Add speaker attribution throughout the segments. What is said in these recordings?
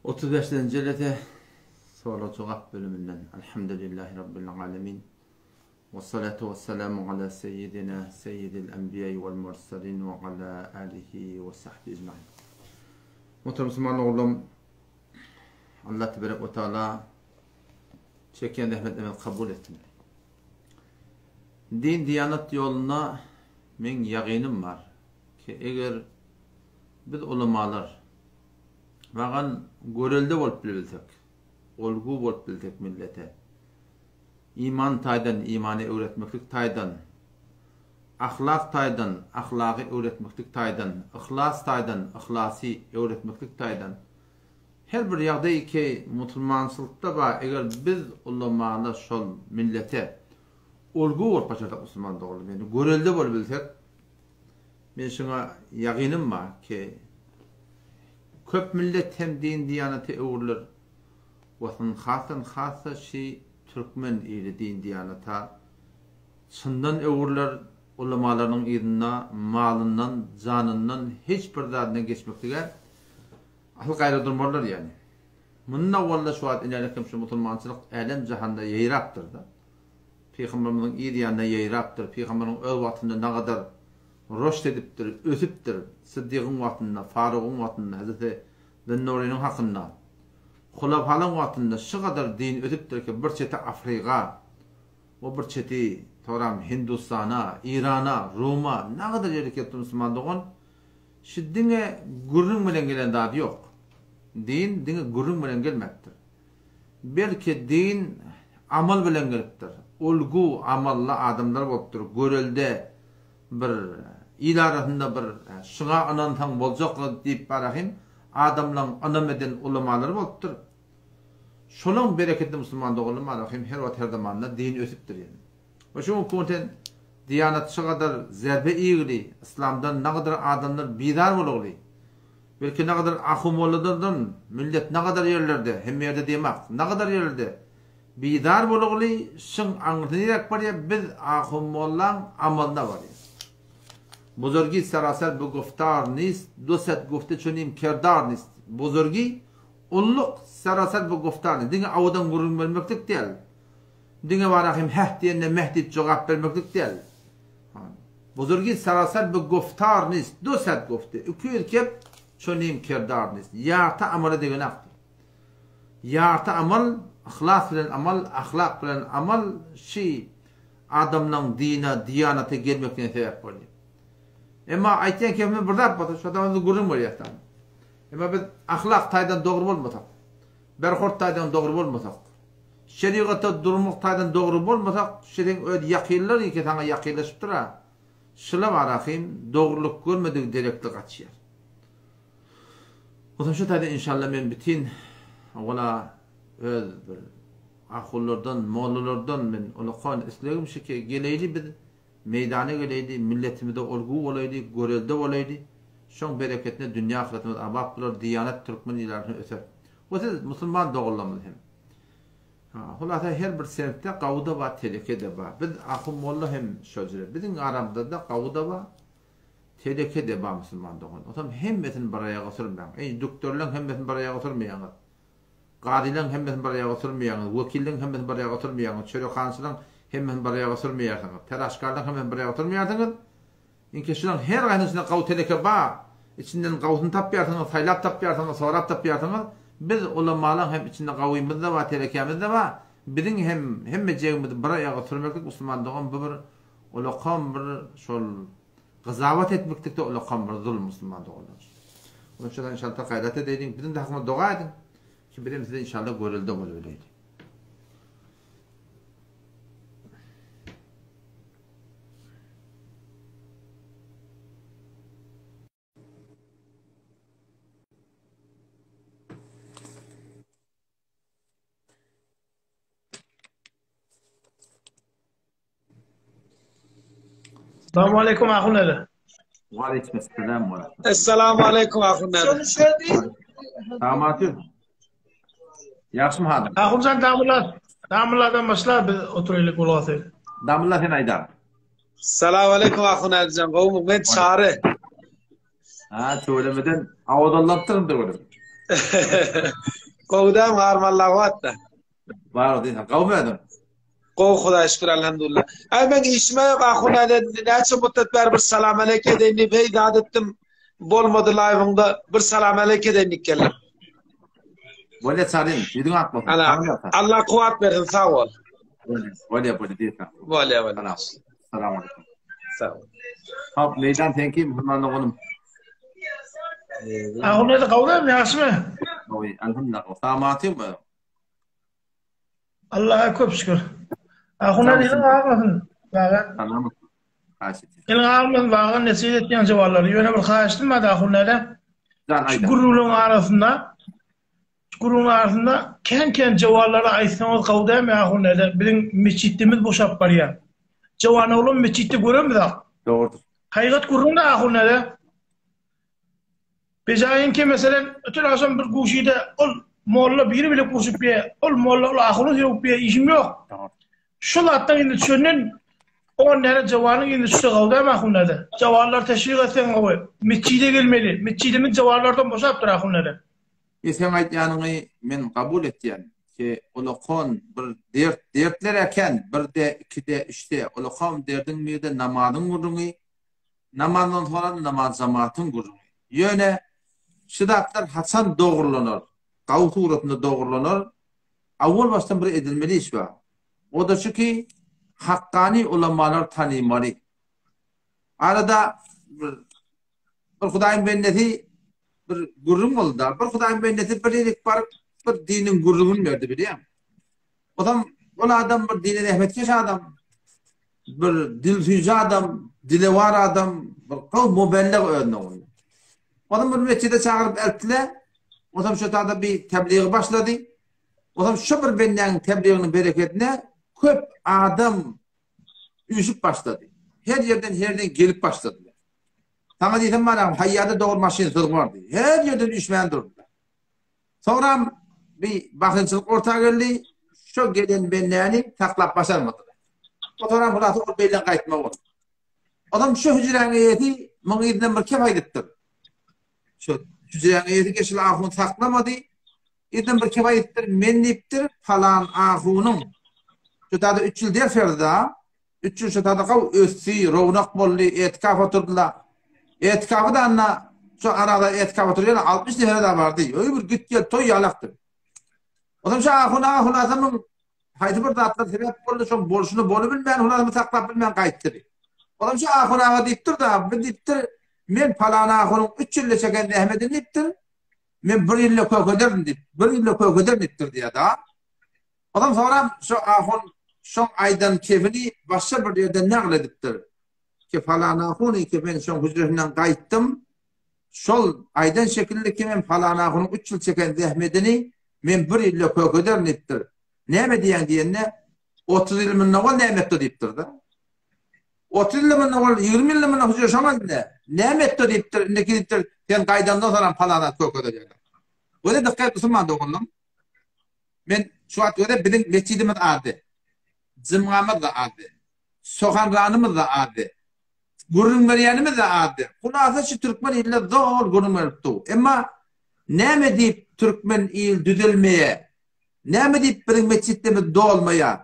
Speaker 1: 35-nji jelese sorag-jogap bölüminden Elhamdülillahi Rabbil alemin. Ve salatu ve selamu ala seyyidina seyyidil enbiya vel mursalin ve ala alihi ve sahbihi ecmain. Muhterem Müslüman oğlum, Allah teberek ve teala çeken zähmetlerimizi kabul etsin. Din diýanat ýolunda meň ýagynym bar ki eger biz ulamalar wagan görelde bolup bilsek, olgu bolup bilsek millete, iman taýdan imany öwretmeklik taýdan, ahlak taýdan ahlagy öwretmeklik taýdan, yhlas taýdan yhlasy öwretmeklik taýdan her bir ýagdaý ki musulmançylykda bar eger biz ulamalar şol millete olgu bolup başarsak musulman doganlar ýagny görelde bolup bilsek men şuňa ýagynym bar ki köp millet hem din diýanata öwrüler we hasdan hassa şi türkmen ili din diýanata çyndan öwrüler ulamalarynyň yzynda malyndan janyndan hiç bir zadyndan geçmeklige asyl gaýra durmarlar ýagny munda walla şu wagt inälik hem şu musulmançylyk älem jahanda ýaýrapdyrda Pygamberimiziň yz ýanyna ýaýrapdyr. Pygamberiň öz wagtynda nagadar roşt edipdir, ösüpdir. Syddygyň wagtynda, Farugyň wagtynda, hezreti Zünnurynyň hakynda. Hulafalaň wagtynda şygadar din ösüpdir ki, bir çeti Afriga, o bir çeti soram Hindustana, Irana, Ruma nagadar ýere gelipdir musulman dogan. Şi diňe gürrüň bilen gelen zady ýok. Din diňe gürrüň bilen gelmäpdir. Belki din amal bilen gelipdir. Ulgu amally adamlar bolupdyr. Görelde bir il arasynda bir şuňa ynansaň boljak diýip barahym adamlaň ynam eden ulamalary bolupdyr. Şolaň bereketine musulman doganlar barahym her wagt her zamanda din ösüpdir ýene. We şu günki gün diýanat şugadar zerbe iýgili, yslamdan nagadar adamlar bizar bolugly. Belki nagadar ahun-mollalardan millet nagadar ýerlerde, hemme ýerde diýemak, nagadar ýerlerde bizar bolugly, şyň aňyrsy niräk barýar, biz ahun-mollaň amalyna barýas. Buzurgi seraser bu guftar nist, dused gufte çunim kerdar nist. Buzurgi, ulluk, seraser bu guftar nist. Diňe awadan gürrüň bermeklik däl. Diňe bara hem heh diýende meh diýip jogap bermeklik däl. Buzurgi seraser bu guftar nist, dused gufte, 200 kep çunim kerdar nist. Ýarty amala degenakdyr. Ýarty amal, yhlas bilen amal, ahlak bilen amal şi adamlaň dine, diýanata gelmekine sebäp bolýar. Emma aýtýan kepimiz bir zat bolsa, şo zaman biz gürrüň berýäs tam. Emma biz ahlak taýdan dogry bolmasak, berhort taýdan dogry bolmasak, şerigata durmak taýdan dogry bolmasak, şi seň öz ýakynlaryň ki saňa ýakynlaşypdyr-a, şyla barahym dogrulyk görmedigi derekli gaçýar. Onsoň şu taýda inşallah men bütin wala öz bir ahunlardan, mollalardan men ulakan islegim şu ki geleýli biz meýdana geleýli, milletimize olgu bolaýly, görelde bolaýly. Şoň bereketine dünýä ahyretimiz abat bolar, diýanat türkmen ilatyna öser. We siz musulman doganlarymyz hem. Ha, hulasa her bir sebitde gawuda bar, teleke-de bar. Biz ahun molla hem şo jüre. Biziň aramyzda-da gawuda bar. Teleke-de bar musulman dogan. Otam hemmesini bir aýaga sürmäň. Eý, dükderleň hemmesini bir aýaga sürmeýäňiz. Gazylaň hemmesini bir aýaga sürmeýäňiz. Wekilleň hemmesini bir aýaga sürmeýäňiz. Çörekhançylaň hemmesini bir aýaga sürmeýärsiňiz. Telaşkarlaň hemmesini bir aýaga sürmeýärsiňiz. Inki şulaň her gaýsynyň içinde gawy teleke bar. Içinden gawusyny tapýarsyňyz, saýlap tapýarsyňyz, sorap tapýarsyňyz. Biz ulamalaň hem içinde gawymyz-da bar, telekämiz-de bar. Biziň hem hemmejegimizi bir aýaga sürmeklik musulman dogan bu bir Ulakam bir şol gyzabat etmeklikde ulakam bir zulum musulman doganlar. Onuň üçin inşallah gaýrat edeýliň. Biziň de hakymyzda doga ediň. Ki bizem size inşallah görelde bolup bileýli.
Speaker 2: Assalamu aleykum Ahun Ede.
Speaker 1: Wa aleykum assalam wa rahmetullah.
Speaker 3: Esselamu aleýkum Ahun Ede.
Speaker 1: Samatü. Ýagşymy halyň?
Speaker 2: Ahunjan damla, damladan başla biz oturaýlyk gulak asaýlyk.
Speaker 1: Damla sen aýdar.
Speaker 3: Salam aleýkum Ahun Alijan. Gowumy? Men Çary.
Speaker 1: Ha, tüwelemeden awadallapdyryn tüweleme.
Speaker 3: Gowy dämi Garmalla gowy
Speaker 1: Bar diýsen, gowmy özüň?
Speaker 3: Gowy Hudaýa şükür elhamdülillah. Aý meň işime ýok ahun ade näçe muddet bäri bir salam aleýk edeýin diýip heý zat etdim. Bolmady laýwyňda bir salam aleýk edeýin diýip geldim.
Speaker 1: Bolýa çaryn, ýüzüň ak bolsun.
Speaker 3: Ana, Allah kuwwat bersin, sag bol.
Speaker 1: Bolýa, bolýa diýsen.
Speaker 3: Bolýa, bolýa.
Speaker 1: Salam aleýkum.
Speaker 3: Sag bol.
Speaker 1: Hop, meýdan seňki, musulman doganym.
Speaker 2: Ahun ade gowmy, ýagşymy?
Speaker 1: Gowy, alhamdulillah. Salamatyňmy?
Speaker 2: Allaha köp şükür. Ahun ade iliň agmasyn. Baga.
Speaker 1: Salam. Haýyş etýän.
Speaker 2: Iliň agmasyn baga nesip etýän jowallary. Ýöne bir haýyştym bar Ahun ade.
Speaker 1: Jan
Speaker 2: Şu
Speaker 1: aýda.
Speaker 2: gürrüňleň arasynda şu gürrüňiň arasynda kän-kän jowallary aýtsaňyz gowy dälmi Ahun ade? Biziň metjitimiz boşap barýar. Jowan oglan metjitde göremizok.
Speaker 1: Dogrudyr.
Speaker 2: Haýygat gürrüň-de Ahun ade. Bejaýyňky meselem, öten agşam bir guşyda ol molla biri bile gurşup ýe, ol molla ol ahuny sögüp ýe, işim ýok. Şu zatdan indi düşenden on näne jawanyň indi düşse gowy dämi ahunada? Jawanlary teşwik etseň gowy. Metjide gelmeli. Metjidimiz jawanlardan boşapdyr ahunada.
Speaker 1: E seň aýtýanyňy men kabul etýän. Ki ulakon bir dert dertler eken, birde, ikide, üçde. Ulakon derdiň birde namazyň gürrüňi, Namazdan soňra namaz jamatyň gürrüňi. Ýöne şu zatlar haçan dogrulanar? Gawy suratynda dogrulanar. Awwal başdan bir edilmeli iş bar. O-da şu ki, hakkany ulamalar tanymaly. Arada bir bir Hudaýyň bendesi bir gürrüň boldy-da. Bir Hudaýyň bendesi bir ýerik baryp bir diniň gürrüňini berdi bilýäňmi? Ozam ol adam bir dine zähmetkeş adam, bir dilsüýji adam, dilewar adam, bir gowy mubellig özüne goýdy. Ozam bir metjide çagyryp eltdiler. Ozam şo tada bir tebligy başlady. Ozam şo bir bendäniň tebliginiň berekedine köp adam üýşüp başlady. Her ýerden herden gelip başladylar. Saňa diýsem bar, haýýada dogry maşyn sygmardy. Her ýerden üýşmän durdular. Soňram bir basynçylyk orta geldi. Şo gelen bendäni saklap başarmadylar. O soňram hulasy ol beýle gaýtma boldy. Onam şu hüjräň eýesi muň yzyndan bir kep aýdypdyr. Şu hüjräň eýesi geçil ahun saklamady. Yzyndan bir kep aýdypdyr. Men diýipdir, palan ahunyň şu tada 3 ýyl ders berdi-da. Üç ýyl şu sadaka ösdi, rownak boldy, etikaf oturdylar. Etikafy da anna şu arada etikaf oturýan 60 nefere da bardy. Öý bir git gel toý ýalakdy. Ondan şu ahun aga hulasamyň haýsy bir zatlar sebäp boldy, şoň bolşuny bolu bilmän, hulasamy saklap bilmän gaýtdy. Ondan şu ahun aga diýipdir da, bir diýipdir, men palan ahunyň 3 ýylda çeken zähmetini diýipdir, men bir ýylda kökederin diýip, bir ýylda kökederin diýipdir diýýär da. Ondan soňram şo ahun şoň aýdan kefini başga bir ýerde nagl edipdir. Ki falan ahuny ki men şoň hüjresinden gaýtdym. Şol aýdan şekilli ki men falan ahunyň üç ýyl çeken zähmedini men bir ýylda kökederin diýipdir. Näme diýýäň diýende, 30 ýyl mundan owal näme etdi diýipdir-de. 30 ýyl mundan owal, 20 ýyl mundan hüjre şoň elinde. Näme etdi diýipdir, indiki diýipdir, sen gaýdandan soňram falan zat kökeder ýaly. Göze dykgat musulman doganlarym. Men şu wagt göre biziň metjidimiz azdy. Jymgamyz-da azdy. Sohanranymyz-da azdy. Gürrüň berýänimiz-de azdy. Hulasa şu türkmen iline zol gürrüň berip dur. Emma näme diýip türkmen il düzelmeýär? Näme diýip biziň metjitlerimiz dolmaýar?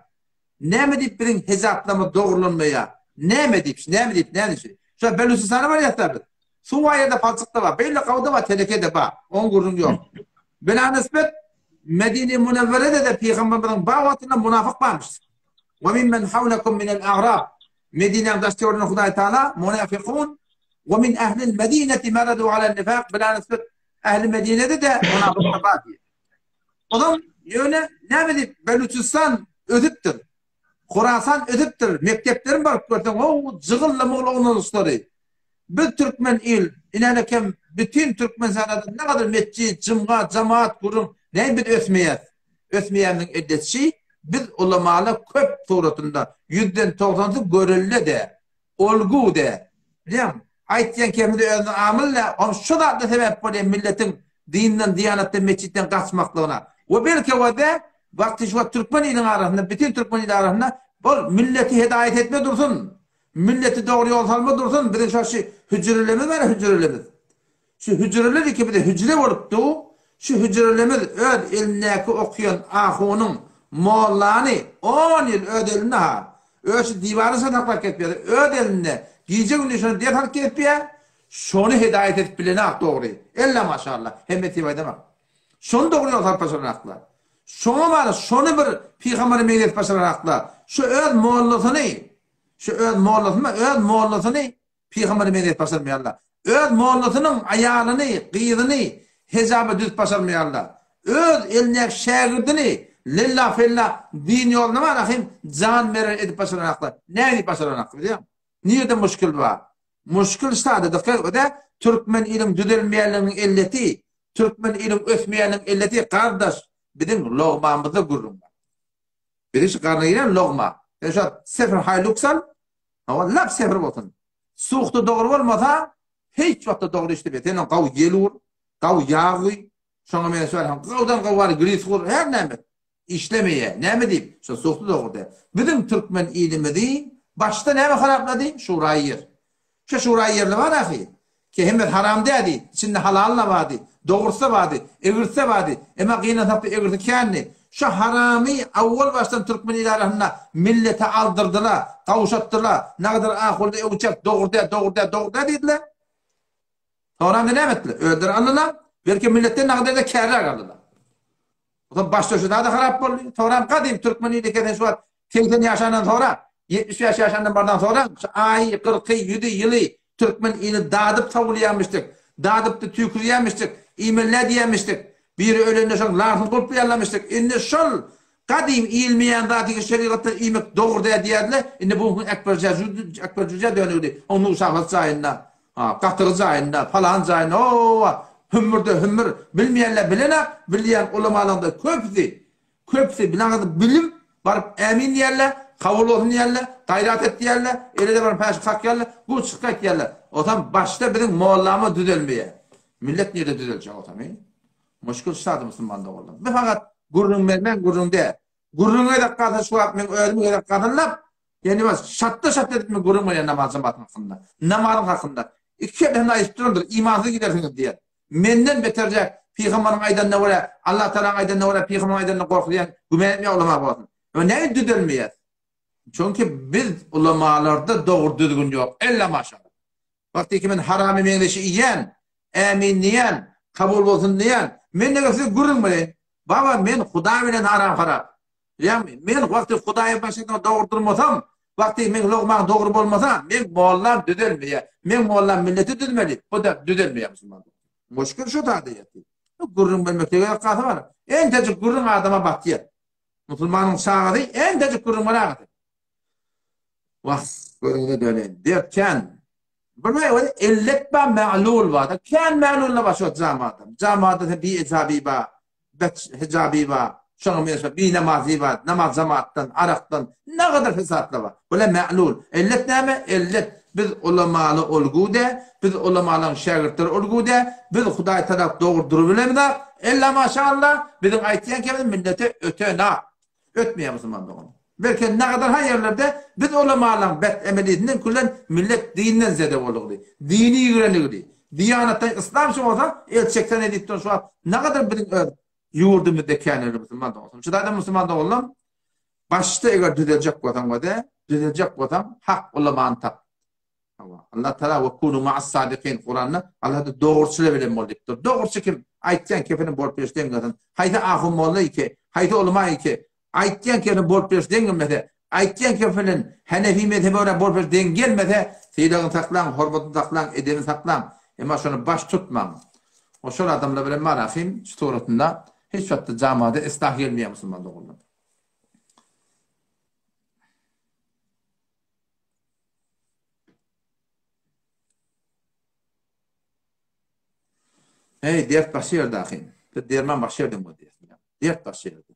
Speaker 1: Näme diýip biziň hejaplarymyz dogrulanmaýar? Näme diýip, näme diýip, näme diýip? Şu Belüçistana barýas-da biz. Suw bar ýerde palçyk-da bar, beýle gawda bar, teleke-de bar. Oň gürrüňi ýok. Bela nisbet Medine Münewwerede-de pygamberimiziň bar wagtynda munafyk barmyş. Wa mimmen hawlakum minel a'rab. Medinäň daş-töwereginde Hudaý Taala munafykun we min ehlil medineti maradu alel nifak bela nisbet ehli Medinede-de munafyklar bar diýýär. Ozal ýöne näme diýip Belüçistan ösüpdir. Horasan ösüpdir. Mekdeplerini baryp görseň, ho, jygylly-mygylly ognanyşlary. Biz türkmen il, inänekem bütin türkmen sährada ne gadar metjit, jymga, jamaat gürrüň, näme biz ösmeýäs? Ösmeýänimiziň elletşi, biz ulamalar köp suratynda, ýüzden togsansy görelde-de, Olgu-de. Bilýäňmi? Aýtýan kemide özüne amyl-da, ony şo zatlar sebäp bolýar milletiň dinden, diýanatdan, metjitden gaçmaklygyna. We belki we-de, wagty şu wagt türkmen iliň arasynda, bütin türkmen ili arasynda bol milleti hedaýat etme dursun, milleti dogry ýol salma dursun, biziň şo şu hüjrelerimiz bar-a hüjrelerimiz. Şu hüjreler iki bize hüjre bolup dur. Şu hüjrelerimiz öz elindäki okuýan ahunyň, mollany on ýyl öz elinde ha. Öz şu diwaryny şony saklap gezip ýör. Öz elinde gije-gündiz şony ders alyp gezip ýör. Şony hedaýat edip bilenak dogry. Ella maşallah. Hemme diýip aýdamak. Şony dogry ýol salyp başaranaklar. Şoňa bar şony bir pygambere meňzetip başaranaklar. Şu öz mollasyny, şu öz mollasyny, öz mollasyny Pygambere meňzetip başarmaýarlar. Öz mollasynyň aýalyny, gyzyny hejaba düzüp başarmaýarlar. Öz elindäki şägirdini lella-fella din ýoluna bar ahym jan berer edip başaranaklar. Nädip başaranaklar bilýäňmi? Nirede muşkil bar? Muşkil şada dykgat öde türkmen iliň düzelmeýänliginiň elleti, türkmen iliň ösmeýänliginiň elleti gardaş biziň logmamyzda gürrüň bar. Biziň şu garna girýän logma. Sen şu sefir haýluks al, Hawa, lap sefir bolsun. Suhty dogry bolmasa, hiç wagtda dogry işlemez. Sen oňa gawy ýel ur, gawy ýag guý, şoňa meňzeş bar, gawdan gawy bar, gris gur, her näme. Işlemeýär. Näme diýip? Şo suhty dogry däl. Biziň türkmen ilimizi başda näme haraplady? Şuraý ýer. Şo şuraý ýerli bar ahy. Ki hemmesi haram dädi, içinde halaly-da bardy, dogrusy-da bardy, egrisi-de bardy. Emma gynansakda egrisi kändi. Şo haramy awwal başdan türkmen ili arasynda millete aldyrdylar, gawşatdylar. Nagadar ahulda öwçek dogry däl, dogry däl, dogry däl diýdiler. Soňra näme etdiler? Özleri aldylar, belki milletden nagadar-da kärräk aldylar. Soň başda şu zada harap boldy. Soňram gadym türkmen ili kesen şu wagt 80 ýaşandan soňra, 75 ýaşandan bardan soňra şu aýy, kyrky, ýüzi, ýyly türkmen ili dadyp sawulýarmyşdyk. Dadypdy tüýkürýärmişdik. Iýmeli diýýärmişdik. Biri ölende şoň larsyny gulp ýallamışdyk. Indi şol gadym iýilmeýän zat iki şerigatda iýmek dogry däl diýýärdiler. Indi bu gün Ekber Ekber Jüjä dönügdi. Oň nuşabasy jaýynda. Ha, gatygy jaýynda, palan jaýynda, o-o-o, hümmür-de hümmür, bilmeýänler bilenak, bilýän ulamalaryň-da köpüsi, köpüsi bileňizi bilip, baryp ämin diýerler, kabul bolsun diýerler, gaýrat et diýerler, ele-de baryp päşi kakýarlar, bu çyk gaýtýarlar. Otam başda biziň mollamyz düzelmeýär. Millet nirede düzeljek otam, eý? Muşkul şady musulman doganlar. Bu fakat gürrüň bermän gürrüň däl. Gürrüň gezek galsa şu wagt men özüm gezek gazanlap, ýani bas şatda-şatda edip men gürrüň berýän namaz jematyň hakynda. Namazyň hakynda. Iki kere hem aýdyp durandyr, imansyz gidersiňiz diýen. Menden beterjek pygamberiň aýdanyna görä, Allah Tagalaň aýdanyna görä, pygamberiň aýdanyna gorkuzýan güman etmeýän ulama bolsun. Ýöne näme düzelmeýär? Çünki biz ulamalarda dogry düzgün ýok. Ella maşallah. Wagtyky men haramy meňzeşi iýen, ämin diýen, kabul bolsun diýen, men eger size gürrüň bereýin, baba men Hudaý bilen aram harap. Bilýäňmi? Men wagty Hudaýa başyna dogry durmasam, wagty meň logmaň dogry bolmasa, meň mollam düzelmeýär. Meň mollam milleti düzmeli, bu da düzelmeýär musulman. Muşkil şu zada ýetdi. Gürrüň bermekde gerek galsa bar. Entejik gürrüň adama batýar. Musulmanyň çagasy entejik gürrüň ber Wah, gözüňize döneýin. Dert kän. Bir näme ellet ba ma'lul ba. Kän ma'lul ba şu jamada. Jamada sen bi ejabi ba, bet hijabi ba, şoňa meňzeş bi namazy ba, namaz jamatdan, arakdan ne kadar fesatlar bar. Bula ma'lul. Ellet näme? Ellet biz ulamaly olgude, biz ulamalaryň şägirtleri olgude, biz Hudaý tarap dogry durubilemizok. Ella maşallah biziň aýtýan kemiz millete ötenak. Ötmeýär musulman dogan. Belki nagadar ha ýerlerde biz ulamalaryň bet emelisinden külen millet dinden zede boldugy. Dini ýigrenligidi. Diýanatdan yslam şu bolsa el çeksene diýip duran şu wagt nagadar biziň öz ýurdumyzda käneli musulman dogan. Şu taýdan musulman doganlar başda eger düzeljek bolsaň wede, düzeljek bolsaň hak ulamany tap. Hawa. Allah Taala we kunu ma'as sadikin Kuranda Allah da dogruçylar bilen bol diýipdir. Dogruçy kim? Aýtýan kefeni bolup beriş deň gelsin. Haýsy ahun molla iki, haýsy ulama iki, aýtýan kefeni bolup beriş deň gelmese, aýtýan kefenen Hanefi mezhebe görä bolup beriş deň gelmese, sylagyny saklaň, hormatyny saklaň, edebini saklaň. Emma şony baş tutmaň. O şol adamlar bilen bar ahim şu suratynda hiç wagtda jamada islah gelmeýär musulman doganlar. Hey, dert başy ýerde ahyn. Bir derman başy ýerden boldy. Dert başy ýerde.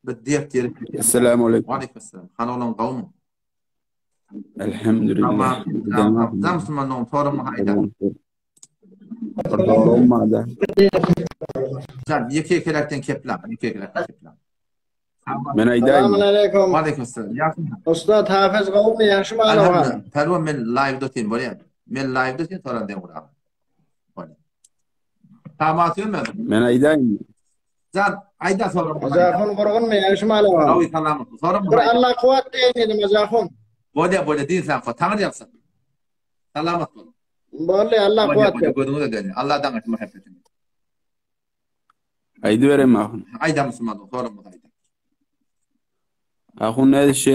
Speaker 1: Bir dert ýeri.
Speaker 4: Esselamu aleýkum.
Speaker 1: Aleýkum esselam. Hany oglan gowmy?
Speaker 4: Elhamdülillah.
Speaker 1: Jam musulman dogan soragyňy aýda.
Speaker 4: Bir soragym bar-da.
Speaker 1: Jan, ýeke ýekeläkden kepläň, ýeke ýekeläkden kepläň.
Speaker 4: Men aýdaýyn.
Speaker 5: Salam aleýkum.
Speaker 1: Aleýkum salam. Ýagşy.
Speaker 5: Ussat Hafiz gowmy ýagşymy
Speaker 1: Alhamdulillah. Pälwan men live-da otyryn bolýar. Men live-da sen soran den gurap. Bolýar. Tama söýmedim.
Speaker 4: Men aýdaýynmy?
Speaker 1: Jan, aýda soram.
Speaker 5: Ajahun gurgunmy, ýagşy malam.
Speaker 1: Gawy salamat. Soram.
Speaker 5: Bir Allah kuwat diýen dedim Ajahun.
Speaker 1: Bolýa, bolýa, din sen ko. Taňry ýalsyn. Salamat bol.
Speaker 5: Boldy, Allah
Speaker 1: Bolýa,
Speaker 5: kuwat.
Speaker 1: bolýa, gözüňize dönýär. Allah daňyş muhabbetini.
Speaker 4: Aýdyberem ahun.
Speaker 1: Aýda musulman, soram aýda.
Speaker 4: Ahun nädişi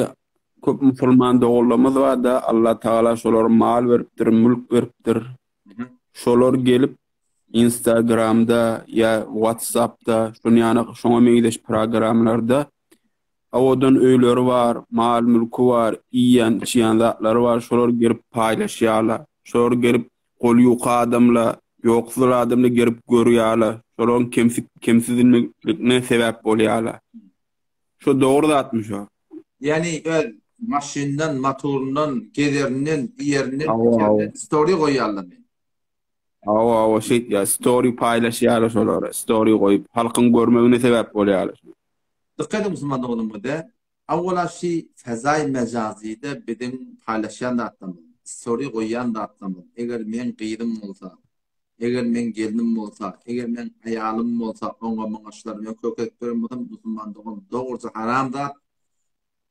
Speaker 4: köp musulman doganlarymyz bar-da, Allah Tagala şolara mal beripdir, mülk beripdir. Şolar gelip Instagramda ýa WhatsAppda şuny ýaly şoňa meňzeş programlarda owadan öýleri bar, mal-mülki bar, iýýän, içýän zatlary bar, şolar gelip paýlaşýarlar. Şolar gelip goly ýuka adamla, ýoksul adamla gelip görýärler. Şolaryň kemsik kemsidilmekligine sebäp bolýarlar. Şo dogry zatmy şo?
Speaker 1: Ýani öz maşyndan, motoryndan, gezerinden, iýerinden, içerinden story goýýarlarmy?
Speaker 4: Hawa hawa şeýtýär story paýlaşýarlar şolara story goýup halkyň görmegine sebäp bolýarlar.
Speaker 1: Dykgat ediň musulman doganlarymyz awwala şi fezaý mejazyda biziň paýlaşýan zatlarymyz story goýýan zatlarymyz eger meň gyzym bolsa eger meň gelnim bolsa eger meň aýalym bolsa oňa muňa şulary men kök edip beren bolsam musulman dogan dogruja haram zat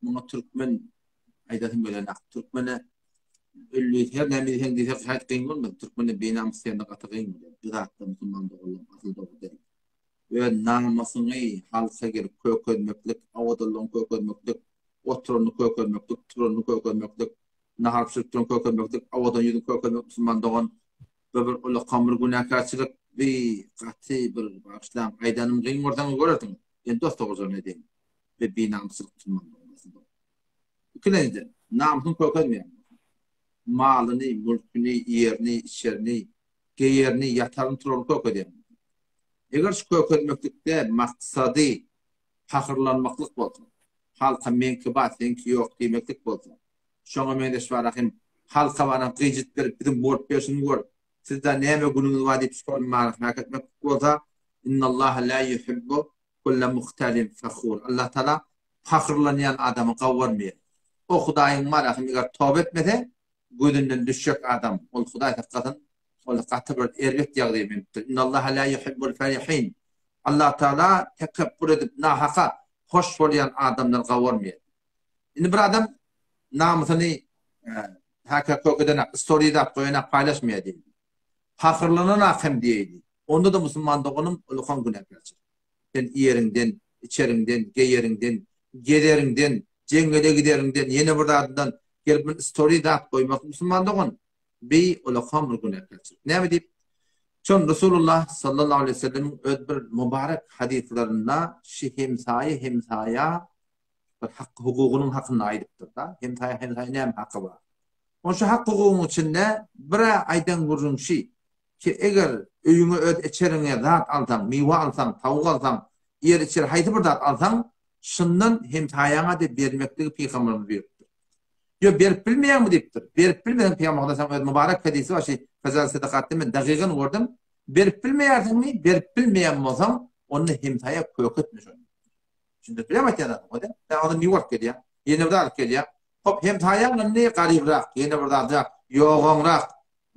Speaker 1: Muňa türkmen aýdasym gelenok. Türkmene ölli her näme diýseň diýsek şaýt kyn bolmaz. Türkmene binamys diýende gaty kyn bolýar. Bu zatda musulman doganlar asyl dogry däl. Öz namysyňy halka gelip kökezmeklik, owadanlygyňy kökezmeklik, oturanyny kökezmeklik, turanyny kökezmeklik, nahar bişirip duran kökezmeklik, owadan ýüzüňi kökezmek musulman dogan bu bir ullakan bir günäkärçilik. Bi gaty bir bagyşlaň aýdanym kyn görseňiz görersiňiz. Men dost dogrujagyny edeýin. we binamyslyk musulmanlaryň arasynda. Ikilenjiden, namysyny kökezmeýän bolsa, malyny, mülküni, ýerini, içerini, geýerini, ýataryny, turaryny kökezýän bolsa. Eger şu kökezmeklikde maksady pahyrlanmaklyk bolsa, halka meňki bar, seňki ýok diýmeklik bolsa, şoňa meňzeş bara hem halka baran gyjyt berip biziň bolup berşimizi gör, sizde näme günüňiz bar diýip şol mäk etmeklik bolsa, Innallaha la yuhibbu Kulle muhtalin fehur. Allah Taala pahyrlanýan adamy gawarmaýar. O Hudaýyň marahym eger toba etmese, gözünden düşjek adam. Ol Hudaý saklasyn, ol gaty bir erbet ýagdaýa münüpdir. Innallaha la yuhibbul farihin. Allah Taala tekepbur edip nahaka hoş bolýan adamlary gawarmaýar. Indi bir adam namysyny haka kök edenak, story zat goýanak paýlaşmaýar diýdi. Pahyrlananak hem diýeýdi. Onda-da musulman doganym ullakan günäkärçilik. Sen iýeriňden, içeriňden, geýeriňden, gezeriňden, jeňňele gideriňden, ýene bir zadyndan gelip bir story zat goýmak musulman dogan bi ullakan bir günäkärçilik. Näme diýip? Şon Resulullah sallallahu aleýhi we sellemiň öz bir mubarek hadyslarynda şi hemsaýa hemsaýa bir hak hukugynyň hakynda aýdypdyr-da. Hemsaýa hemsaýa näme haky bar? Ol şu hak hukugyň içinde bir-ä aýdan gürrüň şi, ki eger öýüňe öz içeriňe zat alsaň, miwe alsaň, tawuk alsaň, iýer-içer haýsy bir zat alsaň, şundan hemsaýaňa-da bermekligi pygamberimiz buýrupdyr. Ýo, berip bilmeýäňmi diýipdir. Berip bilmeseň pygamber Hudaýyň öz mübarek hadysy bar, şi Fezail Sedakatda men dagygyn gördüm. Berip bilmeýärsiňmi? Berip bilmeýän bolsaň, onda hemsaýa kök etme şony. Düşündirip bilýärmi aýtýan zadymy? Hode? Sen onda miwe alyp gelýäň, ýene bir zat alyp gelýäň. Hop, hemsaýaň indi garybrak, ýene bir zadrak, ýogaňrak.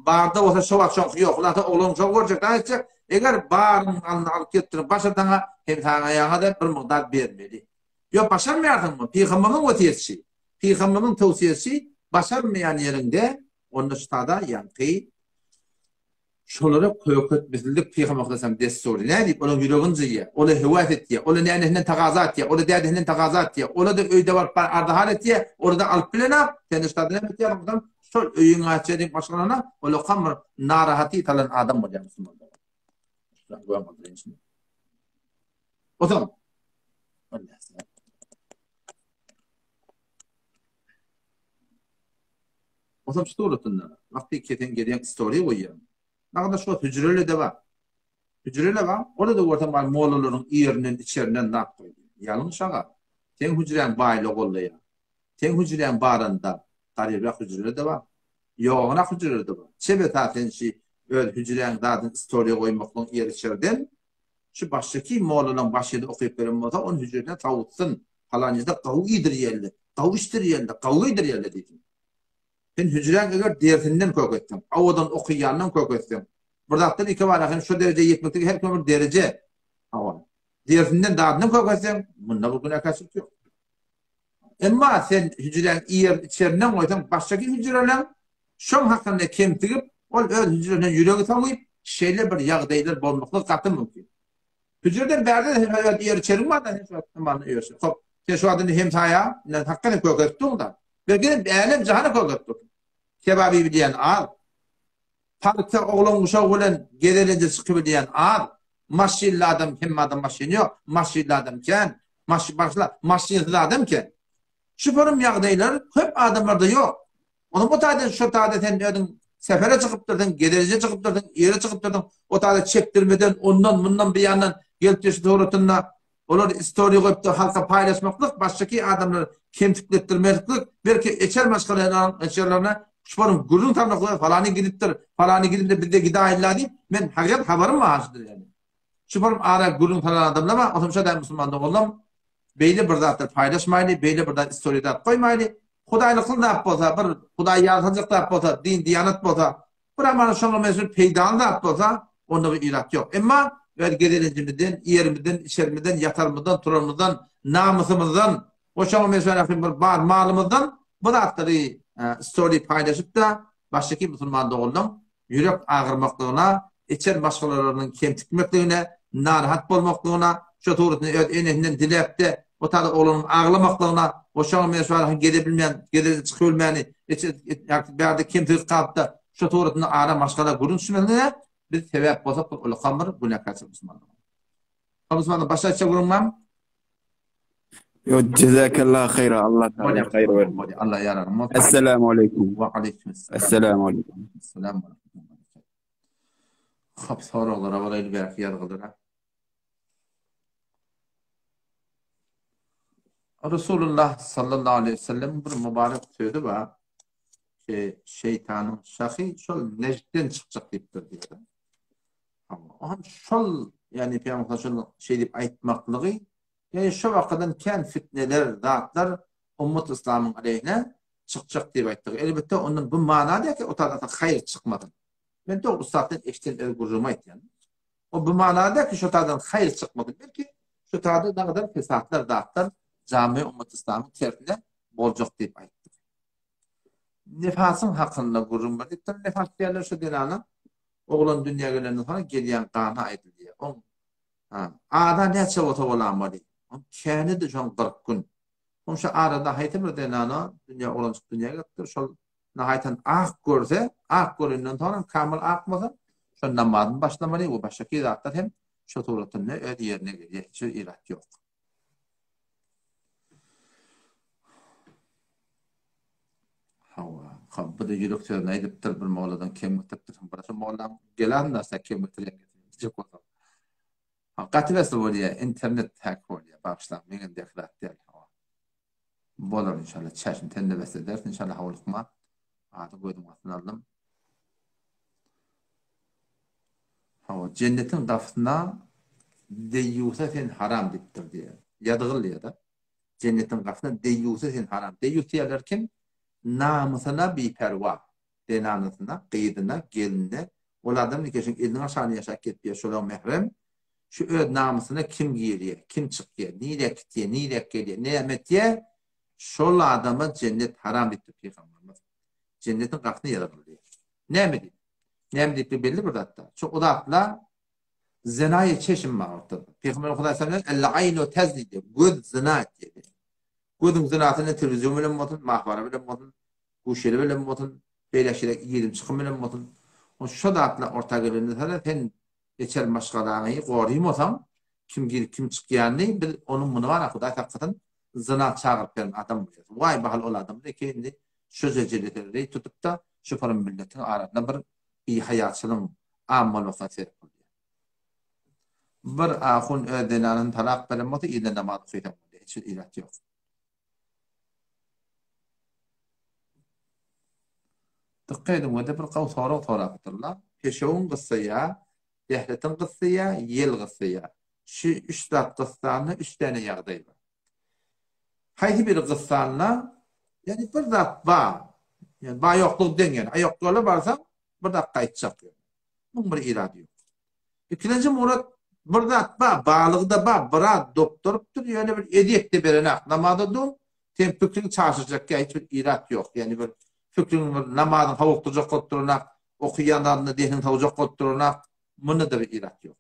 Speaker 1: Barda bolsa şo wagt şoňky ýok. Hulasa oglan şo görjek, zat etjek. Eger baryň alyny alyp gelipdir, başarsaň-a hemsaýaňa-da bir mukdar bermeli. Ýok, başarmaýarsyňmy? Pygamberimiziň wesýetçi. Pygamberimiziň towsiýesi başarmaýan ýeriňde onda şu sada ýaňky Şolara köketmesizlik Pygamber Hudaýam dessury. Nädip olaň ýüregini jyýýar, ola höwes etýär, ola nänesinden tagaza etýär, ola dädesinden tagaza etýär, ola-da öýde baryp bar arzahal etýär, ola-da alyp bilenok, sen-de ştada näme etýärsiň bolsam, şol öýüňe açýar diýip maşgalana, olakam bir narahaty salan adam bolýar musulmanlara. Otam. Otam şu suratynda wagty kesen gelýän story goýýan. Nagada şu hüjreli-de bar. Hüjreli bar. Ola-da görseň bar mollalaryň ýerinden içerinden zat goýýan. Ýalňyş aga. Seň hüjräň baýlygy gollaýar. Seň hüjräň baranda garybrak hüjreli-de bar. Ýogynrak hüjreli-de bar. Çebeta sen şi öz hüjräň zadyny story goýmaklygyň ýeri içerden şu başdaky mollalaryň baş ýerde okyp beren bolsa ony hüjresine sawutsyn. Palan ýerde gawy iýdirýärler, gawy içdirýärler, gawy geýdirýärler diýsin. Sen hüjräň eger dersinden kök etseň, owadan okaýandan kök etseň, Bir zatdan iki bar, hem şu derejä ýetmeklik her kim bir dereje. Hawa. Dersinden dadyndan kök etseň, munda bir günäkärçilik ýok. Emma sen hüjräň iýer içerinden goýsaň, başdaky hüjreleň şoň hakynda kemsigip, ol öz hüjresinden ýüregi sowyp, şeýle bir ýagdaýlar bolmaklygy gaty mümkin. Hüjreden bärde sen öz iýer içeriň bar-da, sen şu wagt ymanyny öýersin. Hop, sen şu wagt indi hemsaýa bilen hakdan hem kök edip durň-da. Belki älem jahana kök edip dursuň. Kebap iýip az. Parkda oglan-uşak bilen gezelenje çykybilýän az. Maşynly adam hemme adam maşyny ýok. Maşynly adam kän. Maşyn başla maşynsyz adam kän. Şu forum ýagdaýlar köp adamlarda ýok. Onuň bu taýdan şu taýda sen özüň sefere çykypdyrsyň, gezelenje çykypdyrsyň, ýere çykypdyrsyň. O taýda çekdirmeden ondan mundan bir ýandan gelip düşdi suratynda Olar istoriýa goýupdyr halka paýlaşmaklyk, başdaky adamlary kemsikletdirmezliklik, belki eçer maşgalalaryň eçerlerine şolaryň gürrüň salmaklyk, falany gidipdir, falany gidipdir bizde gidaýynla diýip, men hakykat habarym bar şudur ýaly. Şu forum ara gürrüň salan adamlar bar, otam şo musulman doganlarym beýle bir zatlar paýlaşmaýly, beýle bir zat istoriýa zat goýmaýly. Hudaýlykly zat bolsa, bir Hudaý ýazgyljak zat bolsa, din, diýanat bolsa, Bir amana şoňa meňzeş peýdaly zat bolsa, onda bir ilat ýok. Emma öz gezelenjimizden, iýerimizden, içerimizden, ýatarymyzdan, turarymyzdan, namysymyzdan we şoňa meňzeş bir bar malymyzdan bu zatlary story paýlaşyp-da, başdaky musulman doganlaň ýürek agyrmaklygyna, içer maşgalalarynyň kemsitmekligine, narahat bolmaklygyna, şo suratynda öz enesinden diläp-de, o taýda oglanyň aglamaklygyna we şoňa meňzeş waka gelebilmän, gezelenje çykybilmäni, bärde kemsilik galypda, şo suratynda ara maşgala gürrüň düşmesine biz sebäp bolsak, bir ullakan bir günäkärçilik musulmanlar. Musulmanlar başga aýtjak gürrüň barmy?
Speaker 4: Yo, jezakallah haýra, Allah taala haýyr
Speaker 1: bersin. Allah ýararym
Speaker 4: bolsun. Esselamu aleýkum.
Speaker 1: Wa aleýkum
Speaker 4: esselam. Esselamu aleýkum.
Speaker 1: Esselamu aleýkum. Hop, soraglara baraýly belki ýazgylara. Resulullah sallallahu aleyhi ve sellem bir mübarek sözi bar. Ki şeytanın şahy şol Necdden çykjak diýipdir diýýär. O hem şol ýani Peygamber şol şey diýip aýtmaklygy ýani şo wakadan kän fitneler, zatlar ummat islamyň aleyhine çykjak diýip aýtdy. Elbetde ondan bu mana diýär ki, o tarapdan haýyr çykmasyn. Men dogry ussatdan eşiden öz gürrüňimi aýtýan. O bu manada ki şu taýdan haýyr çykmady. Belki şu taýda nagadan fesatlar zatlar jami ummat islamyň tersine boljak diýip aýtdy. Nefasyň hakynda gürrüň berdik. Nefas diýerler şu zenana oglan dünýä gelenden soň gelýän gana aýdylýar. Oň ada näçe bolsa bolamaly. Oň käni-de şoň 40 gün. Oň şu arada haýsy bir zenana dünýä oglanjyk dünýä gelipdir. Şol Nahaýtan ak görse, ak görenden soňam kamyl ak bolsa, şo namazyny başlamaly we başgaky zatlar hem şo suratynda öz ýerine gelýär, hiç bir irat ýok. Hawa, ha bu da ýürek sözüni aýdypdyr, bir molladan kem getiripdir. Bir şu mollaň gelen narsa kem getirýän getirjek bolsa. Ha, gaty besli bolýar, internet hack bolýar, bagyşlaň, meňem dek zat däl. Hawa. Bolar inşallah. Çäşini sen-de bes edersin inşallah howlukma. Ady gözüň astyna aldym. Hawa, jennetiň gapysyna deýýusa sen haram diýipdir diýýär. Ýazgyl diýýär-de. Jennetiň gapysyna deýýusa sen haram. Deýýus diýýärler kim? Namysyna biperwa. Zenanasyna, gyzyna, gelinine, ol adam nikeşiň eliniň aşagynda ýaşap gezip ýör, şolaň mährem. Şu öz namysyna kim girýär, kim çykýar, nirä gitýär, nirä gelýär, näme etýär, şol adama jennet haram diýipdir pygamberimiz. Jennetiň gapysyna ýazyldy diýýär. Näme diýip? Näme diýip belli bir zatda. Şu o zatla zenaýy çeşim bar ortada. Pygamber Hudaý sallallahu el aýnu tezni diýip, göz zina etýär. Gözüň zinasy ne telewizion bilen bolsun, mahwara bilen bolsun, guşeli bilen bolsun, beýle şeýle girdim çykym bilen bolsun. O şo zatlar orta gelende sana sen Geçer maşgalaňy gorymasaň, kim girip kim çykýanyny biz onuň muny bar-a Hudaý saklasyn zyna çagyryp beren adam bolýas. Waý bahal ol adam eke indi şu jejeleleri tutup-da şu pyrym milletiň arasynda bir bihaýaçylygyň am bolmasyna sebäp bolýar. Bir ahun öz zenanyny talak beren bolsa yzyna namaz okaýsaň bolýar. Hiç bir irat ýok. Dykgat ediň, bu ýerde bir gowy sorag sorapdyrlar. Peşewiň gyssaýa, dähletiň gyssaýa, ýel gyssaýa. Şu üç zat gyssanda üç däne ýagdaý bar. Haýsy biri gyssanda, ýagny bir zat bar. Ýagny bar ýoklugy deň ýagny. Aýak ýola barsaň, bir zat gaýtjak. Muň bir irady ýok. Ikilenji murat bir zat bar, balygy-da bar, biraz dokdurypdyr, ýöne bir ezýet-de berenak. Namaza dur, sen pikriňi çaşyrjak ýa hiç bir irat ýok. Ýagny bir pikriňi bir namazyňy sowukdyrjak bolup duranak, okaýan zadyňda zehniňi sowjak bolup duranak, munda-da bir irat ýok.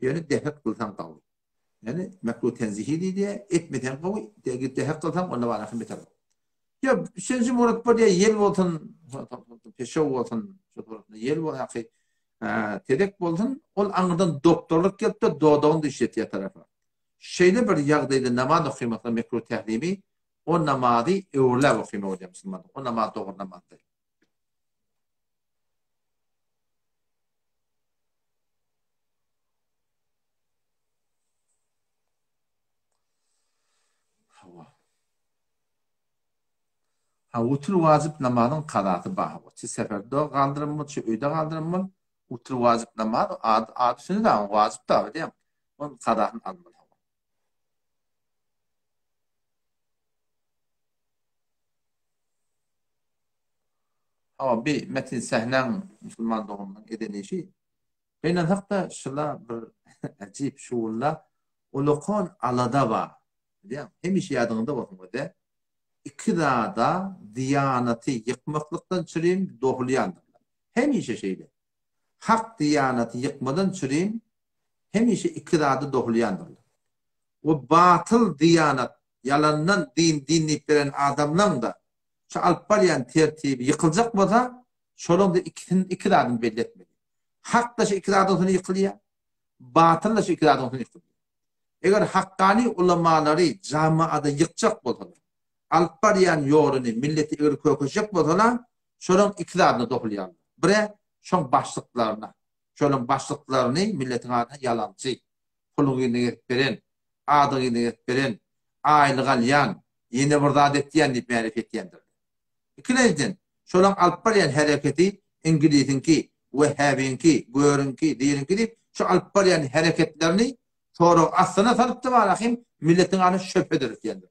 Speaker 1: Ýöne dehek kylsaň gowy. Ýagny mekruh tenzihi diýilýär, etmeseň gowy, dehek kylsaň onda barasy beter gowy. Ýa üçünji murat bolýar, ýel bolsun, peşew bolsun, şu suratynda ýel bolsun, ýa-ki tezek bolsun, ol aňyrdan doktorlyk gelip-de dodagyny dişletýär tarapa. Şeýle bir ýagdaýda namaz okamakda mekruh tährimi, o namazy öwrüläp okamak bolýar musulmanda. O namaz dogry namaz däl. Hawa. Ha wutr wajyp namazyň kazasy bar. Çi seferde galdyryn bol, çi öýde galdyryn bol. Wutr wajyp namaz ady ady üstünde da wajyp da bilýän. Onuň kazasyny almaly. Hawa bi Metin Sähnäň musulman doganlaryň eden işi. Gynansak-da şula bir äjip şugulla ulakan alada bar. Bilýäňmi? Hemişe ýadyňyzda bolsun göze. Iki zada diýanaty ýykmaklykdan çürim dogulýandyrlar. Hemişe şeýle. Hak diýanaty ýykmadan çürim hemişe iki zada dogulýandyrlar. We batyl diýanat, ýalandan din din diýip beren adamlaň-da şu alyp barýan tertibi ýykyljak bolsa, şolaň-da ikisini iki zadyny belli etmeli. Hak-da şu iki zadyň üstüne ýykylýar, batyl-da şu iki zadyň üstüne ýykylýar. Eger hakkany ulamalary jamaada ýykjak bolsalar, alyp barýan ýoluny milleti eger kökeşjek bolsalar, şolaň iki zadyna dokulýarlar. Biri şoň başlyklaryna, şolaň başlyklaryny milletiň adyna ýalançy, puluň yzyna gezip beren, adyň yzyna gezip beren, aýlyk alýan, ýene bir zat etýän diýip märefi etýändirler. Ikilenjiden, şolaň alyp barýan hereketi iňlisiňki, wehhabiňki, görüňki, diriňki diýip, şu alyp barýan hereketlerini sorag astyna salypdy barahym milletiň aryna şöbhe döretýändir.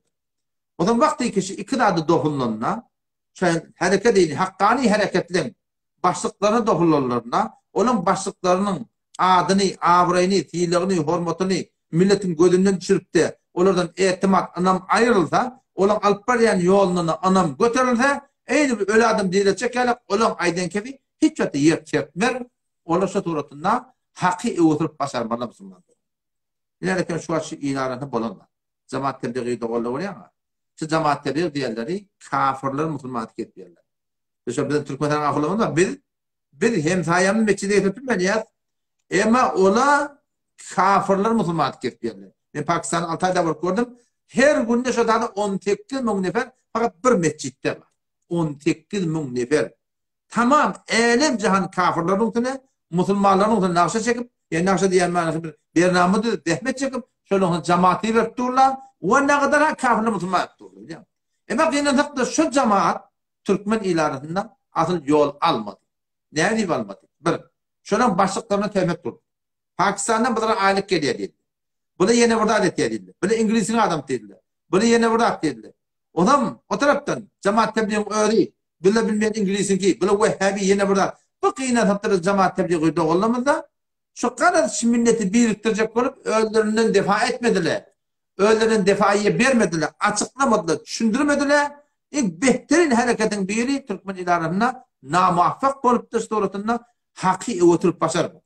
Speaker 1: Ozan wagty kişi iki zady dohunlanda, şu hereket hakkany hereketleň başlyklaryna dohunlanlarynda, olaň başlyklarynyň adyny, abraýyny, sylagyny, hormatyny milletiň gözünden düşürip-de, olardan etimat, ynam aýrylsa, olaň alyp barýan ýolundan ynam göterilse, eýni bir öli adam diriltjek ýaly, olaň aýdan kefi hiç wagtda ýer çertmer, olar şo suratynda haky öwüsirip başarmazlar musulmanlar. Iner eken şu wagt şu il arasynda bolan zat. Jemaat tebligy doganlar görýäňmi? Şu jemaat tebligy diýenleri kafirler musulman kesýärler. Şo biziň Türkmenistanyň ahwalymyz bar. Biz Biz hemsaýamyz metjide getirip bilmeýäs. Emma ola kafirler musulman kesip ýerler. Men Pakistanda 6 aýda bolup gördüm. Her günde şo zada 18 müň nefer fakat bir metjitde bar. 18 müň nefer. Tamam älem jahan kafirleriň üstüne, musulmanlaryň üstüne nagşa çekip, ýa nagşa diýen manysy bir bernama düzüp, zähmet çekip, şolaryň jamaty berip durlar. We nagadar ha kafirler musulman edip durlar, bilýäňmi? Emma gynansak-da şo jamaat türkmen il arasynda asyl ýol almady. Näme diýip almady? Bir, şolaň başlyklaryna töhmet urdy. Pakistandan bulara aýlyk gelýär diýdi. Bular ýene bir zat etýär diýdiler. Bular iňlisiň adamsy diýdiler. Bular ýene bir zat diýdiler. Onam o tarapdan Jamaat Tebligiň özi, bular bilmeýän iňlisiňki, bular wehhabi ýene bir zat. Bu gynansakda biz Jamaat Tebligi doganlarymyzda şu garaz şu milleti birikdirjek bolup özlerinden defa etmediler. Özlerine defaýe bermediler, açyklamadylar, düşündirmediler. Iň behterin hereketiň biri türkmen il arasynda namuwaffak bolupdyr suratynda haky öwetürip başarmady.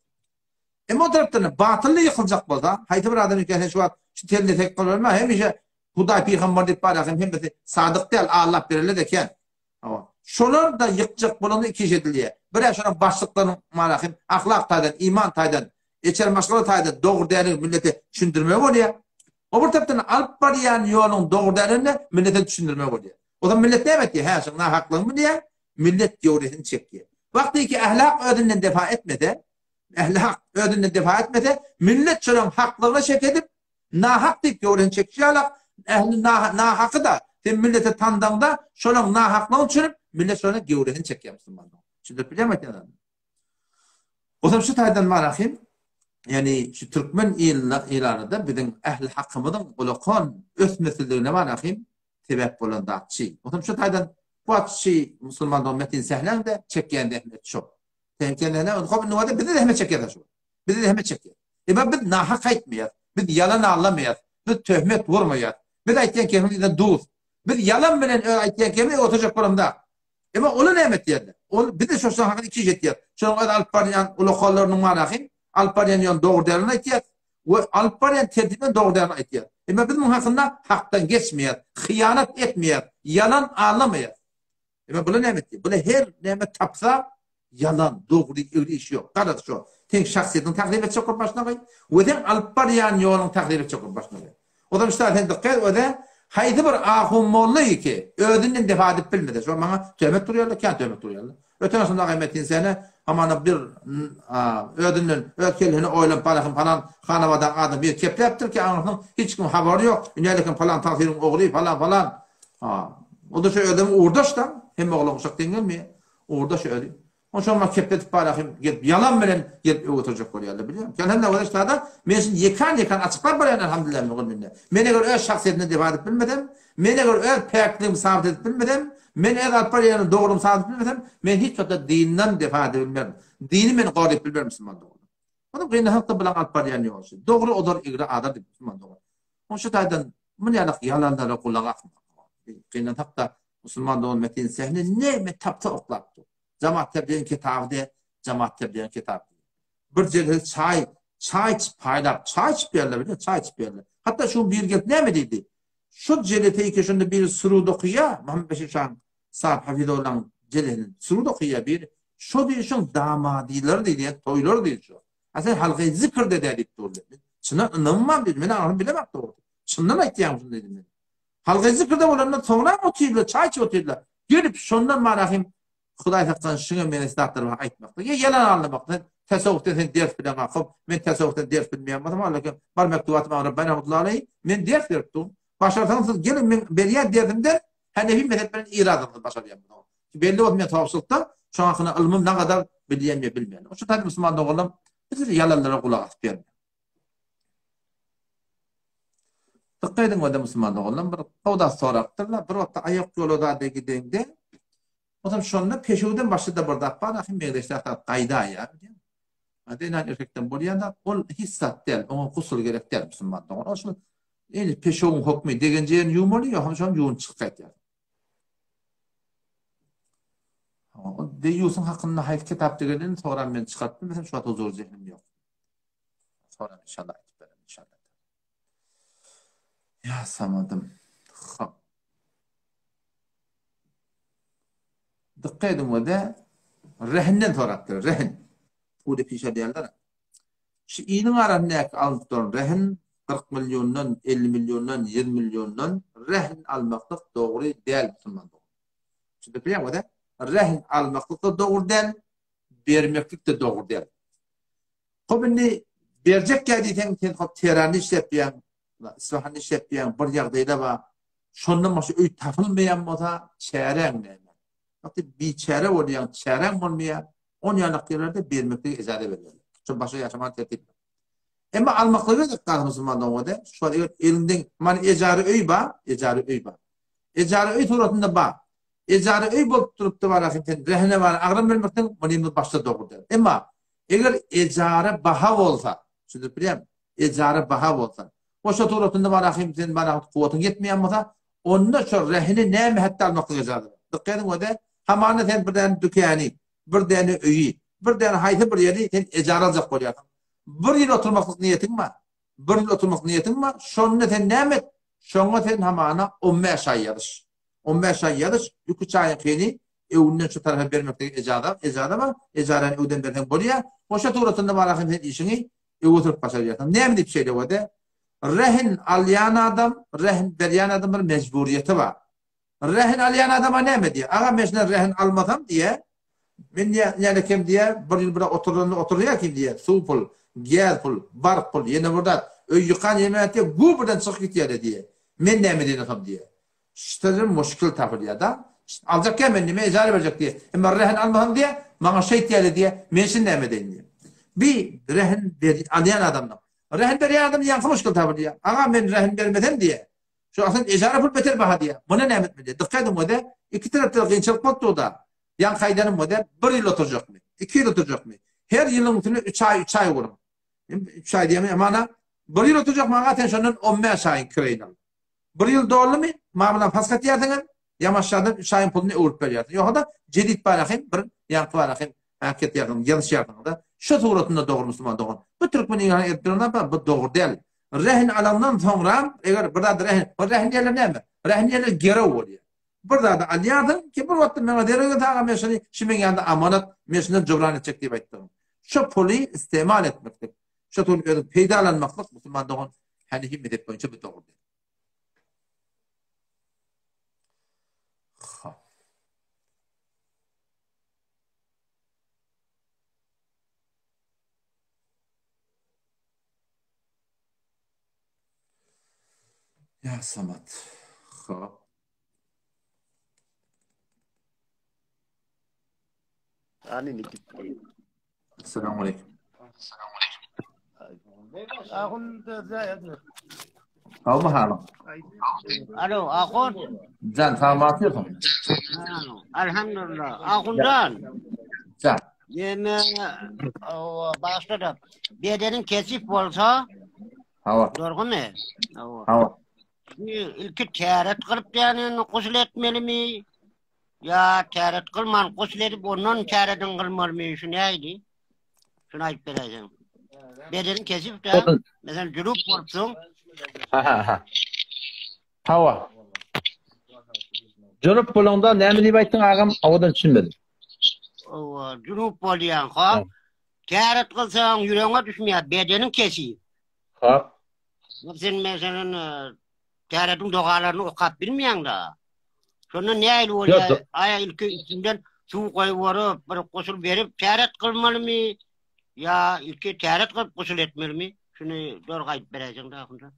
Speaker 1: Emma o tarapdan batylly ýykyljak bolsa, haýsy bir adam eken sen şu wagt şu telde tek galarma hemişe Hudaý pygambar diýip barýar hem hemmesi sadyk däl allap bererler eken. Hawa. Şolar da ýykjak bolanda iki iş edilýär. Bir-ä şonuň başlyklarynyň manasy ahlak taýdan, iman taýdan, içeri maşgala taýdan dogry däldigini millete düşündirmegi bolýar. O bir tarapdan alyp barýan ýoluň dogry däldigini millete düşündirmegi bolýar. O zaman millet näme etýär? Hä, şoň nahaklygyny bilýär, millet göwresini çekýär. Wagty ki ahlak özünden defa etmese, ahlak özünden defa etmese, millet şonuň haklygyna şek edip, Nahak diýip göwresini çekişi ýalak, ähli nahaky-da sen millete tandaňda, şolaň nahaklygyny düşünip, millet şonuň göwresini çekýär musulmanlaryň. Düşündirip bilýärmi aýtýan zadymy? Ozal şu taýdan bar ahim, ýagny şu türkmen ilanada biziň ähli hakymyzyň ulakan ösmesizligine bar ahim sebäp bolan zatçy. Ozal şu taýdan bu wagt şu musulmanlaryň metin sähläňde çekýän zähmeti şo. Sen kendine hop indi wada bizi zähmet çekýär şu. Bizi zähmet çekýär. Emma biz nahak aýtmaýas. Biz ýalan alamaýas. Biz töhmet vurmaýas. Biz aýtýan kemimiz duz. Biz ýalan bilen öz aýtýan kemimiz oturjak bolamda. Emma ola näme etýärler? Ol bizi şo şoň hakyny iki etýär. Şoň öz alyp barýan ulakanlarynyň manahy, alyp barýan ýolun dogry dälini aýtýar we alyp barýan tertibini dogry dälini aýtýar. Emma biz muň hakynda hakdan geçmeýär, hyýanat etmeýär, ýalan alamaýar. Emma bular näme etýär? Bular her näme tapsa ýalan, dogry, egri işi ýok. Garaz şo. Seň şahsyýetiňi tahrip etjek bolup başyna goý we seň alyp barýan ýoluňy tahrip etjek bolup başyna goý. Ozal şu sen dykgat et öze haýsy bir ahun molla ki özünden defa edip bilmese şo maňa töhmet urýarlar kän töhmet urýarlar. Öten aşam dagy metin sene hamana bir özünden öz kellesine oýlanyp barasyn falan hanabadan adam bir kepläpdir ki aňyrsynyň hiç kim habary ýok. Ünälekin falan tagsyryň ogly falan falan. Ha. O da şu özem ugurdaş da hemme oglan uşak deň gelmeýär. Ugurdaş özi. Onsoň maňa kepletip barahym gelip ýalan bilen gelip öe oturjak bolýarlar bilýäňmi? Gelende bolýar ştada men şimdi ýekan-ýekan açyklap barýan elhamdülillah mugallymda. Men eger öz şahsyýetimi defa edip bilmesem, men eger öz päkligimi sabyt edip bilmesem, men öz alyp barýan dogrymy sabyt edip bilmesem, men hiç wagtda dinden defa edip bilmerin. Dini men goryp bilmerin musulman doganlar. Onuň gynansakda bilen alyp barýan ýolşy. Dogry olar egri adar diýip musulman dogan. Oň şu taýdan muny ýalak ýalanlara gulak asma. Gynansakda musulman dogan Metin Sehni näme tapsa oklap dur. Jamaat tebligiň kitaby de, jamaat tebligiň kitaby. Bir jelse çaý, çaý içip paýlap, çaý içip berler, bilýän, çaý içip berler. Hatda şu bir gelip näme diýdi? Şu jelete şunda bir surud okuýa, Muhammed Beşir şaň Sahib Hafizollaň jelesini surud okuýa bir. Şo diýdi, şoň damadylary diýdi, ýa toýlary diýdi şo. A sen halky zikr de diýip durdy. Çyndan ynanmam diýdi, men aňryny bilemok dogry. Çyndan aýtýaň şuny diýdim men. Halky zikrde bolandan soňra otyrlar, çaý içip otyrlar. Gelip şondan marahym Hudaý saklasyn şuňa meňzeş zatlar bar aýtmakda. Ýa ýalan aldamakda. Tasawwufdan sen ders bilen hop, men tasawwufdan ders bilmeýän bolsam, Allah kim bar mektubatym aňryp ben rahmetullahi aleýh, men ders berip dur. Başarsaňyz siz geliň men berýän dersimden Hanefi mezhep bilen iradyňyzy başarýan bolsaňyz. Belli bolsun men tawsylykda şoň hakynda ylmym nagadar bilýän we bilmeýän. Şu taýda musulman doganlarym biz ýalanlara gulak asyp bermäň. Dykgat ediň wada musulman doganlarym bir gowda sorapdyrlar. Bir wagtda aýak ýola zada gideňde Onsoň şonda peşewden başga-da bir zat bar, ahim meňzeş zat gaýdaýar. Zenan erkekden bolýan zat, ol hiç zat däl, oňa gusul gerek däl musulman dogan. Ol şol indi peşewiň hökmi degen ýerini ýuwmaly, ýok hem şony ýuwunyp çykyp gaýtýar. Ol deýýusyň hakynda haýsy kitapda gelenini soran men çykaryp bilmesem şu wagt huzur zehnim ýok. Soran inşallah aýdyp bererin inşallah. Ýa samadym. Hop. Dykgat ediň we rehinden sorapdyr, rehin. Puly pişe diýerler. Şu iliň arasyndaky alnyp duran rehin 40 milliondan, 50 milliondan, 100 milliondan rehin almaklyk dogry däl musulman dogan. Şu bilýän we rehin almaklyk da dogry däl, bermeklik de dogry däl. Hop indi berjek gel diýseň sen hop Tehranda işläp diýýäň, Isfahanda işläp diýýäň, bir ýagdaýda bar. Şondan başga öý tapylmaýan bolsa çäräň näme? Wagty biçäre bolýaň, çäräň bolmaýar. On ýalak ýerlerde bermeklige ejaza berýärler. Şo başga ýaşamaga tertip ýok. Emma almaklyga gerek gazy musulman doňada. Şu eger eliňden mana ejara öý bar, ejara öý bar. Ejara öý suratynda bar. Ejara öý bolup durupdy bar sen rehine bar agram bermekden muny başda dogry däl. Emma Eger ejara baha bolsa, düşündirip bilýärmi? Ejara baha bolsa. Goşa suratynda bar ahym sen bar ahym kuwwatyň ýetmeýän bolsa, onda şo rehini näme hetde almaklyk ejaza bar. Dykgat ediň öde, hamana sen bir däne dükäni, bir däne öýi, bir däne haýsy bir ýeri sen ejara aljak bolýarsyň. Bir ýyl oturmaklyk niýetiň bar. Bir ýyl oturmak niýetiň bar. Şonda sen näme et? Şoňa sen hamana 15 aý ýazyş. 15 aý ýazyş, 2-3 aýyň keni öwünden şu tarapa bermeklige ejaza, ejaza bar. Ejarany öwden berseň bolýar. Goşa suratynda bar ahym sen işiňi öwe sürüp başarýarsyň. Näme diýip şeýle boldy? Rehin alýan adam, rehin berýän adam bir mejburiýeti bar. Rehin alýan adama näme diýýär? Aga men şundan rehin almasam diýýär. Men diýýär, näle kem diýýär, bir ýyl bir oturanda oturýar kim diýýär. Suw pul, gäz pul, bark pul, ýene bir zat. Öý ýykan ýeme diýýär, gu birden çykyp gitýär diýýär. Men näme diýen olsam diýýär. Şytadan muşkil tapylýar da. Aljak gel men nime ejara berjek diýe. Emma rehin almasaň diýe, maňa şeýtýärler diýe, men şindi näme edeýin diýe. Bi rehin ber alýan adamdan. Rehin berýän adam ýaňky muşkil tapylýar. Aga men rehin bermesem diýe. Şu aslynda ejara pul beter baha diýe. Muny näme etmeli diýe. Dykgat ediň o-da, iki tarapda kynçylyk bolup dur-da. Ýaňky aýdanym o-da, bir ýyl oturjakmy? 2 ýyl oturjakmy? Her ýylyň üstüne 3 aý, 3 aý guruň. 3 aý diýme, mana bir ýyl oturjak maňa sen şondan 15 aýyň kireýini al. Bir ýyl doldumy, maňa bilen fask etýärsiňem, ýamaşjadan 3 aýyň puluny öwrüp berýärsiň. Ýogsa-da jedid barahym bir ýaňky barahym hak etýärsiň, ýazyşýarsyň-da. Şu suratynda dogry musulman dogan. Bu türkmen ýygnany edip duran bu dogry däl. Rehin alandan soňram, eger bir zady rehin, bu rehin diýerler näme? Rehin diýerler gerew bolýar. Bir zady alýarsyň ki, bir wagtda meňe zerur gelse aga men şuny, şu meň ýanymda amanat, men şundan jybran etjek diýip aýtdygyň. Şo puly istemal etmeklik, şo puly özüň peýdalanmaklyk musulman dogan Hanefi mezhep boýunça bu dogry däl. Hop. Ýa Samat. Hop. Assalamu aleykum.
Speaker 2: Ahun
Speaker 1: Sag halyň.
Speaker 6: Alo, Ahun.
Speaker 1: Jan, sag bolsun.
Speaker 6: Alhamdulillah. Ahunjan.
Speaker 1: Jan.
Speaker 6: Ýene o başda bedeniň kesip bolsa,
Speaker 1: Hawa.
Speaker 6: Dogrumy? Hawa.
Speaker 1: Hawa.
Speaker 6: Ilki täret gylyp ýany gusl etmelimi? Ýa täret gylman gusl edip ondan täredin gylmalymy? Şu näýdi? Şuny aýdyp beräýseň. Bedeniň kesip de, meselem jünup bolupsyň.
Speaker 1: Ha ha ha. Hawa. Junup bolaňda näme diýip aýtdyň agam? Owadan düşünmedim.
Speaker 6: Owa, junup bolýaň, ha? Täret kylsaň ýüregiňe düşmeýär, bedeniň kesip.
Speaker 1: Hop.
Speaker 6: Sen meselem täretiň dogalaryny okap bilmeýäň-de. Şonda nähili bolýar? Aýa ilki üstünden suw goýup borup, bir gusul berip täret kylmalymy? Ýa ilki täret kylyp gusul etmelimi? Şuny dogry aýdyp beräýseň-de ahunda.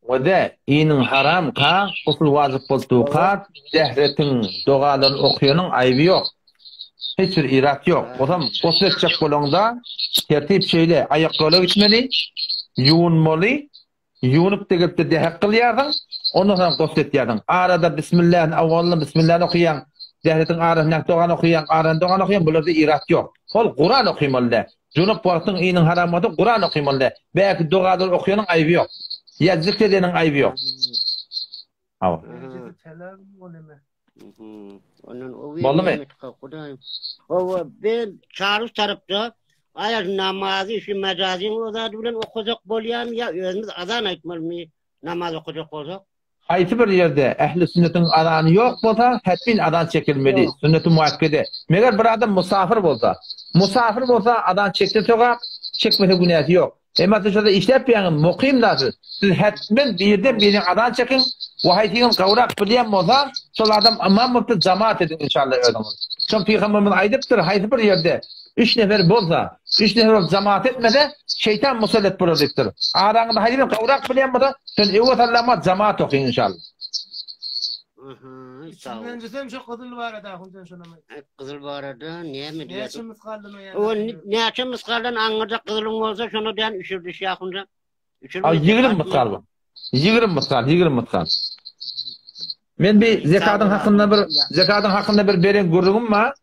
Speaker 1: Wede, iniň haramka, gusul wajyp bolduka, dähretiň dogalaryny okuyanyň aýby ýok. Hiç bir irat ýok. Ozam gusl etjek bolaňda tertip şeýle, aýakýola gitmeli, ýuwunmaly, ýuwunyp degipde dähek kylýarsyň, ondan soň gusl etýärsiň. Arada bismillähini awwalynda bismillähini okaýaň, dähretiň arasyndaky dogany okaýaň, arany dogany okaýaň, bularda irat ýok. Ol Kuran okymaly däl. Junup wagtyň iniň haram bolsa Kuran okymaly däl. Bäki dogalar okaýanyň aýby ýok. Ýa zikr edeniň aýby ýok. Hawa. Boldumy?
Speaker 6: Hawa, ben çaryş tarapda aýa namazy şu mejazyň ozady bilen okajak bolýan ýa özümiz azan aýtmalymy namaz okajak bolsak?
Speaker 1: Haýsy bir ýerde ähli sünnetiň azany ýok bolsa, hetmin azan çekilmeli, sünneti muakkede. Meger bir adam musafir bolsa, musafir bolsa azan çekse sogap, çekmese günäsi ýok. Emma siz şurada işläp ýaňy mukym da siz, siz hetmen birden biriň azan çekiň we haýsyňyz gowrak bilýän bolsa, şol adam ymam bolupdyr, jamaat ediň inşallah özüňiz. Şony pygamberimiz aýdypdyr, haýsy bir ýerde üç nefer bolsa, üç nefer bolup jamaat etmese, şeýtan musallat bolar diýipdir. Araňyzda haýsy bir gowrak bilýän bolsa, şony öwe sallama jamaat okyň inşallah.
Speaker 2: Üçünjisem şu gyzyl barada ahun sen şonam aýt.
Speaker 6: Gyzyl barada näme diýýär?
Speaker 2: Näçe mysgaldymy ýa?
Speaker 6: O näçe mysgaldan aňňyrjak gyzylyň bolsa şona dän üşür düşýär ahunjan.
Speaker 1: Üşür. 20 mysgal bu. 20 mysgal, 20 mysgal. Men bir zekadyň hakynda bir zekadyň hakynda bir beren gürrüňim bar.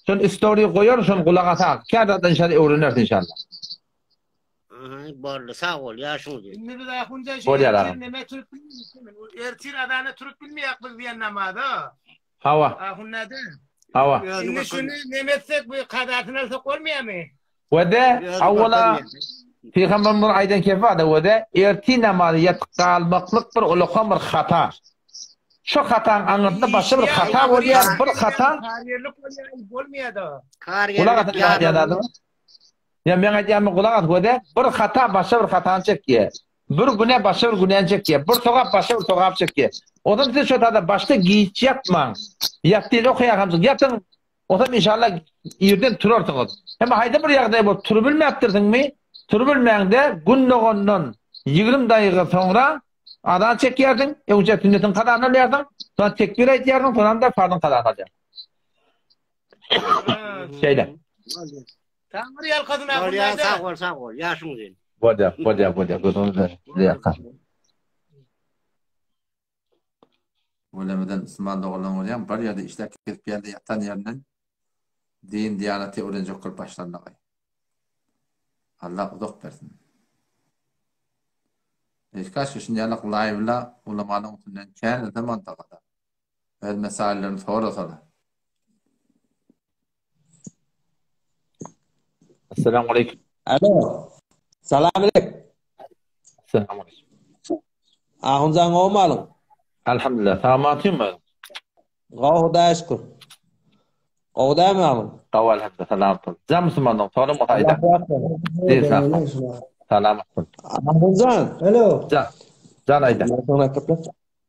Speaker 1: Şony story goýaryn, şony gulak asaň. Käbir inşallah öwrenersin inşallah.
Speaker 6: Boldy, sag bol, ýaşyň uzyn.
Speaker 2: Indi biz ahunja şu
Speaker 1: Bolýar
Speaker 2: ertir
Speaker 1: agam.
Speaker 2: neme turup bilmeýäris. Ertir azana turup bilmeýäk biz diýen namaza.
Speaker 1: Hawa.
Speaker 2: Ahun näde?
Speaker 1: Hawa.
Speaker 2: Indi şuny neme etsek bu kazasyny alsak bolmaýarmy?
Speaker 1: Wede awwala Pygamberimiz aýdan kefi barda wede ertir namazy ýatyp galmaklyk bir ulakan bir hata. Şo hataň aňyrsynda başga bir hata bolýar, bir hata.
Speaker 2: Karýerlik bolýar, bolmaýar-da.
Speaker 1: Gulak asyň aýdýan zadyma. Ýa meň aýdýanyma gulak as wede bir hata başga bir hatany çekýär. Bir günä başga bir günäni çekýär. Bir sogap başga bir sogap çekýär. Onsoň siz şo tada başda giç ýatmaň. Ýatdyny okaýarkamjyk ýatyň. Onsoň inşallah irden turarsyňyz. Emma haýsy bir ýagdaý bolup turubilmäpdirsiňmi? Turubilmäňde gün dogandan 20 daýyga soňra azan çekýärsiň, öňçe sünnetiň kazasyny alýarsyň, soň tekbir aýdýarsyň, soňam-da farzyň kazasyny alýarsyň. Şeýle.
Speaker 2: Taňry ýalkasyn ahun
Speaker 6: Bolýar, sag bol, sag bol. Ýaşyň uzyn.
Speaker 1: Bolýar, bolýar, bolýar. Gözüňiz ýalkasyn. Ölemeden Musulman doganlaryň bolýan bir ýerde işläp kesip ýerde ýatan ýerinden. Din diýanaty öwrenjek bolup başlandygy. Allah uzak bersin. Kaşki şunýalak laýwla ulamanyň üstünden kän öte mantagada. Öz mesaillerini sorasala. Assalamu aleýkum.
Speaker 7: Alo. Salam aleýkum.
Speaker 1: Assalamu aleýkum.
Speaker 7: Ahunjan gowmy halyň?
Speaker 1: Alhamdulillah. Salamatym.
Speaker 7: Gowy Hudaýa şükür. Gowy dälmi halyň?
Speaker 1: Gowy alhamdulillah. Salamat. Jan musulmanlaryň soram bolsa aýda. Salamat.
Speaker 7: Ahunjan.
Speaker 5: Alo.
Speaker 1: Jan. Jan aýda.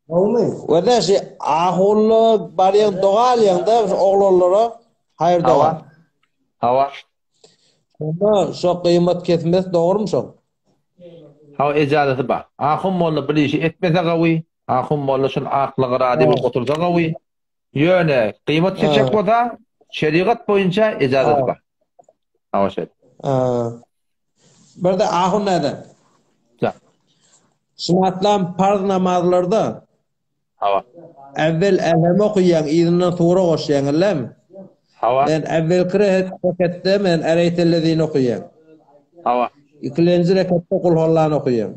Speaker 5: Gowmy?
Speaker 7: Wada şu ahunla barýaň doga alýaň-da şu oglanlara haýyr doga.
Speaker 1: Hawa.
Speaker 7: Şonda şo gyýmat kesmesi dogrumy şoň?
Speaker 1: Hawa ejazaty bar. Ahun molla bir işi etmese gawy, ahun molla şol aklyga razy bolup otursa gawy. Ýöne gyýmat kesjek bolsa şerigat boýunça ejazaty bar. Hawa şeýle.
Speaker 7: Birde ahun näde?
Speaker 1: Ja.
Speaker 7: Şumatlam parz namazlarda
Speaker 1: Hawa.
Speaker 7: Äwwel Älhem okaýaň, yzyndan sura goşýaň, ellemi?
Speaker 1: Hawa.
Speaker 7: Men äwwelki reketde men Ereýtellezini okaýan.
Speaker 1: Hawa.
Speaker 7: Ikilenji reketde Kulhallany okaýan.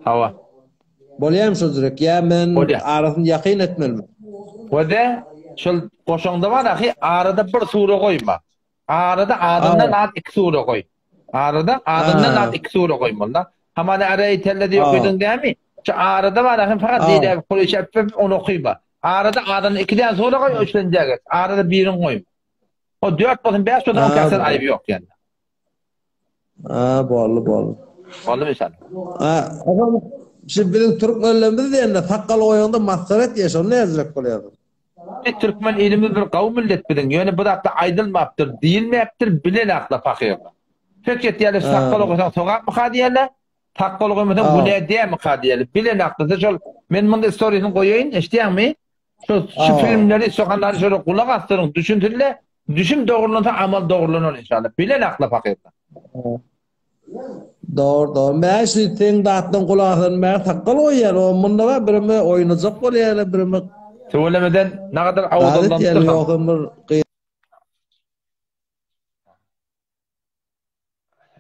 Speaker 1: Hawa.
Speaker 7: Bolýarmy şol jürek? Ýa men
Speaker 1: Bolýar.
Speaker 7: arasyny ýakyn etmelimi?
Speaker 1: Wede şol goşaňda bar ahy arada bir sura goýma. Arada azyndan az iki sure goý. Arada azyndan az iki sure goýmaly. Hamana Ereýtellezi okydyň dämi? Şu arada bar hem fakat diýdi Kureýş äpbe ony okyma. Arada azyndan iki däne sure goý, üçlenjä geç. Arada birini goýma. O dört bolsun, bäş bolsun, o käsen aýby ýok ýani.
Speaker 7: Ha, boldy, boldy.
Speaker 1: Boldy inşallah.
Speaker 7: Ha, oňa şu biziň türkmenlerimiz diýende sakgal goýanda masgara etýär, şony näzirek bolýar.
Speaker 1: Biz türkmen ilimiz bir gawy millet biziň ýöne bu zatlar aýdylmapdyr diýilmäpdir bilenaklar pahyrlar. Pek etýärler sakgal goýsaň sogapmyka diýerler sakgal goýmasaň günä dälmika diýerler bilenaklar siz şol men munda istoriýasyny goýaýyn eşidýäňmi şo şu filmleri sohanlary şöyle gulak asdyryň düşünsinler düşüm dogrulansa amal dogrulanар inşallah bilenaklar pahyrlar.
Speaker 7: Dogry dogry. Mä şu seň zatdan gulak asan mä sakgal goýýan. O munda bar birimi oýnajak bolýar birimi.
Speaker 1: Tüwelemeden nagadar awazalanypdyr.
Speaker 7: Ýogsam bir gyz.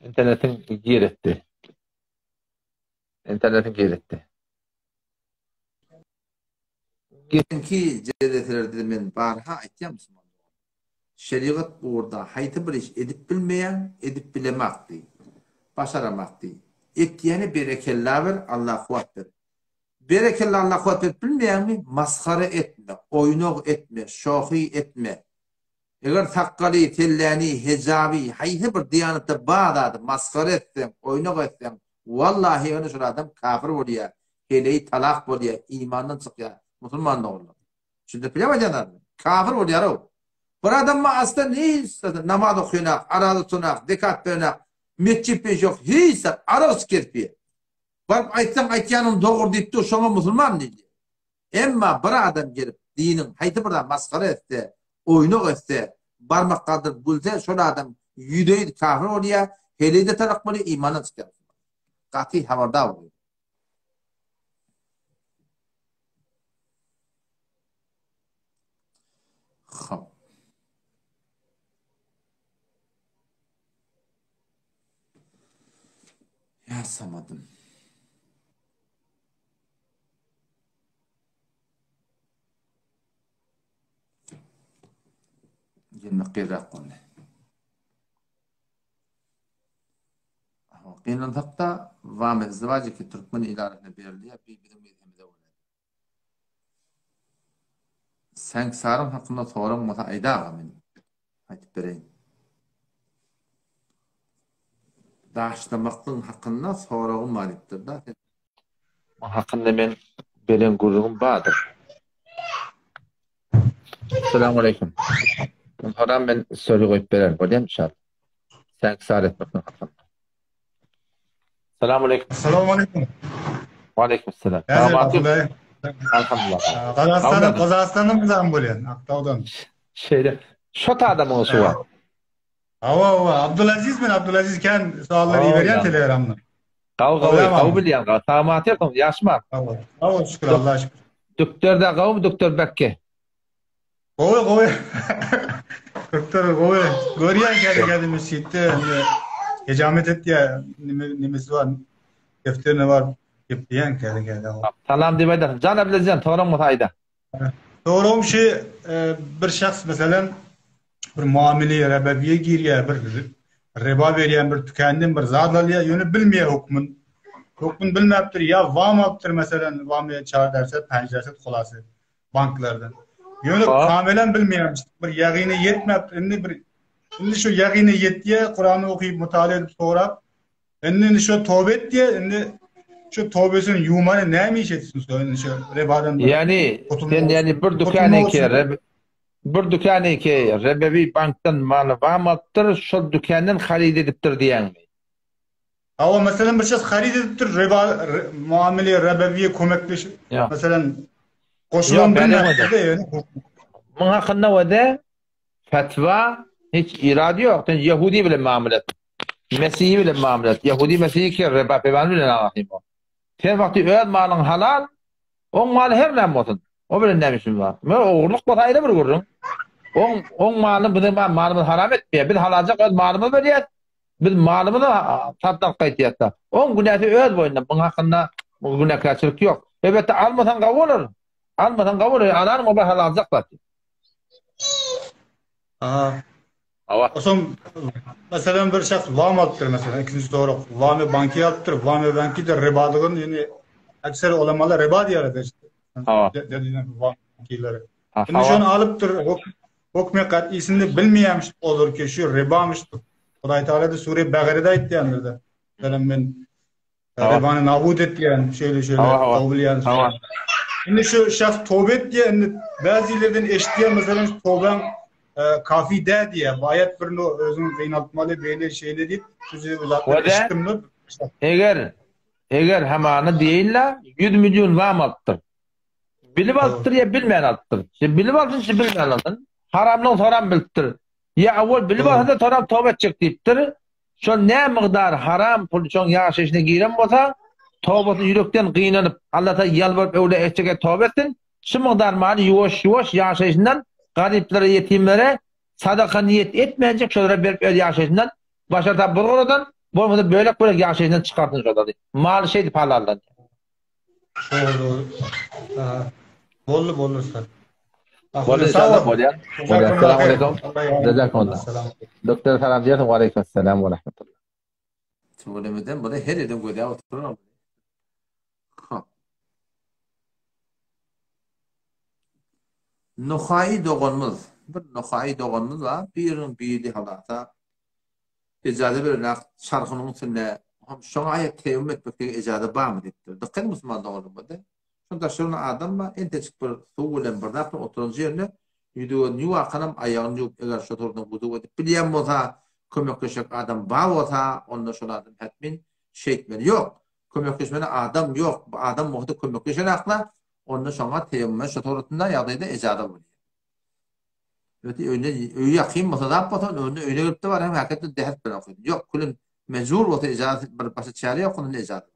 Speaker 1: Internetiň gir etdi. Internetiň gir etdi. Geçenki jedeselerde men barha aýtýan musulman dogan. Şerigat ugurda haýsy bir iş edip bilmeýäň, edip bilemak diý. Başaramak diý. Etýäne berekella ber, Allah kuwwat ber. Berekella Allah kuwwat berip bilmeýäňmi, masgara etme, oýnag etme, şohy etme. Eger sakgaly, selläni, hejaby, haýsy bir diýanatda bar zady masgara etseň, oýnak etseň, wallahi ýöne şol adam kafir bolýar, heleýi talak bolýar, imandan çykýar, musulman doganlar. Düşündirip bilýärmi aýdýan zadymy? Kafir bolýar-ow. Bir adam bar aslan hiç zat namaz okaýanak, araza tutanak, zekat berenak, metjit beýş ýok, hiç zat, arak içip gezip ýör. Baryp aýtsaň aýtýanyň dogry diýip dur, şoňa musulman diýilýär. Emma bir adam gelip diniň haýsy bir zady masgara etse, oýnak etse, barmak galdyryp gülse şol adam ýüzeýüz kafir bolýar, heleý-de talak bolýar, imandan çykýar. Gaty habardar boluň. Hop. Ýa samadym. Gelmek gerek boldy. Gynansak-da, Wame Zwajiki türkmen idaresine berilýär, bi biziň mezhebimize görä. Seňsaryň hakynda soraň bolsa aýdaga men aýdyp bereýin. Daşlamaklygyň hakynda soragym bar diýipdir-da. Muň hakynda men beren gürrüňim bardyr. Assalamu aleýkum. Muny soran men story goýup bererin, bolýarmy inşallah. Seňsar etmekligiň hakynda. Salam aleýkum.
Speaker 8: Salam aleýkum.
Speaker 1: Wa aleýkum salam. Salamat. Alhamdulillah.
Speaker 8: Gazagystanda Gazagystanda mızam bolýan, Aktaudan.
Speaker 1: Şeýle. Şo adamyň şu wagt.
Speaker 8: Hawa, hawa. Abdulaziz men Abdulaziz kän sowallar iberýän Telegramdan.
Speaker 1: Gawy gawy, gawy bilýän. Salamat ýaşma.
Speaker 8: Hawa, hawa şükür Allaha şükür.
Speaker 1: Dükder de gawmy, dükder Bekke?
Speaker 8: Gowy, gowy. Doktor gowy. Görýän kädi kädi mesjitde indi hejamet etýär. Nime nimesi bar. Defterine bar. Gepleýän kädi kädi.
Speaker 1: Salam diýip aýdarsyn. Jan Abdulaziz soraň bolsa aýda.
Speaker 8: Soragym şu bir şahs meselem bir muamele rebebiýe girýär, bir reba berýän bir tükändan bir zat alýar, ýöne bilmeýär hukmyn. Hukmyn bilmäpdir, ýa wam alypdyr meselem, wamy çar derset, panç derset hulasy banklardan. Ýöne kamelen bilmeýärmiş, bir ýagyna ýetmäpdir. Indi bir indi şu ýagyna ýetýär, Kurany okyp, mutala edip sorap, Indi indi şo toba etdi, indi şu tobesini ýuwmany näme iş etsin şo indi şu rebadan bir
Speaker 1: Ýani sen ýani bir dükan eke reb bir dükan eke rebewi bankdan maly wam alypdyr, şol dükandan haryt edipdir diýýäňmi?
Speaker 8: Hawa, meselem bir şahs haryt edipdir, reba muamele rebewiye kömekleşip, meselem goşulan bilmändir-de ýöne.
Speaker 1: Muň hakynda wede Fetwa hiç irady ýok. Sen ýehudi bilen mamla et. Mesihi bilen mamla et. Ýehudi mesihi ki reba peýgamber bilen agasy bol. Sen wagty öz malyň halal, oň maly her näme bolsun. O bilen näme işimiz bar? Men ogurlyk bolsa aýry bir gürrüň. Oň oň malyny biziň malymyz haram etmeýär. Biz halaljak öz malymyzy berýäs. Biz malymyzy satyn alyp gaýtýas-da. Oň günäsi öz boýnuna. Muň hakynda günäkärçilik ýok. Elbetde almasaň gowy bolar. Almasaň gowy bolar. Alanyň o bir halaljak zat.
Speaker 8: Aha.
Speaker 1: Hawa.
Speaker 8: Osom meselem bir şahs wam alypdyr meselem ikinji sorag. Wamy banki alypdyr. Wamy banki de ribadygyny ýani ekser ulamalar riba diýýärler işte.
Speaker 1: Hawa.
Speaker 8: Wam bankileri. Indi şony alypdyr. Hukmy kat'isini bilmeýärmiş olur ki şu ribamyş. Hudaý Taala da sure Bagarada aýtýandyr. Meselem men Ribany nabut etýän, şeýle şeýle kabul ýaly.
Speaker 1: Hawa.
Speaker 8: Indi şu şahs toba etýär, indi bäzilerden eşitýär, meselem şu tobaň e, kafi dä diýýär. Bu aýat birini özüň gynaltmaly, beýle şeýle diýip, şu zatlar eşitdim.
Speaker 1: Eger eger hamany diýeýin-le, 100 million wam alypdyr. Bilip alypdyr ýa bilmän alypdyr. Şu bilip alsyn, şu bilmän alsyn. Haramlygyny soram bilipdir. Ýa awal bilip alsa-da soram toba etjek diýipdir. Şol nä mygdar haram pul şoň ýaşaýşyna giren bolsa, tobasyny ýürekden gynanyp, Allata ýalbaryp öwle etjege toba etsin, şu mygdar maly ýuwaş-ýuwaş ýaşaýşyndan garyplara, ýetimlere sadaka niýet etmänjek şolara berip öz ýaşaýşyndan başarsa bir goladan, bolmasa bölek-bölek ýaşaýşyndan çykarsyn şolary. Maly şeýdip halallanýar.
Speaker 8: Dogry dogry. Boldy boldy ussat.
Speaker 1: Boldy inşallah bolýar. Bolýar. Salam aleýkum. Jazakumullah. Doktor salam diýersiň. Wa aleýkum salam we rahmetullah. Tüwelemeden bu da her ýerden gözäp oturan. Hop. Nuhaý doganymyz, bir Nuhaý doganymyz bar, biriniň biri halasa Ejaza berilen çarhynyň üstünde hem şoňa aýak teýemmum etmeklige ejaza barmy diýipdir. Dykgat ediň musulman doganlarymyz. Şol daşarynda adam bar, entejik bir suw bilen bir zat bilen oturan ýerinde ýüzi-gözüni ýuwakanam aýagyny ýuwup eger şo turdan wudu edip bilýän bolsa, kömekleşjek adam bar bolsa, onda şol adam hätmin şeýtmeli. Ýok, kömekleşmeli adam ýok, bu adam bolsa kömekleşenakla, onda şoňa teýemmum şo suratynda ýagdaýda ejaza bolýar. Öte öýüne öýi ýakyn bolsa zat bolsa onda öýüne gelip-de bar hem häketde dähet bilen okydy. Ýok, külün mejbur bolsa ijazat bir başga çäre ýok onda ijazat.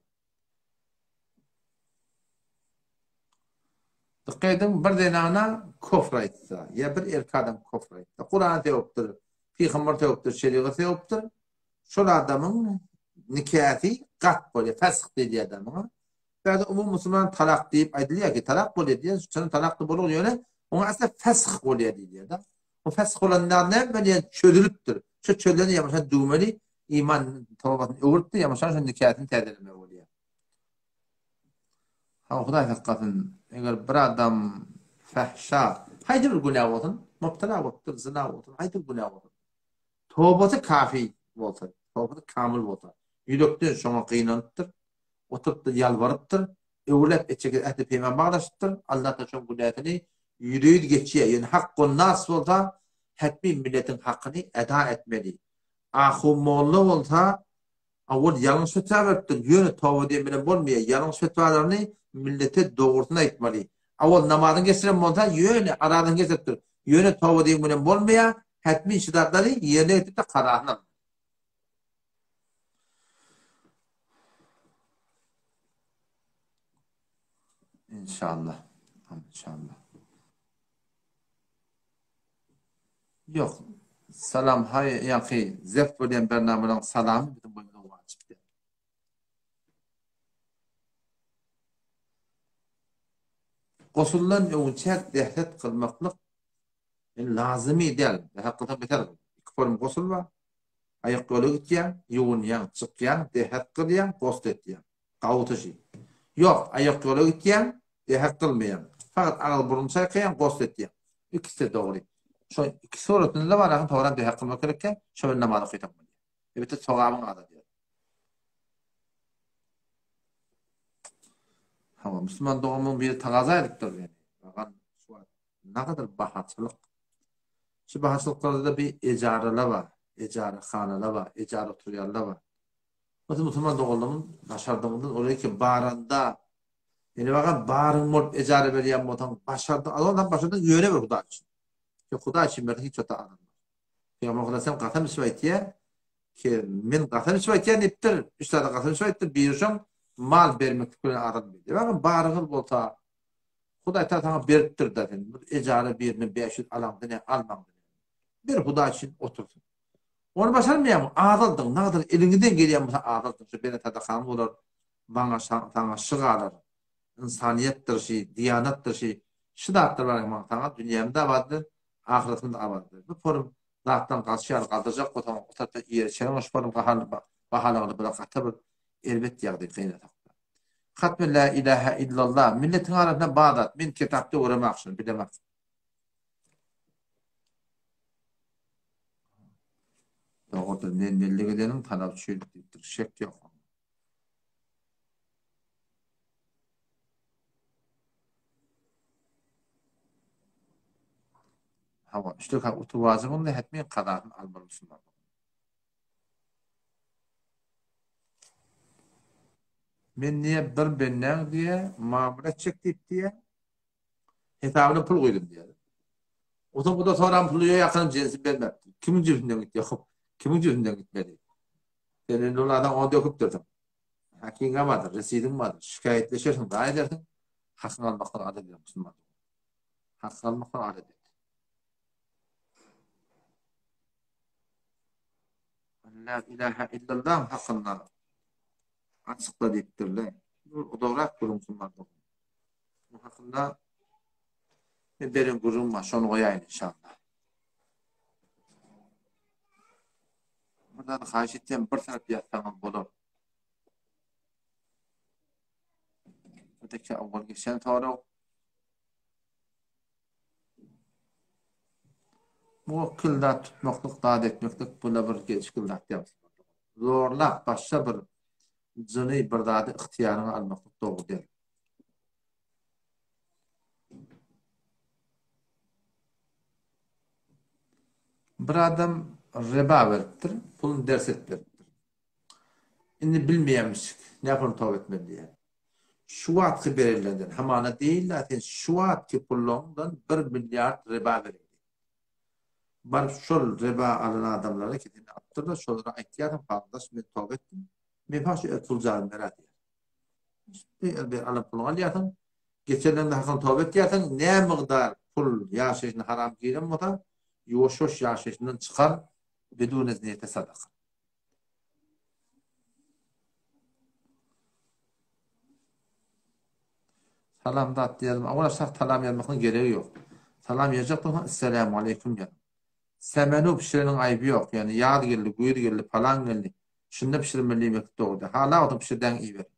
Speaker 1: Dykgat ediň, bir zenana kofr aýtsa, ýa bir erkek adam kofr aýtsa, Kurany sögüpdir, pygamber sögüpdir, şerigat sögüpdir, şol adamyň nikäsi gat bolýar, fesh diýilýär adamyň. Bärde umumy musulman talak diýip aýdylýar ki, talak bolýar diýen, çyn talak-da bolar ýöne oňa asla fesh bolýar diýilýär-de. O fesh bolanda näme bolýar? Çözülipdir. Şu çözülen ýa düwmeli iman tobasyny öwrüpdir, ýa şo nikasyny täzelemeli bolýar. Ha, Hudaý saklasyn, eger bir adam fahşa, haýsy bir günä bolsun, mubtala bolupdyr, zyna bolsun, haýsy bir günä bolsun. Tobasy kafi bolsa, tobasy kamyl bolsa, ýürekden şoňa gynanypdyr, oturypdyr, ýalbarypdyr, öwrüläp etjek ähdi-peýman baglaşypdyr, Allatagala şoň günäsini ýüzbe-ýüz geçýär. Ýöne hakgun-nas bolsa, hetmi milletiň hakyny eda etmeli. Ahun-molla bolsa, owal ýalňyş fetwa beripdir, ýöne toba diýen bilen bolmaýar, ýalňyş fetwalaryny millete dogrusyny aýtmaly. Owal namazyny geçiren bolsa, ýöne arazyny geçiripdir, ýöne toba diýen bilen bolmaýar, hetmi şu zatlary ýerine getirip-de kazasyny almaly. Inşallah. İnşallah. Ýok. Salam haý ýaňky zeft bolýan bernamalaň salamy biziň boýnumyza wajyp däl. Gosuldan öňçäk dehret kylmaklyk lazymy däl. Dehret kylsaň beter gyl. Iki form gosul bar. Aýak ýola gitýäň, ýuwunýaň, çykýaň, dehret kylýaň, gosl etýäň. Gawuta şi. Ýok, aýak ýola gitýäň, dehret kylmaýaň. Fakat agyz-burun çaýkaýaň, gosl etýäň. Ikisi-de dogry. Şo iki suratynda-da bar, ahyr soňram dehret kylmak gerek eken, şo bilen namaz okaýsaň bolýar. Elbetde sogabyň azalýar. Hawa, musulman doganymyň biri tagaza edipdir ýani. Bagan şu wagt nagadyr bahaçylyk. Şu bahaçylyklarda-da bir ejaralar bar, ejarahanalar bar, ejara oturýanlar bar. Biz musulman doganlarymyz başardygyňdan olar ki baranda ýani bagan baryň bolup ejara berýän bolsaň başardyň, azam başardyň ýöne bir Hudaý üçin. Ýok Hudaý üçin berseň hiç wagtda azalmaz. Pygamber Aleyhisselam gasam içip aýtýar ki, men gasam içip aýtýan diýipdir. Üç zada gasam içip aýtdy. Biri şoň mal bermeklik bilen adam diýdi. Bakın baryňyz bolsa Hudaý ta saňa beripdir da sen. Bir ejara birine 500 alaňda ne almaňda ne. Bir Hudaý üçin otursyn. Ony başarmaýarmy? Azaldyň. Nadyr eliňizden gelýän bolsa azaldyň. Şu beren sadakaň bolar. Maňa saňa şy galar. Ynsanyýetdir şy, diýanatdyr şy. Şy zatlar bar maňa saňa dünýämi-de abat eder. Ahyretini-de abat eder. Bu forum zatdan gaçy ýaly galdyrjak bolsaň, o tarapdan ýeri çerin şu forum bahalagyny bile gaty bir erbet ýagdaý gynasak-da. Hatmy lä ilähä illallah milletiň arasynda bar zat. Men kitapda göremak şuny, bilemak. Dogrudyr, men bellik edeniň talap üçin diýipdir. Şek ýok. Hawa, üç rekat otur wajyp onda hetmen kazasyny almaly musulman. Men diýe bir bendäň diýe mamla etjek diýip diýe hesabyna pul goýdum diýe. Otam bu da soran puly ýok ýakynym jensi bermepdir. Kimiň jübüsinden gitdi? Kimiň jübüsinden gitmedi? Sen indi ol adam ony döküpdirsiň. Hakyňa bardyr, residiň bardyr. Şikaýatleşersiň, daý edersiň. Hakyňy almakdan adat eder musulman. Hakyňy almakdan adat et. La ilaha illallah hakynda açykla diýipdirler. Uzagrak gürrüň musulman. Bu hakynda men beren gürrüň bar, şony goýaýyn inşallah. Bir zady haýyş etýän, bir tarap ýazsaňyz bolar. Öteki awwal geçen sorag. Muwakkil zat tutmaklyk, zat etmeklik bu-da bir gelşikli zat däl. Zorlap başga bir jyny bir zady ygtyýaryňa almaklyk dogry däl. Bir adam reba beripdir, puluny ders edip beripdir. Indi bilmeýärmiş, näpuluny toba etmeli diýýär. Şu wagtky berenlerden, hamana diýilýär, sen şu wagtky pullaryňdan bir milliard reba bereýin. Baryp şol reba alan adamlara ki seni alypdyrlar, şolara aýtýarsyň, gardaş men toba etdim, men saňa şu el puljagymy beräý diýýär. Bir alan puluňy alýarsyň, geçenlerinde hakyny toba etýärsiň, nä mygdar pul ýaşaýşyna haram giren bolsa, ýuwaş-ýuwaş ýaşaýşyndan çykar, bidune niýete sadaka. Salam zat diýelim. Awala şah salam ýazmakdan geregi ýok. Salam ýazjak bolsaň Esselamu aleýkum ýaz. Semenu pişireniň aýby ýok. Ýani ýaz geldi, güýz geldi, palan geldi. Şunda pişirmeli diýmeklik dogry däl. Hala wagtyň pişirdäň iýiber.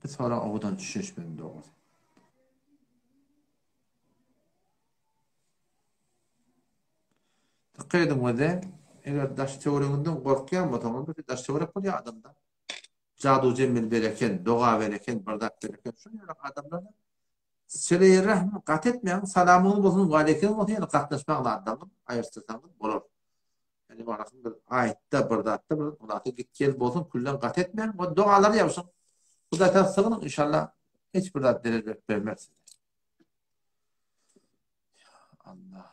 Speaker 1: Bu sorag owadan düşünişmedim dogrusy. Dikkat ediň weze, eger daş töweregiňden gorkýan bolsaňyz, bir daş töwerek bolýar adamda. Jadu jemmil bereken, doga bereken, bir zat bereken. Şuny ýaly adamlara Sile-i rehm gat etmäň, salamyňyz bolsun, waleýkim bolsun, ýöne gatnaşmaň zatlaryňyz aýyrşdyrsaňyz bolar. Ýani barasyn bir aýtda bir zatda bir zata git gel bolsun, külden gat etmäň, we dogalar ýapyşyň. Hudaý tagala sygynyň inşallah hiç bir zat zelel berip bermez size. Allah.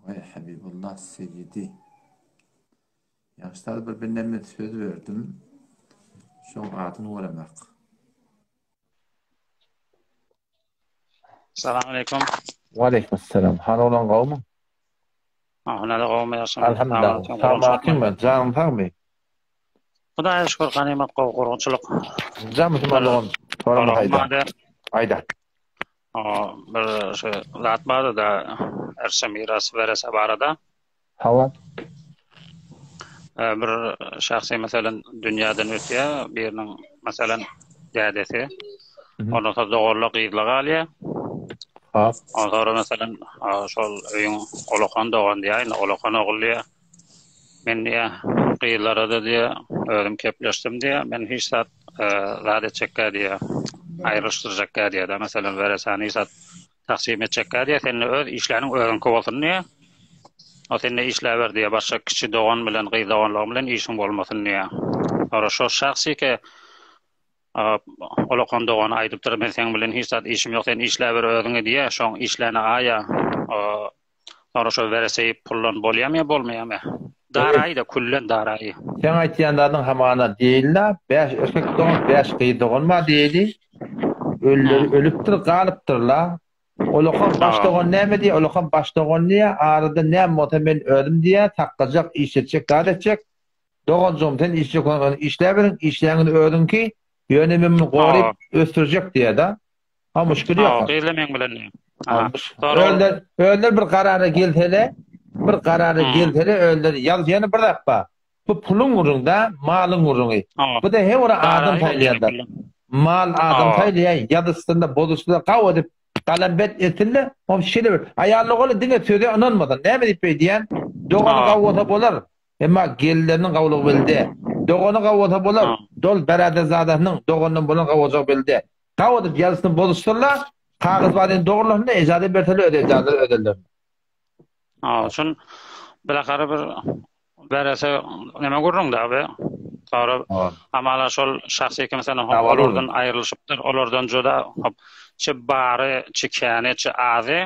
Speaker 1: Eý Habibullah Seýidi. Ýaşlar bir binden men söz berdim. Şoň adyny göremek.
Speaker 9: Salam aleýkum.
Speaker 1: Waleýkim salam. Hal oglan gowmy?
Speaker 9: Ahunada gowmy ýagşymy?
Speaker 1: Alhamdulillah. Sagmakyňmy? Janyň sagmy?
Speaker 9: Hudaýa şükür ganymat gowy gurgunçylyk.
Speaker 1: Jan musulman dogan. Sorama haýda. Aýda.
Speaker 9: Bir şu zat bardy da erşe miras werese barada.
Speaker 1: Hawa.
Speaker 9: Bir şahsy meselen dünýäden ötýär, biriniň meselen dädesi. Ondan soň doganly gyzly galýar.
Speaker 1: Ha.
Speaker 9: Ondan sonra meselen şol öýüň olakan dogan diýýär, indi olakan ogul diýýär. Men diýýär, gyzlara-da diýýär, özüm kepleşdim diýýär, men hiç zat zat etjekkä diýýär, aýrylyşdyrjakkä diýýär-de, meselem weresany hiç zat Taksym etjekkä diýýär, sende öz işläniň özüňki bolsun diýýär. O sende işläber diýýär, başga kiçi dogan bilen, gyz doganlaryň bilen işiň bolmasyn diýýär. Sonra şo şahsyke olakan dogany aýdypdyr, men seň bilen hiç zat işim ýok, sen işläber özüňe diýýär, şoň işläni aýa. Sonra şo wereseýi puldan bolýamy ýa bolmaýamy? Daraýy-da, küllen daraýy.
Speaker 1: Seň aýtýan zadyň hamana diýildi, bäş erkek dogan, bäş gyz dogan bar diýildi. Ölüleri ölüpdir, galypdyr-la. Olakan baş dogan näme diýýär? Olakan baş dogan diýýär, arada näme bolsa men özüm diýýär, saklajak, işletjek, zat etjek. Doganjygym sen işlejek bolsaň özüň işläberiň, işläňiz özüňki, ýöne men muny goryp ösdürjek diýýär-de. Ha muşkil ýok.
Speaker 9: Gyzla meň bilen.
Speaker 1: Özler, özler bir karara gelsele, bir karara gelsele özler ýaz ýene bir zat bar. Bu puluň gürrüňde, malyň gürrüňi. Bu da her bir adam saýlaýar. Mal adam saýlaýar, ýazyşsynda, bozuşsynda, gaw edip, galam bet etsinle, hom şeýle bir. Aýallyk oly diňe söze ynanmasyn. Näme diýip beýdýän? Dogany gaw bolsa bolar. Emma gelinleriniň gawlygy belli däl. Dogany gaw bolsa bolar. Dol beraderzadasynyň doganyndan bolan gaw boljagy belli däl. Gaw edip ýazyşsyny bozuşsynlar, kagyz baryny dogrulasynda ejaza berseler öz ejazalary öz ellerinde.
Speaker 9: Ha, şun bilakary bir berese neme gürrüň da be. Sonra amala şol şahsy kimsenin hop olardan aýrylyşypdyr, olardan juda hop çi bary, çi käni, çi azy.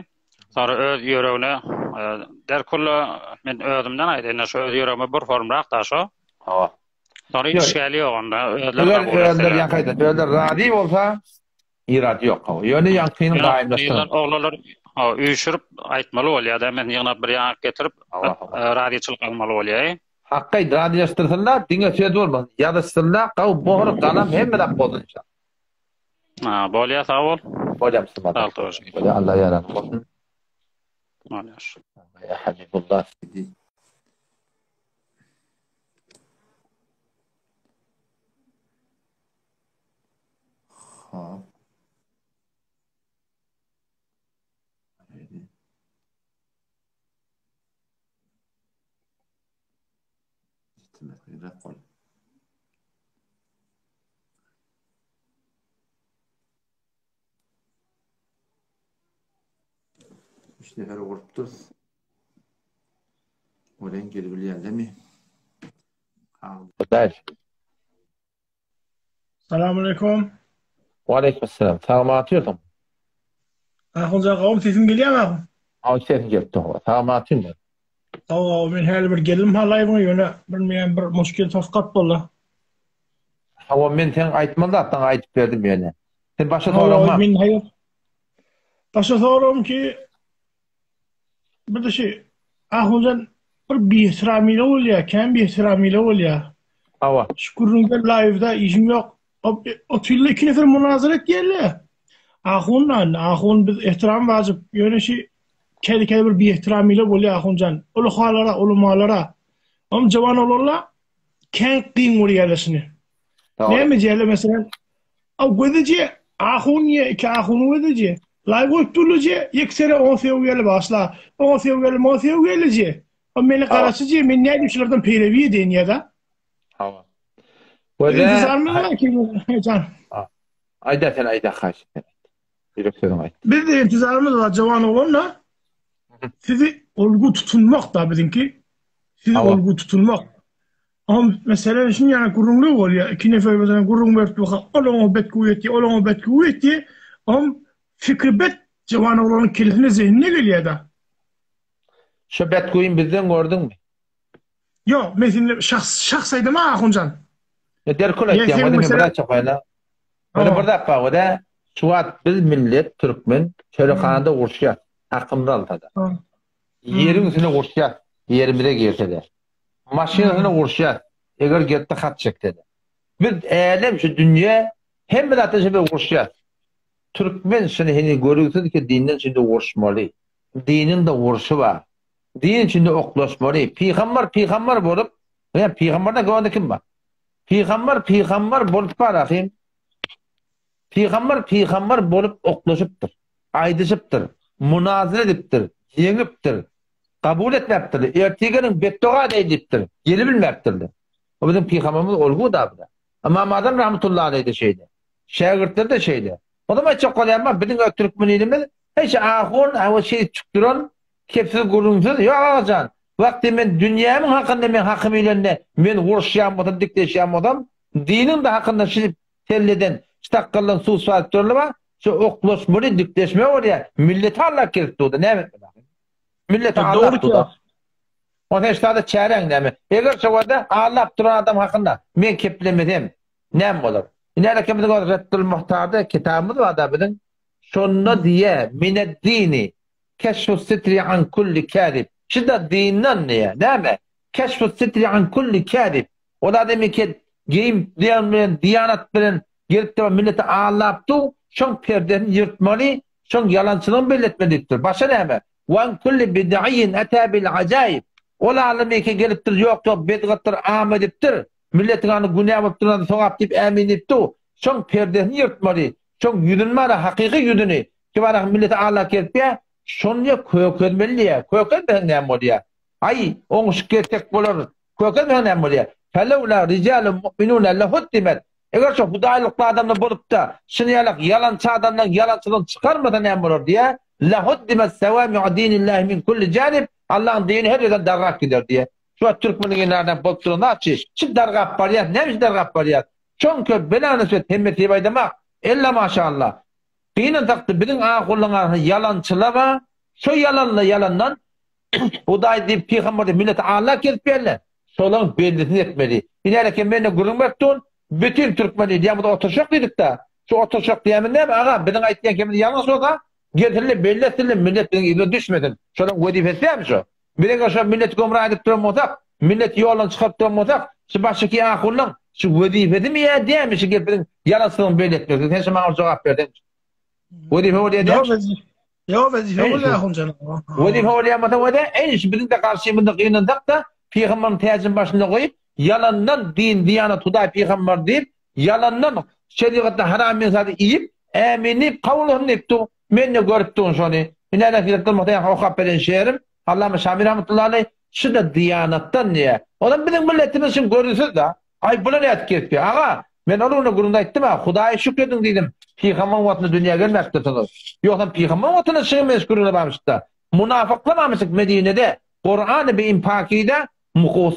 Speaker 9: Sonra öz ýüregine e, derkulla men özümden aýdaýyn, şu öz ýüregime bir formrak da şo.
Speaker 1: Ha.
Speaker 9: Sonra hiç işgäli ýok onda.
Speaker 1: Özleri kabul etseler. Özleri ýaňky özleri razy bolsa, irady ýok. Ýöne ýaňkynyň gaýymlaşdyryň.
Speaker 9: Oglanlar üýşürip aýtmaly bolýar-da, men ýygnap bir ýaňak getirip, razyçylyk almaly bolýar.
Speaker 1: Hakky razylaşdyrsynlar, diňe söz bolmasyn. Ýazyşsynlar, gaw, bohr, galam hemme zat bolsun inşallah.
Speaker 9: Ha, bolýar, sag bol.
Speaker 1: Bolýar, musulman.
Speaker 9: Sag bol.
Speaker 1: Bolýar, Allah ýaranyň bolsun.
Speaker 9: Bolýar.
Speaker 1: Ýa Habibullah. Hop. Üç nefer urupdyr. Oren gelibilýärlermi? Hudaý.
Speaker 2: Salam aleýkum.
Speaker 1: Waleýkim salam. Sagmy atýorsyň?
Speaker 2: Ahunjan gowmy sesim gelýärmi ahun?
Speaker 1: Hawa sesiň gelip dur. Sagmy atýorsyň?
Speaker 2: Sag ol men häli bir geldim ha live-ňa ýöne bilmeýän bir muşkil sofkat boldy.
Speaker 1: Hawa men seň aýtmaly zatlaryňy aýdyp berdim ýöne. Sen başga soragyň
Speaker 2: barmy? Men haýyr. Başga soragym ki Bir şu Ahunjan bir biehtiramile bolýar, kän biehtiramile bolýar.
Speaker 1: Hawa.
Speaker 2: Şu gürrüňde live-da işim ýok. Otyrlar iki nefer munazara etýärler. Ahun ahun biz ehtiram wajyp. Ýöne şu kädi-kädi bir biehtiramile bolýar Ahunjan. Uluhalara, ulumalara. Om jawan oglanlar kän kyn görýärler şuny. Näme diýerler meselem? Aw gözüje ahun diýe, iki ahunyň gözüje. Laý goýup durluje, ýeksere oňa sögýeli başla. Oňa sögýeli, muňa sögýelije. O meni garaçyjy, men nädip şulardan peýrewi edeýin ýa-da?
Speaker 1: Hawa.
Speaker 2: Jan.
Speaker 1: Aýda sen aýda haýyş. Ýürek sözüňi aýt.
Speaker 2: Biz de intizarymyz bar jawan oglan-da. Sizi olgu tutunmak da biziňki. Sizi olgu tutunmak. Oňa mesele şuny ýaly gürrüňler bolýar. Iki nefer meselem gürrüň berip durka, ol oňa bet güw etdi, ol oňa bet güw etdi. Oň fikri bet jawan oglanyň kellesine zehnine gelýär-de.
Speaker 1: Şo bet güwini bizden gördüňmi?
Speaker 2: Ýok, men sende şahs şahs aýdama Ahunjan.
Speaker 1: Ne derkul aýtýaň, ony men bir aýtjak bolýan. Ony bir zat bar, o-da şu wagt biz millet türkmen çörekhanada uruşýas, hakymyzy alsa-da. Ýeriň üstünde uruşýas, ýerimize girse-de. Maşynasyna uruşýas, eger gelip-de hat çekse-de. Biz älem şu dünýe hemme zatdan şeýle uruşýas. Türkmen şuny heniz görügsiz ki dinden şindi uruşmaly. Diniň-de urşy bar. Din içinde oklaşmaly. Pygambar pygambar bolup, ýa pygambardan göwünde kim bar? Pygambar pygambar bolup bar ahym. Pygambar pygambar bolup oklaşypdyr. Aýdyşypdyr. Munazara edipdir. Ýeňipdir. Kabul etmäpdirler. Ertir geliň betdoga edeýin diýipdir. Gelibilmäpdirler. O biziň pygamberimiz olgu da bu. Ymam Azam rahmetullahi aleyh de şeýle. Şägirtleri de şeýle. O zaman aýtjak bolýan bar, biziň öz türkmen ilimiz hiç ahun, awa şeýdip çykyp duran, kepsiz gürrüňsiz, ýok agajan, wagty men dünýämiň hakynda meň hakym iýlende men uruşýan bolsam, dikleşýän bolsam, diniň-de hakynda şu selleden, şu sakgaldan suw salyp durly bar, şu oklaşmaly, dikleşme bolýar. Milleti allap gelip durdy, näme etmeli ahym? Milleti allap durdy. O sen şu çäräň näme? Eger şo bolsa, allap duran adam hakynda men keplemesem, näme bolar? Ine älekemiziň öz Reddül Muhtarda kitabymyz bar-da biziň. Şonda diýýär, Mined-dini keşfus sitri an kulli käzib. Şu-da dinden diýýär. Näme? Keşfus sitri an kulli käzib. Ol adam eke geýim diýen bilen, diýanat bilen gelip duran milleti aldap dur, şoň perdesini ýyrtmaly, şoň ýalançylygyny belli etmeli diýipdir. Başga näme? Wa an kulli bid'iýin ata bil ajaýib. Ol alym eke gelipdir, ýok, ýok, bedgatdyr, am edipdir. Milletiň any günä bolup duran sogap diýip ämin diýip dur. Şoň perdesini ýyrtmaly. Şoň ýüzüni bara hakyky ýüzüni. Ki bara millete Allah gelipýä, şony diýe kökezmeli diýe. Kökezmeseň näme bolýa? Aý, oňuşyp gelsek bolar. Kökezmeseň näme bolýa? Felewla rijalun mu'minuna lehuddimet. Eger şo hudaýlykly adamlar bolupda, şuny ýalak ýalançy adamlaryň ýalançylygyny çykarmasa näme bolar diýe. Lehuddimet sewami'u dinillahi min kulli janib. Allahyň dini her ýerden dargap gider diýe. Şu wagt türkmeniň enardan bolup duran zat şi. Şi dargap barýas. Näme üçin dargap barýas? Çonki bela nüsbet hemme diýip aýdamak. Ella maşallah. Gynansakda biziň ahullaň arasynda ýalançylar bar. Şo ýalanla ýalandan Hudaý diýip pygamber diýip millete Allah gezip ýörler. Şolaň bellisini etmeli. Ine eken mende gürrüň berip durun. Bütin türkmen diýýän bu oturşak diýdik-de. Şu oturşak diýýämiz näme aga biziň aýtýan kemiz ýalňyş bolsa gelsinler belli etsinler millet biziň yzyna düşmesin. Şolaň wezipesi dälmi şo? Biz eger şo milleti gümra edip duran bolsak, milleti ýoldan çykaryp duran bolsak, şu başdaky ahunyň şu wezipesimi ýa dälmi şu gelip biziň ýalançylygyny belli etmek? Sen şu maňa bir jogap berseň. Wezipe bolýar dälmi?
Speaker 2: Ýok, wezipe bolýar ahun jan.
Speaker 1: Wezipe bolýar bolsa wede, eý şu biziň-de garşymyzda gynansak-da, pygamberiň täjini başynda goýup, ýalandan din, diýanat, Hudaý pygamber diýip, ýalandan şerigatda haram diýen zady iýip, ämin diýip, kabul bolsun diýip dur. Men-de görüp durun şony. Ine nesihat kylmasa ýa okap beren şerim, Allama Şami rahmetullahi aleý, şu-da diýanatdan diýýär. Onam biziň milletimiz üçin görgüsiz-da. Aý bular nädip gezipýär? Aga, men ol günde gürrüňde aýtdym-a, Hudaýa şükür ediň diýdim, pygambaryň wagtynda dünýä gelmäpdirsiňiz. Ýogsam pygambaryň wagtynda şygyr meňzeş gürrüňler barmyşdy-da. Munafyklar barmyşdyk Medinede, Kurany bi impakide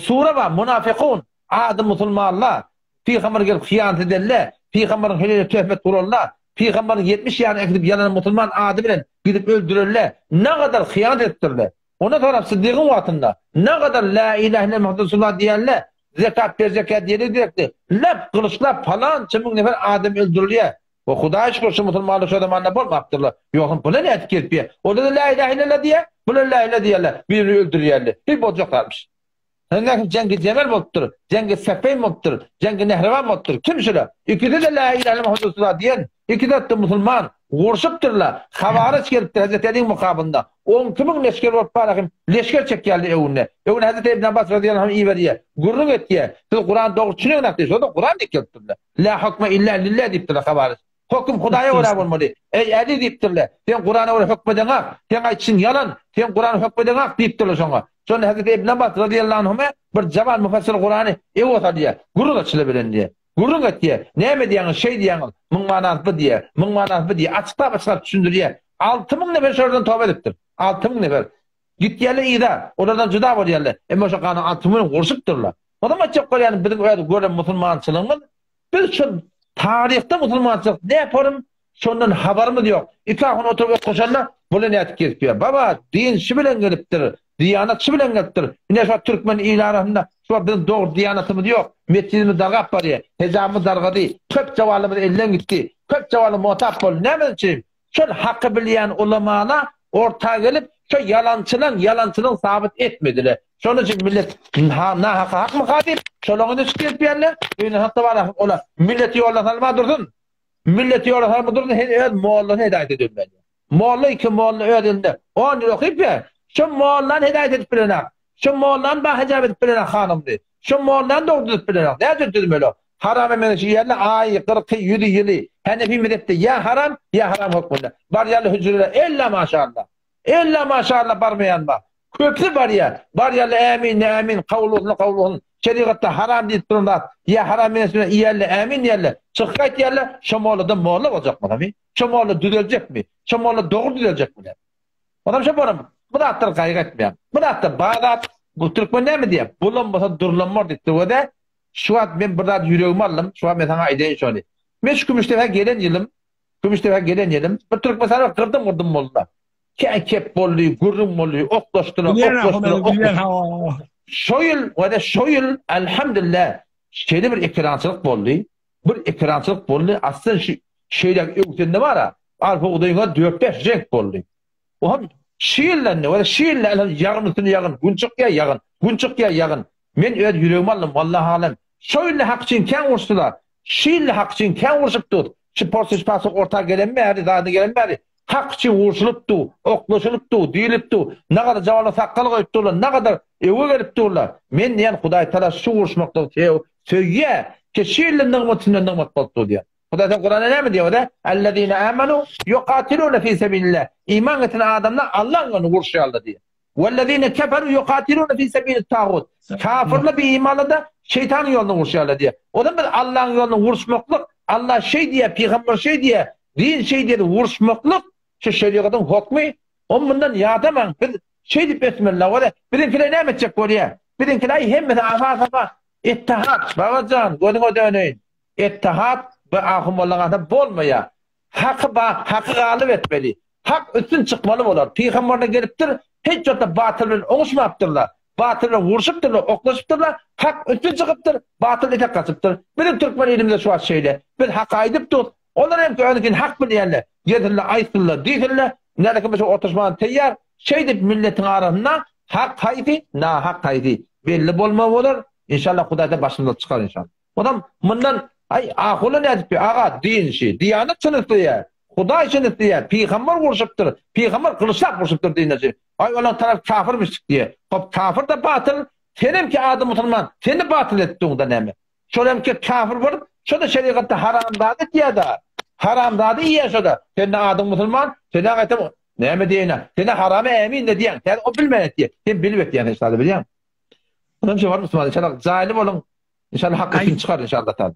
Speaker 1: sure bar, Munafykun, ady musulmanlar, Pygamber gelip hyýanat edende, pygamberiň helele töhmet guranda, pygamberiň 70 ýaryny äkidip ýalana musulman ady bilen gidip öldürende, nagadar hyýanat edipdirler. Ondan sorap Syddygyň wagtynda, nagadar la ilahe illallah Muhammed Resulullah diýende, zekat berjekkä diýeli gerekdi. Lap gylyçlap palança müň nefer adam öldürilýär. We Hudaýa şükür şu musulmanlar şo zamanda bolmapdyrlar. Ýogsam bular nädip gelip ýa? Olar-da la ilahe illallah diýýär, bular la ilahe diýýärler, birini öldürýärler. Bir boljak zatmyş. Nähili Jeňgi Jemel bolupdyr, Jeňgi Sefeýn bolupdyr, Jeňgi Nehrewan bolupdyr. Kim şular? Ikisi-de Lä ilahe illallah Muhammed Resulullah diýen, ikisi-de musulman. Urşupdyrlar. Hawaryç gelipdir Hezreti Aliň mukabylynda. 12 müň leşger bolup barahym leşger çekýärler öwünde. Öwüne Hezreti Ibn Abbas razyýallahu anh iberýär. Gürrüň etýär. Siz Kuran dogry düşüneňizok diýip. Şonda Kuran diýip gelipdirler. Lä hukme illa lillah diýipdirler hawaryç. Höküm Hudaýa görä bolmaly. Eý, Äli diýipdirler, sen Kurana görä höküm edeňak, seň aýtşyň ýalan, sen Kurana höküm edeňak diýipdirler şoňa. Şonda Hezreti Ibn Abbas razyýallahu anhuma bir jawan müfessir Kurany ewe salýar, gürrüň et şular bilen diýýär. Gürrüň et diýýär. Näme diýýäňiz, şeý diýýäňiz, muň manasy bu diýýär, muň manasy bu diýýär. Açyklap-açyklap düşündirýär. 6000 nefer şolardan toba edipdir. 6000 nefer. Gitýärler yza, olardan juda bolýarlar. Emma şo ganyň 6000 urşupdyrlar. Onam aýtjak bolýanym biziň öz gören musulmançylygymyz Biz şu taryhda musulmançylyk ne forum şondan habarymyz ýok. Iki ahun oturyp okaşanda bular nädip gezip ýör. Baba din şu bilen gelipdir, diýanat şu bilen gelipdir. Ine şu türkmen il arasynda. Şu wagt biziň dogry diýanatymyz ýok. Metjidimiz dargap barýar. Hejabymyz dargady. Köp jawalymyz elden gitdi. Köp jawalym motap boldy. Näme üçin? Şol haky bilýän ulamala orta gelip, şo ýalançylaň ýalançylygyny sabyt etmediler. Şonuň üçin millet nahaka hakmyka diýip, şolaň yzyna çykyp gelip ýörler. Öýüne hakda bar ola milleti ýoldan salma dursun. Milleti ýola salma dursun, hen öz mollasyny hedaýat edilmeli. Molla iki molla öz elinde on ýyl okyp ýa, şo mollany hedaýat edip bilenak. Şo mollany bahejap edip bilenak hanymdy. Şo mollany dogry düzüp bilenak. Nädip düzmeli o? Harama meňzeş iýerler aýy, kyrky, ýüzi, ýyly. Henefi mezhepde ýa haram, ýa haram hökmünde. Barýarlar hüjrelere ella maşallah. Ella maşallah barmaýan bar. Köpüsi barýar. Barýarlar ämin, ämin, kabul bolsun, kabul bolsun. Şerigatda haram diýip duran zat, ýa haram meňzeş bilen iýerler, ämin diýerler. Çykyp gaýtýarlar, şo molladan molla boljakmy? Şo molla düzeljekmi? Şo molla dogry düzeljekmi? Onam şo bolam, bu zatlar gaýgy etmeýän. Bu zatlar bar zat, bu türkmen näme diýýär? Bulanmasa durlanmar diýip dur-da. Şu wagt men bir zat ýüregime aldym, şu wagt men saňa aýdaýyn şony. Men şu Kümüşdepä gelen ýylym, Kümüşdepä gelen ýylym, bir Türkmenistana gyrdym-gyrdym boldy-da. Kän kep boldy, gürrüň boldy, oklaşdylar, oklaşdylar, oklaşdylar. Şo ýyl, we-de şo ýyl, elhamdülillah, şeýle bir ekerançylyk boldy, bir ekerançylyk boldy, aslynda şu şeýle öwsende bar-a, Arpa-bugdaýyňa dört-bäş reňk boldy. Oham şu ýyldan we şu ýylda elham ýagyn üstüne ýagyn, gün çykýar ýagyn, gün çykýar ýagyn. Men öz ýüregime aldym, wallahi alem. Şo ýylda hak üçin kän uruşdylar. Şu ýylda hak üçin kän urşup dur. Şu porsuş pasok orta gelen bäri, zady gelen bäri hak üçin urşulyp dur, oklaşylyp dur, diýlip dur. Nagadar jawanlar sakgal goýup durlar, nagadar öwe gelip durlar. Men diýen Hudaý Tagala şu uruşmaklygy söýýär. Ki şu ýylda nygmat üstünde nygmat bolup dur diýen. Hudaý Tagala Kuranda näme diýýär ode? Ellezine amanu yuqatiluna fi sabilillah. Iman getiren adamlar Allahyň ýolunda uruşýarlar diýýär. Wellezine keferu yuqatiluna fi sabilit tagut. Kafirler bi imanlar-da şeýtanyň ýolunda uruşýarlar diýýär. Onda biz Allahyň ýolunda uruşmaklyk, Allah şeý diýýär, pygamber şeý diýýär, din şeý diýýär diýip uruşmaklyk şu şerigatyň hokmy. On mundan ýadamaň, biz şeýdip ösmeli la. Biziňkiler näme etjek bolýar? Biziňkiler aý hemmesi afa-safa ittihat, babajan, gözüňe döneýin. Ettihat we ahun-mollaň arasynda bolmaýar. Haky ba, haky galyp etmeli. Hak üstün çykmaly bolar. Pygamberine gelipdir, hiç wagtda batyl bilen oňuşmapdyrlar. Batyl bilen urşupdyrlar, oklaşypdyrlar. Hak üstün çykypdyr, batyl etek gaçypdyr. Biziň türkmen ilimizde şu wagt şeýle. Biz haky aýdyp dur. Olar hem özüninkini hak bilýänler. Gelsinler, aýtsynlar, diýsinler. Nädeki biz oturyşmaga teýýar. Şeýdip milletiň arasynda hak haýsy, nahak haýsy belli bolmagy bolar. Inşallah Hudaýda başymyzdan çykar inşallah. Onam mundan aý ahula nädip aga din şi diýanet şuny isleýär. Hudaý şuny isleýär. Pygamber urşupdyr. Pygamber gylyçlap urşupdyr dine şi. Aý olar tarap kafirmiş diýýär. Hop kafir da batyl. Senem ki ady musulman. Seni batyl etdiňda näme? Şol hem ki kafir bolup, şo da şerigatda haramzada diýýär-da. Haramzada iýýär şo da. Sen de adyň musulman, sen gaýtam näme diýeýin? Sen harama ämin de diýýäň. Sen o bilmän etýär. Sen bilip etýäň hiç zady bilýäň. Onam şo bar musulman. Inşallah jaýly boluň. Inşallah hak üstün çykar inşallah taala.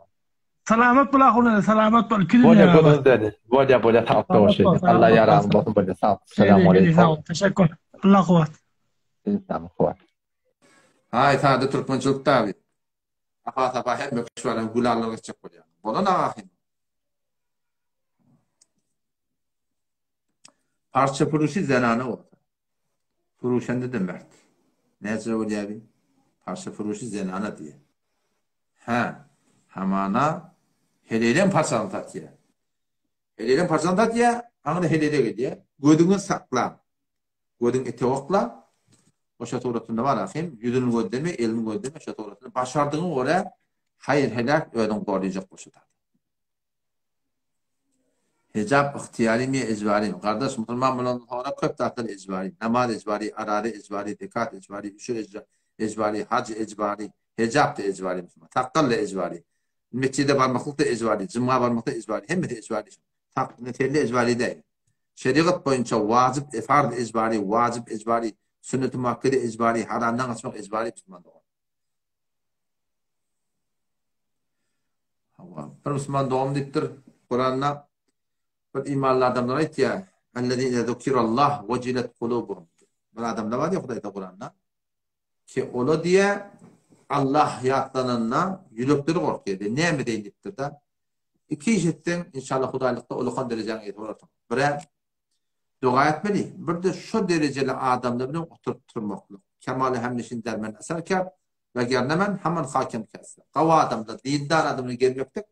Speaker 2: Salamat bol ahun salamat bol. Iki
Speaker 1: Bolýa gözüňiz döni. Bolýa bolýa sag bol. Allah ýaraň bolsun bolýa sag. Salam aleyküm.
Speaker 2: Teşekkür. Allah kuwwat.
Speaker 1: Sag kuwwat. Haý sada türkmençilik dagy. Apa sapa hemme kişi bilen gül alnyp geçjek bolýar. Bolan ahim. Parça puruşy zenana bolsa. Furuşende-de mert. Näçe bolýar bi? Parça furuşy zenana diýýär. Hä, hamana heleýleň parçasyny satýar. Heleýleň parçasyny satýar, aňry heleýle gidýär. Gözüňi sakla. Gözüň ete okla. Oşa suratynda bar ahim, ýüzüni gözleme, elini gözleme, şo suratynda başardygyňa görä haýyr-heläk özüň gorajak bol şo taýda. Hijap ygtyýarymy ýa ejbarymy? Gardaş musulman bolandan soňra köp zatlar ejbary. Namaz ejbary, araza ejbary, zekat ejbary, üşür ejbary, haj ejbary, hijap-da ejbary musulman. Sakgal-da ejbary. Metjide barmaklyk-da ejbary, jumga barmak-da ejbary, hemmesi ejbary. Sak, selle ejbary däl. Şerigat boýunça wajyp, farz ejbary, wajyp ejbary, sünneti muakkede ejbary, haramdan gaçmak ejbary musulman dogan. Hawa, bir musulman dogan diýipdir, Kuranda bir imanly adamlar aýtýar, Ellezine zukirallah wejilet kulubuhum. Bir adamlar bar diýýär Hudaýda Kuranda. Ki ola diýýär, Allah ýatlananda ýürekleri gorkýar diýýär. Näme diýin diýipdir-de. Iki iş etseň, inşallah Hudaýlykda ulakan derejäňe ýetip bolarsyň. Birä doga etmeli, bir-de şo derejeli adamlar bilen oturyp turmaklyk. Kemaly hemneşin dermen eser kâr. Wegerne men haman hakem kesse. Gawy adamlar, dindar adam bilen gezmeklik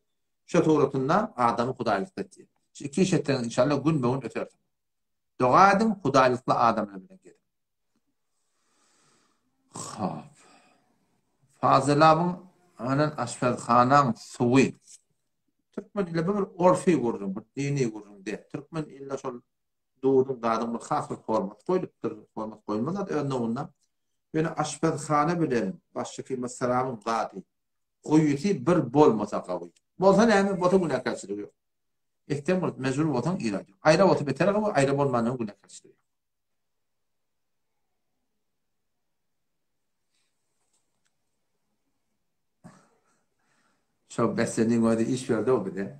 Speaker 1: şo suratynda adamy hudaýlykda etýär. Şu iki iş etseňiz inşallah günbe-gün ösersiňiz. Doga ediň, hudaýlykly adamlar bilen geziň. Hop. Fazylabyň anan aşpezhanaň suwy. Türkmen ile bu bir orfi gürrüň, bir dini gürrüň däl. Türkmen ilde şol duzuň, zadyň bir has bir hormat goýlupdyr. Hormat goýulmaz zat öz nowunda. Ýöne aşpezhana bilen başga firma sarabyň zady, guýusy bir bolmasa gawy. Bolsa näme, bolsa günäkärçiligi ýok. Etseň bolup, mejbur bolsaň iraç ýok. Aýra bolsa beter gawy, aýra bolmandan günäkärçiligi ýok. Şo Besseniň özi iş berdi-ow bize.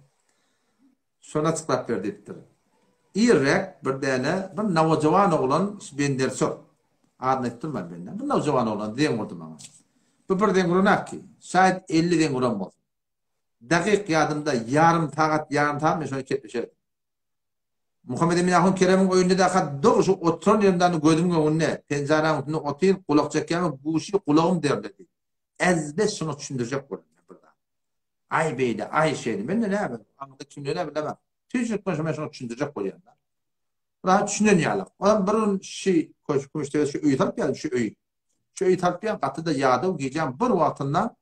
Speaker 1: Şony açyklap ber diýipdir. Irräk bir däne bir nawajawan oglan şu benderçok. Adyny aýdyp durman bende. Bir nawajawan oglan zeň urdy maňa. Bu bir zeň uranak ki, şaýat 50 zeň uran bolsun. Dakyk ýadymda ýarym sagat, ýarym sagat men şony kepleşerdim. Muhammet Emin ahun Keremiň öýünde-de dogry şu oturan ýerimde gözümiň öňünde, penjaräň üstünde otyr, gulak çekýärmi, guşy gulagym derledi. Ezbes şuňa düşündirjek boldum men bir zat. Aý beýle, aý şeýle. Mende näme? Aňyrda kimler bilemem. Tüýs ýürekden şo men şuňa düşündirjek bolýan-da. Rahat düşünen ýaly. Olam bir gün şi Kümüşdepede şu öýi salyp ýaly, şu öýi. Şu öýi salyp ýaly, gaty-da ýadaw gijäň bir wagtynda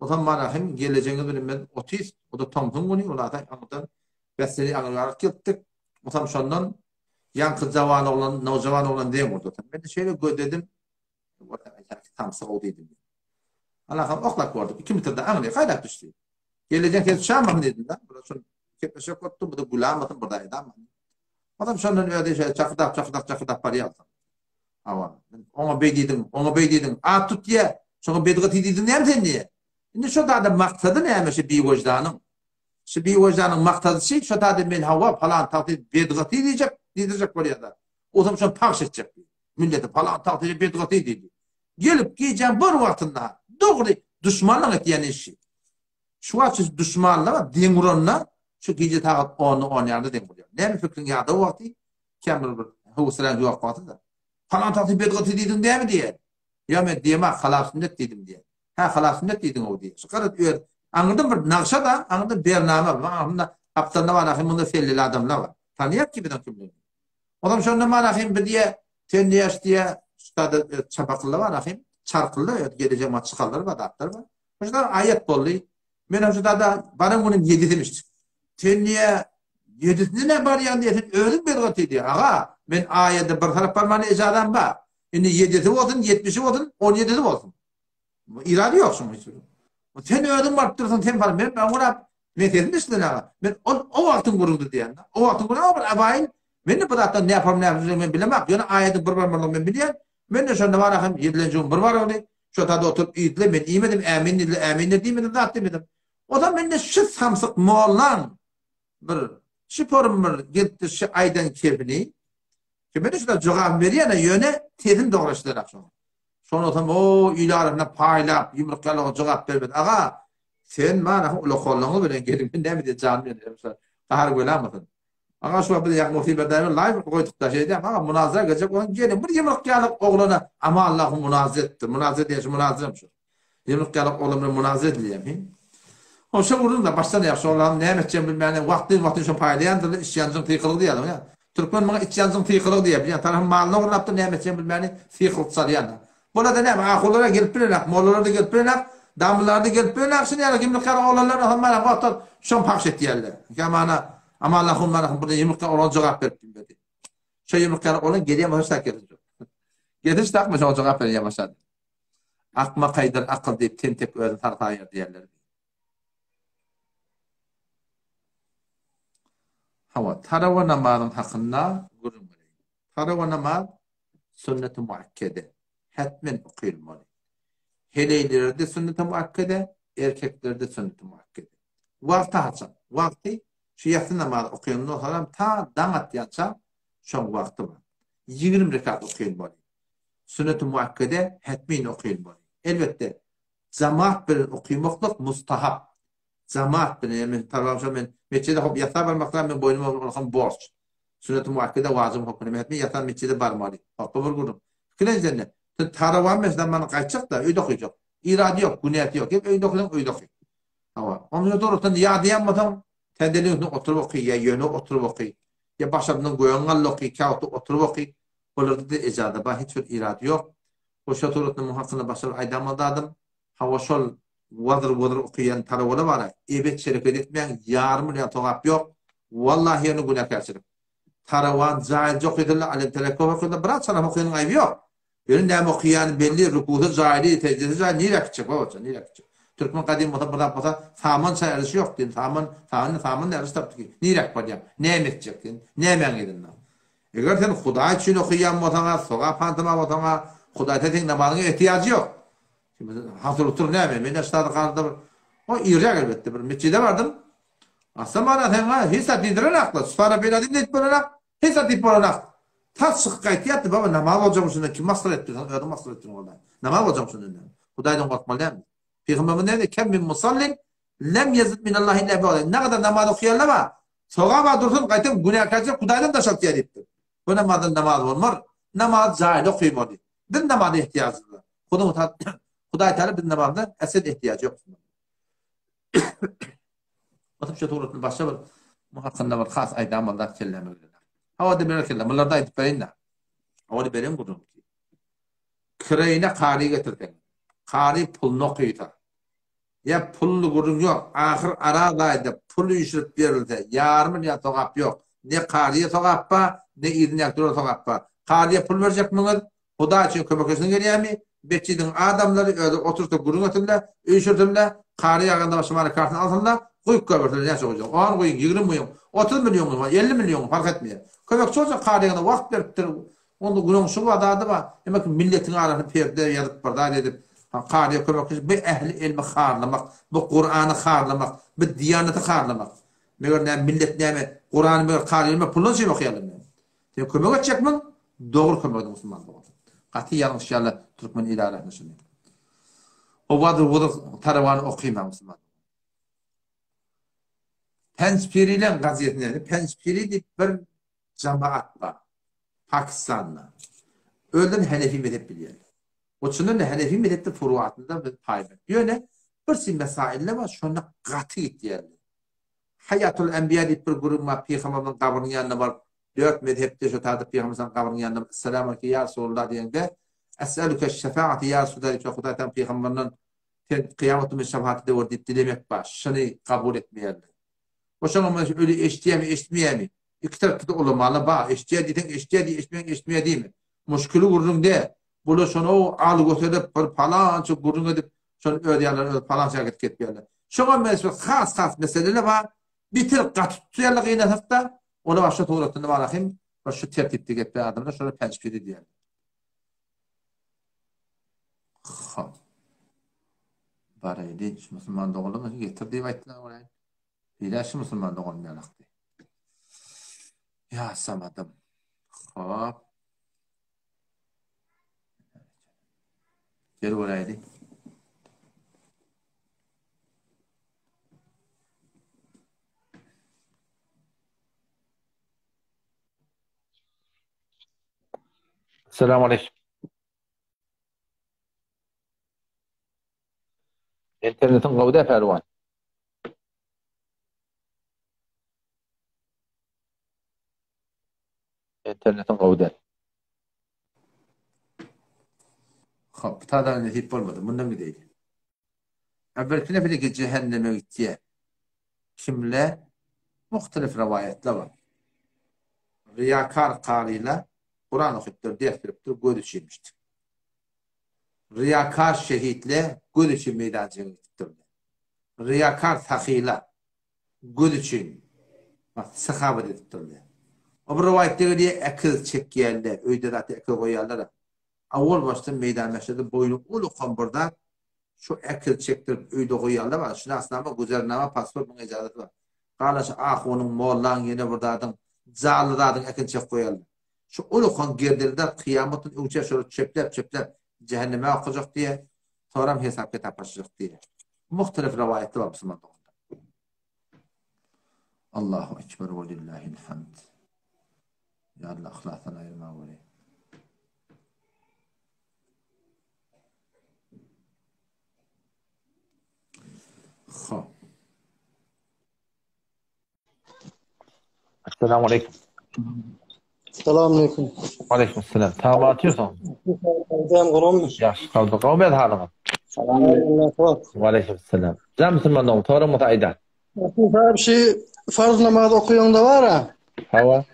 Speaker 1: Ozan Marahym gelejegiňiz bilen biz otys, o-da tomsuň güni, ol ata aňyrdan Bäsdeni aňyrbaryk gelipdik. Osam şondan ýaňky jawan oglan, nowjawan oglan deň boldy. Men-de şeýle gözledim. Samsyk-ow diýdim. Alakam oklap gördük. 2 metrde aňry gaýlap düşdi. Gelejek ses çamasyn diýdim-de. Bular şun kepleşek bolupdy, bu da gülamasyn, bu da aýdamasyn. Adam şondan özi şeýle çakyrdap, çakyrdap, çakyrdap barýar. Hawa. Oňa beý diýdiň, oňa beý diýdiň. At tut diýe. Şoňa bedgaty diýdiň näme sen diýe. Indi şo zada maksady näme şu biwejdanyň? Şu biwejdanyň maksady şi, şo zada men hawa palan tagty bedgaty diýjek, diýdirjek bolýar-da. Ozam şony pagş etjek diýdi. Millete palan tagty bedgaty diýdi. Gelip gijäň bir wagtynda dogry duşmanlyk etýän işi. Şu wagt şu duşmanlyga deň uranda şu gije sagat onda on ýarymda deň bolýar. Näme pikriň ýadaw wagty käbir bir höwesräň ýok wagty-da. Palan tagty bedgaty diýdiň dämi diýýär. Ýa men diýemok halal sünnet diýdim diýýär. Hä halal sünnet diýdiň-ow diýýär. Şu garaz öz aňyrdan bir nagşa-da, aňyrdan bernama bar. Aňyrsynda gapdalynda bar ahym munda selleli adamlar bar. Tanýar ki biziň kimligimizi. Ozam şonda bar ahym bir diýýär, sen diýýär şu diýýär, şu tada çapakylda bar ahym, çarkylda öz gelejek maç çykarlar bar, zatlar bar. Şular aýat boldy. Men hem şu dada baran günüm ýedisini içdim. Sen niýe ýedisine ne barýan diýe, sen özüň bedgat diýdi. Aga, men aýada bir tarap barmana ejazam bar. Indi ýedisi bolsun, ýetmişi bolsun, on ýedisi bolsun. Irady ýok şuň hiç bir. Sen özüň baryp dursuň, sen bar. Men ben gurap, men sesini eşiden aga. Men ol o wagtyň gürrüňdi diýen. O wagtyň gürrüňi bir abaýyn. Men de bu zatdan ne yaparım, ne yaparım men bilemok. Ýöne aýadyň bir barmalygyny men bilýän. Men de şonda bar ahym ýedilenji gün bir barygny. Şo tada oturyp iýdiler, men iýmedim, ämin diýdiler, ämin de diýmedim, zat diýmedim. Ozal mende şu samsyk mollaň bir şiporym bir gelipdir şu aýdan kepini. Ki men şuna jogap berýän, ýöne sezim dogry eşidenak şoňa. Şony olsam o il arasynda paýlap, ýumruk ýalyga jogap bermedi. Aga, sen mana ulakollaňyz bilen geliň, men näme diýen janym ýanýar. Gahar gölämasyn. Aga şu wagt biz ýa musibet däl live goýdukda şeýdýän aga munazara geljek bolsaň geliň bir ýumruk ýalyk oglana ama Allahu munazara etdi munazara diýen şu munazaram şu ýumruk ýalyk oglan bilen munazara edilýär hi O şo gürrüň da başdan aýak şo oglan näme etjegini bilmän wagtly wagtly şo paýlaýandyr iç ýanjyň sykylygy diýýärler ýa türkmen muňa iç ýanjyň sykylygy diýýär bilýän tarapyň malyny ogurlapdyr näme etjegini bilmän sykylyk çalýan Bolada näme ahunlara gelip bilenak mollalar-da gelip bilenak damlylar-da gelip bilenak şuny ýaly ýumruk ýaly oglanlar mana wagtlar şoň pahş etýärler Ýa Ama Allahum mana bir ýumruk ýaly oglan jogap berip bilmedi. Şo ýumruk ýaly oglan gelýän bolsa şak gelsin. Gelsin şak şoňa jogap berýän başlady. Akmakaýdyr akyl diýip tentek özüni sarsaýar diýerler. Hawa, tarawa namazyň hakynda gürrüň bereýin. Tarawa namaz sünneti muakkede, hetmen okylmaly. Heleýlerde sünneti muakkede, erkeklerde sünneti muakkede. Wagty haçan? Wagty şu ýassy namazy okaýandan soňam ta daň atýança şoň wagty bar. 20 rekat okylmaly. Sünneti muakkede hetmin okylmaly. Elbetde, jamaat bilen okymaklyk mustahap. Jamaat bilen, ýa men parwam şo men metjide hop ýasa barmakdan men boýnuma ol ham borç. Sünneti muakkede wajyp hökmünde men hetmin ýasa metjide barmaly. Hop bu bir gürrüň. Ikilenjiden sen tarawa meselen mana gaýtjak-da öýde okyjak. Irady ýok, günäsi ýok. Hem öýünde okasaň, öýde oky. Hawa. Ondan soň ýadaýan bolsaň, sendeliň üstünde oturyp oky, ýa ýöne oturyp oky. Ýa başardyň gögüň aldy oky, käwagtda oturyp oky. Olarda-da ejaza bar, hiç bir irady ýok. Bu şo suratda muň hakynda başga bir aýdamaly zadym, hawa şol wazyr-wuzur okaýan tarawola bar-a, ebet şereket etmäň, ýarym bir ýan sogap ýok, wallahi ýöne günäkärçilik. Tarawan jaýlyja okaýsalar, alemtelekop okaýsalar, biraz çalam okaýanyň aýby ýok. Ýöne näme okaýany belli, rukusy jaýly, sejdesi jaýly, nirä gitjek babajan, nirä gitjek. Türkmen gadym bolsa bir zat bolsa, saman çaýaryşy ýok diýen, saman, saman, saman näme tapdy ki, niräk barýaň, näme etjek sen, nämäň yzynda. Eger sen Hudaý üçin okaýan bolsaň-a, sogap hantama bolsaň-a, Hudaýda seň namazyňa ehtiýajy ýok. Hasyr otur näme, men ştada galda bir, o irräk elbetde bir metjide bardym. Asla mana sen-a hiç zat diýdirenakla, Sübhana beýle diýip bolanok, hiç zat diýip bolanok. Tas çykyp gaýtýardy, baba namaz boljakmy şundan, kim masgara etdi, sen özüň masgara etdiň walla. Namaz boljakmy şundan näme? Hudaýdan gorkmaly dälmi? Pygamberimiz näme, Kem min musallin lem ýezid minallahi illa bu'da. Ne kadar namaz okaýanlar bar, sogaba dursun, gaýtam günäkärçilik Hudaýdan daşaltýar diýipdir. Bu namazdan namaz bolmar. Namaz jaýly okaýmaly. Biz namaza ehtiýajymyz bar. Hudaý Teala biz namazda asl ehtiýajy ýok. Otup şu suratny başga bir bu hakynda bir has aýdamaly zat kelläme geldi. Hawa-da berekella, bularda aýdyp bereýin-dä. Hawa-da beren gürrüň. Kireýine kary getirseň, kary puluny okysa, ýa pully gürrüň ýok, ahyr Araz aýda pul üýşürip berilse, ýarym ýa sogap ýok. Ne karyýa sogap bar, ne yzyndaky durana sogap bar. Karyýa pul berjekmiňiz, Hudaý üçin kömekleşesiň gelýärmi? Metjidiň adamlary özi otursa gürrüň etsinler, üýşürsinler, kary ýaganda başy many kartyny alsynlar, guýup goýbersinler näçe guýjak, on guýuň, 20 guýuň, 30 million guýuň, 50 million guýuň, parh etmeýär. Kömekçi bolsa kary ýaganda wagt beripdir, onda gürrüňşi bar, zady bar. Demek milletiň arasyny perde ýazyp bir zat edip, karyýa kömekleşip, bu ähli elmi harlamak, bu Kurany harlamak, bu diýanaty harlamak. Meger näme millet näme Kurany meger kary elme puldan çyp okaýarlar näme? Sen kömek etjekmiň? Dogry kömek ediň musulman dogan. Gaty ýalňyşýarlar türkmen il arasynda şuny. O wadyr wudyr tarawany okymaň musulman. Pençpirileň gazetinde Pençpiri diýip bir jamaat bar. Pakistanda. Özlerini Hanefi mezhep bilýärler. O çyndan da Hanefi mezhepde furuatynda biz paýbar. Ýöne bir sin mesailler bar, şonda gaty gitýärler. Haýatul Enbiýa diýip bir gürrüň bar, Pygamberimiziň gabrynyň ýanyna baryp, dört mezhepde şo taýda Pygamberimiziň gabrynyň ýanynda Esselamu aleýke ýa Resulallah diýeňde, Es'eluke şefaati ýa Resulallah diýip şo Hudaý Tagala pygamberinden sen kyýamat güni şefaat edewer diýip dilemek bar. Şuny kabul etmeýärler. O şoňa men öli eşitýärmi, eşitmeýärmi? Iki tarapda-da ulamalar bar. Eşitýär diýseň eşitýär diý, eşitmeýän eşitmeýär diýme. Muşkili gürrüň däl. Bular şony al göterip bir palança gürrüň edip, şony öz ýanlary öz palança hereket etýärler. Şoňa meňzeş has-has meseleler bar. Bitir gaty tutýarlar gynasak-da, olar başga suratynda bar ahim, bir şu tertipde gepleýän adamlar şolara pençpiri diýýärler. Hop. Baraýdy, şu musulman doganlar getir diýip aýtdylar göräýin. Beýle şu musulman doganym ýalakdy. Ýa samadym. Hop. Gel göräýdi. Selamun aleyküm. Internetiň gowy däl pälwan. Internetiň gowy däl. Hop, bu taýdan nesip bolmady. Mundan gideýli. Äwelki nefileki jehenneme gitýär. Kimle? Muhtelif rowaýatlar bar. Ryýakar karylar Kuran okypdyr, ders beripdir, göz üçinmişdir. Ryýakar şehitle göz üçin meýdan jeňe gitipdirler. Ryýakar sahyla göz üçin sahabat edipdirler. O bir rowaýatda gelýär, ekiz çekýärler, öýde zat ekiz goýýarlar. Awal başda meýdan mäşede boýny ulukan bir zat şu ekiz çekdirip öýde goýýarlar bar. Şynasnama, güzernama, pasport muň ejazaty bar. Galan şu ahunyň, mollaň, ýene bir zadyň, janly zadyň ekini çekip goýýarlar. Şu ulukan gerdeli zat kyýamatdan öňçä şolary çöpläp-çöpläp jähenneme okajak diýýär. Soram hesap-kitap açjak diýýär. Muhtelif rowaýatlar bar musulman doganlar. Allahu ekber we lillahil hamd. Ya Allah yhlasdan aýyrma weli. Assalamu aleýkum.
Speaker 5: Salam aleýkum.
Speaker 1: Aleýkum salam. Sag batýarsyň.
Speaker 5: Sen gurulmy?
Speaker 1: Ýagşy sag bol. Gowy halyňyz.
Speaker 5: Salam aleýkum.
Speaker 1: Aleýkum salam. Jan musulman dogan, soraň bolsa aýda.
Speaker 5: Sahip şu farz namaz okuýaňda bar-a.
Speaker 1: Hawa.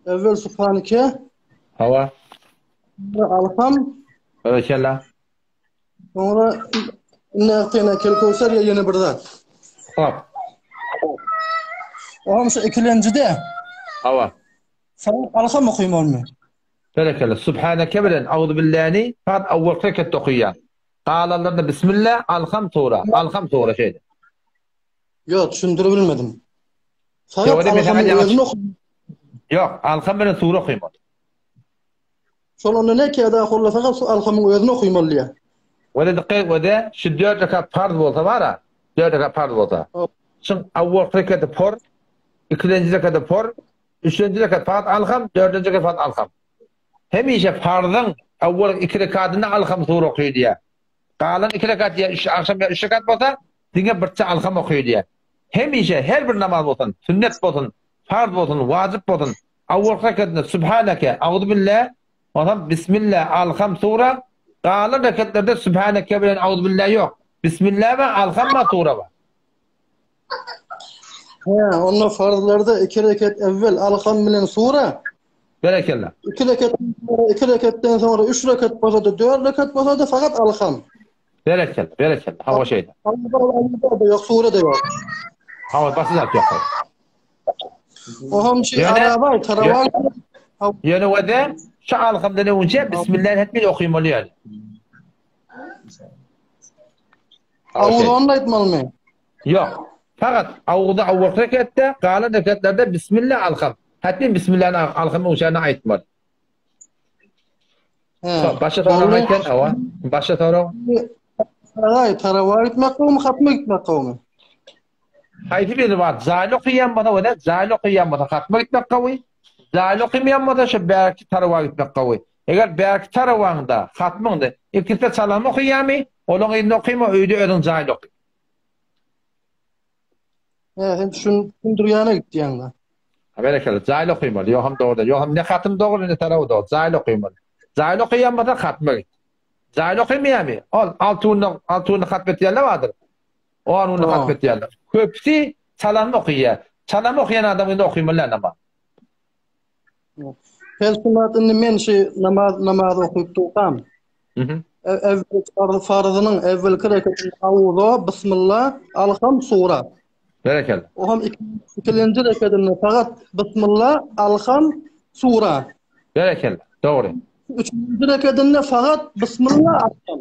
Speaker 5: Evvel Subhaneke.
Speaker 1: Hawa.
Speaker 5: Alham.
Speaker 1: Berekella.
Speaker 5: Soňra Inna kel köwser ýa ýene bir zat.
Speaker 1: Hop.
Speaker 5: Oňam şu ikilenjide.
Speaker 1: Hawa.
Speaker 5: Sen alham okaýmalymy?
Speaker 1: Berekella. Subhaneke bilen Auzubilläni fakat awwalky reketde okaýar. Galanlarynda Bismillah, Alham sura, Alham sura şeýle.
Speaker 5: Ýok, düşündirip bilmedim. Fakat Alhamyň özüni okaýmaly.
Speaker 1: Ýok, Alham bilen sura okaýmaly.
Speaker 5: Şol onda ne keda hollasaga şu alhamyň özüni okymaly diýýär.
Speaker 1: Wede dikkat wede şu dört rekat parz bolsa bara, dört rekat parz bolsa. Şuň awwalky reketi por, ikilenji reketi por, üçlenji rekat fakat alham, dördünji rekat fakat alham. Hemişe parzyň awwal iki rekatynda alham sure okyýar diýýär. Galan iki rekat ýa üç agşam ýa üç rekat bolsa, diňe birçe alham okyýar diýýär. Hemişe her bir namaz bolsun, sünnet bolsun, farz bolsun, wajyp bolsun, Awwalky reketinde Sübhaneke, Auzubillah, onsoň Bismillah, Alham sura, galan reketlerde Sübhaneke bilen Auzubillah ýok. Bismillah bar, Alham bar, sura bar.
Speaker 5: Hä, onda farzlarda iki reket evvel Alham bilen sura.
Speaker 1: Berekella.
Speaker 5: Iki reket, iki reketden soňra üç reket bolsa-da, dört reket bolsa-da fakat Alham.
Speaker 1: Berekella, berekella. Hawa şeýle.
Speaker 5: Alham ýok, sura da ýok.
Speaker 1: Hawa, başga zat ýok.
Speaker 5: Oňam şu araba, tarawa.
Speaker 1: Ýöne wede şu alhamdan öňünçe bismillah etmeli okymaly ýöne.
Speaker 5: Awuz onu aýtmalymy?
Speaker 1: Ýok. Fakat awuzda awwal reketde, galan reketlerde bismillah alham. Hatda bismillah alham öňçäni aýtmaly. He. Başa sorag aýtýan, hawa. Başa sorag.
Speaker 5: Tarawa, tarawa gitmek gowmy, hatma gitmek gowmy?
Speaker 1: Haýsy biri bar, jaýly okaýan bolsa wele, jaýly okaýan bolsa hatma gitmek gowy, jaýly okamaýan bolsa şu bärki tarawa gitmek gowy. Eger bärki tarawaňda, hatmyňda ikisi-de çalam okaýarmy, olaň yzynda okyma, öýde özüň jaýly oky.
Speaker 5: He, sen düşün, düşündirýäne gitýäň-de.
Speaker 1: Ha, berekella, jaýly okymaly, ýogsam dogry däl. Ýogsam ne hatym dogry, ne tarawy dogry, jaýly okymaly. Jaýly okaýan bolsa hatma git. Jaýly okymaýarmy? Ol alty günde, alty günde hatm etýänler bardyr. On günde hatm etýärler. Köpüsi çalamy okaýar. Çalamy okaýan adam indi okymaly däl namaz.
Speaker 5: Pelsumat indi men şu namaz namaz okyp dursam.
Speaker 1: Mhm.
Speaker 5: Evvel farz farzynyň evvelki reketinde auzu, bismillah, alham, sura.
Speaker 1: Berekella.
Speaker 5: O hem ikinji reketinde fakat bismillah, alham, sura.
Speaker 1: Berekella. Dogry.
Speaker 5: Üçünji reketinde fakat bismillah, alham.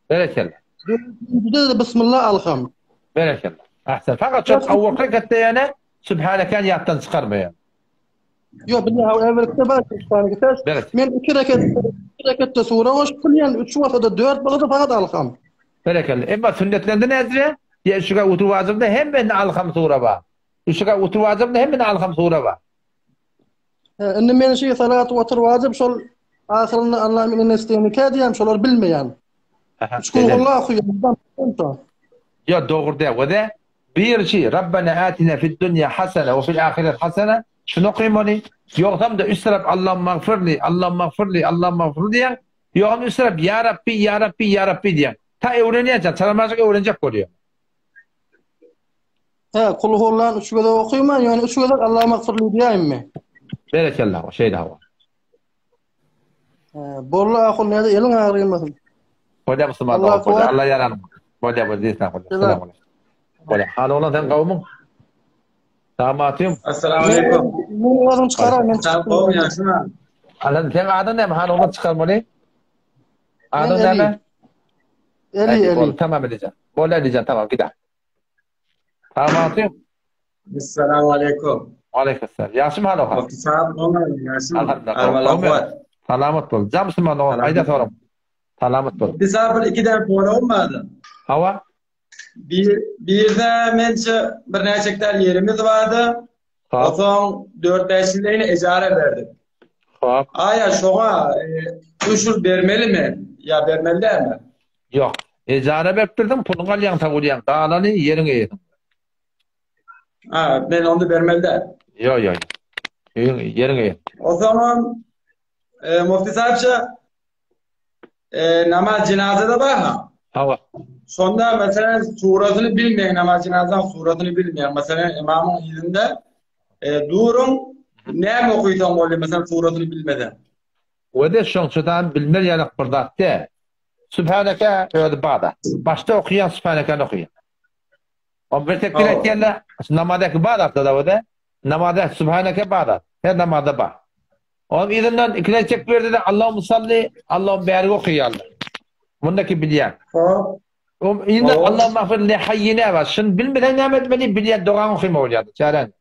Speaker 1: Berekella.
Speaker 5: Dördünjide bismillah alham.
Speaker 1: Berekella. Ahsen. Fakat şu awwalky reketde ýene Sübhanekeni ýatdan çykarmaýar.
Speaker 5: Ýok, bilýän, hawa, evvelkide bar, Sübhaneke.
Speaker 1: Berek.
Speaker 5: Men iki reket, iki reketde sura goşup bilýän, üç bolsa-da, dört bolsa-da fakat alham.
Speaker 1: Berekella. Emma sünnetlerde nädire? Ýa üç rekat witr wajybda hemmesinde alham sura bar. Üç rekat witr wajybda hemmesinde alham sura bar.
Speaker 5: He, indi men şu salat witr wajyp şol ahyrynda Allah meni nestenikä diýýän, şolar bilmeýän. Üç gün Allah okaýan.
Speaker 1: Ýa dogry däl. Wede Birisi, Rabbena atina fid dunýa hasene we fil ahireti hasene, şuny okymaly, ýogsam-da üç tarap Allahumagfirli, Allahumagfirli, Allahumagfirli diýýäň, ýogsam üç tarap Ýa Rabbi, Ýa Rabbi, Ýa Rabbi diýýäň. Ta öwrenýänçäň, çalamajyk öwrenjek bolýaň.
Speaker 5: Hä, Kulhullany üç gezek okyman, ýöne üç gezek Allahumagfirli diýäýinmi?
Speaker 1: Berekella, şeýle hawa.
Speaker 5: Bolly ahun näde eliň agrymasyn.
Speaker 1: Bolýa musulman dogan bolýa. Allah ýaranyň. Bolýa bolýa diýsen bolýa. Salam aleyküm. Bolýa. Hal oglan sen gowmyň? Damatym.
Speaker 3: Assalamu aleyküm.
Speaker 5: Men özüm çykarar men.
Speaker 3: Sag bol ýaşyma.
Speaker 1: Alan sen adyň näme? Hal oglan çykarmaly. Adyň näme?
Speaker 5: Eli Eli.
Speaker 1: Tamam edeceğim. Bolýa edeceğim tamam gider. Damatym.
Speaker 3: Assalamu aleykum.
Speaker 1: Aleyküm selam. Ýagşymy hal oha?
Speaker 3: Mufti sahab gowymy? Ýagşymy?
Speaker 1: Alhamdulillah. Salamat bol. Jam musulman dogan, aýda soram. Salamat bol.
Speaker 3: Mufti sahab bir iki däne soragym bardy.
Speaker 1: Hawa.
Speaker 3: Bir birde mençe bir näçe gektar ýerimiz bardy. Onsoň 4-5 ýyl ýene ejara berdik.
Speaker 1: Hop.
Speaker 3: Aýa şoňa üşür bermelimi ýa bermeli dälmi?
Speaker 1: Ýok. Ejara berip durdyň, puluňy alýaň, tawulýaň. Galany ýeriň eýesi.
Speaker 10: Ha, men onda bermeli däl.
Speaker 1: Ýok, ýok. Öýüň ýeriňe ýet.
Speaker 10: O zaman e, Mufti sahibça e, namaz jenazada bar ha.
Speaker 1: Hawa.
Speaker 10: Şonda mesela suratyny bilmeýän namaz jenazanyň suratyny bilmeýän mesela imamyň yzynda e, duruň näme okysaň bolýar mesela suratyny bilmeden.
Speaker 1: Wede şoňçadan bilmez ýaly bir zat däl. Sübhaneke özi bada. Başda okaýan Sübhanekeni okaýar. O bir tekbir aýtýanda namazdaky bar zatda da wede. Namazda Sübhaneke bar zat. Her namazda bar. Onuň yzyndan ikilenji tekbirde de Allahumma salli, Allahumma barik okaýarlar. Mundaki bilýän. O indi Allahumma agfir li hayyina bar. Şuny bilmeseň näme etmeli? Bilýän dogaňy okyma bolýar. Çäräň.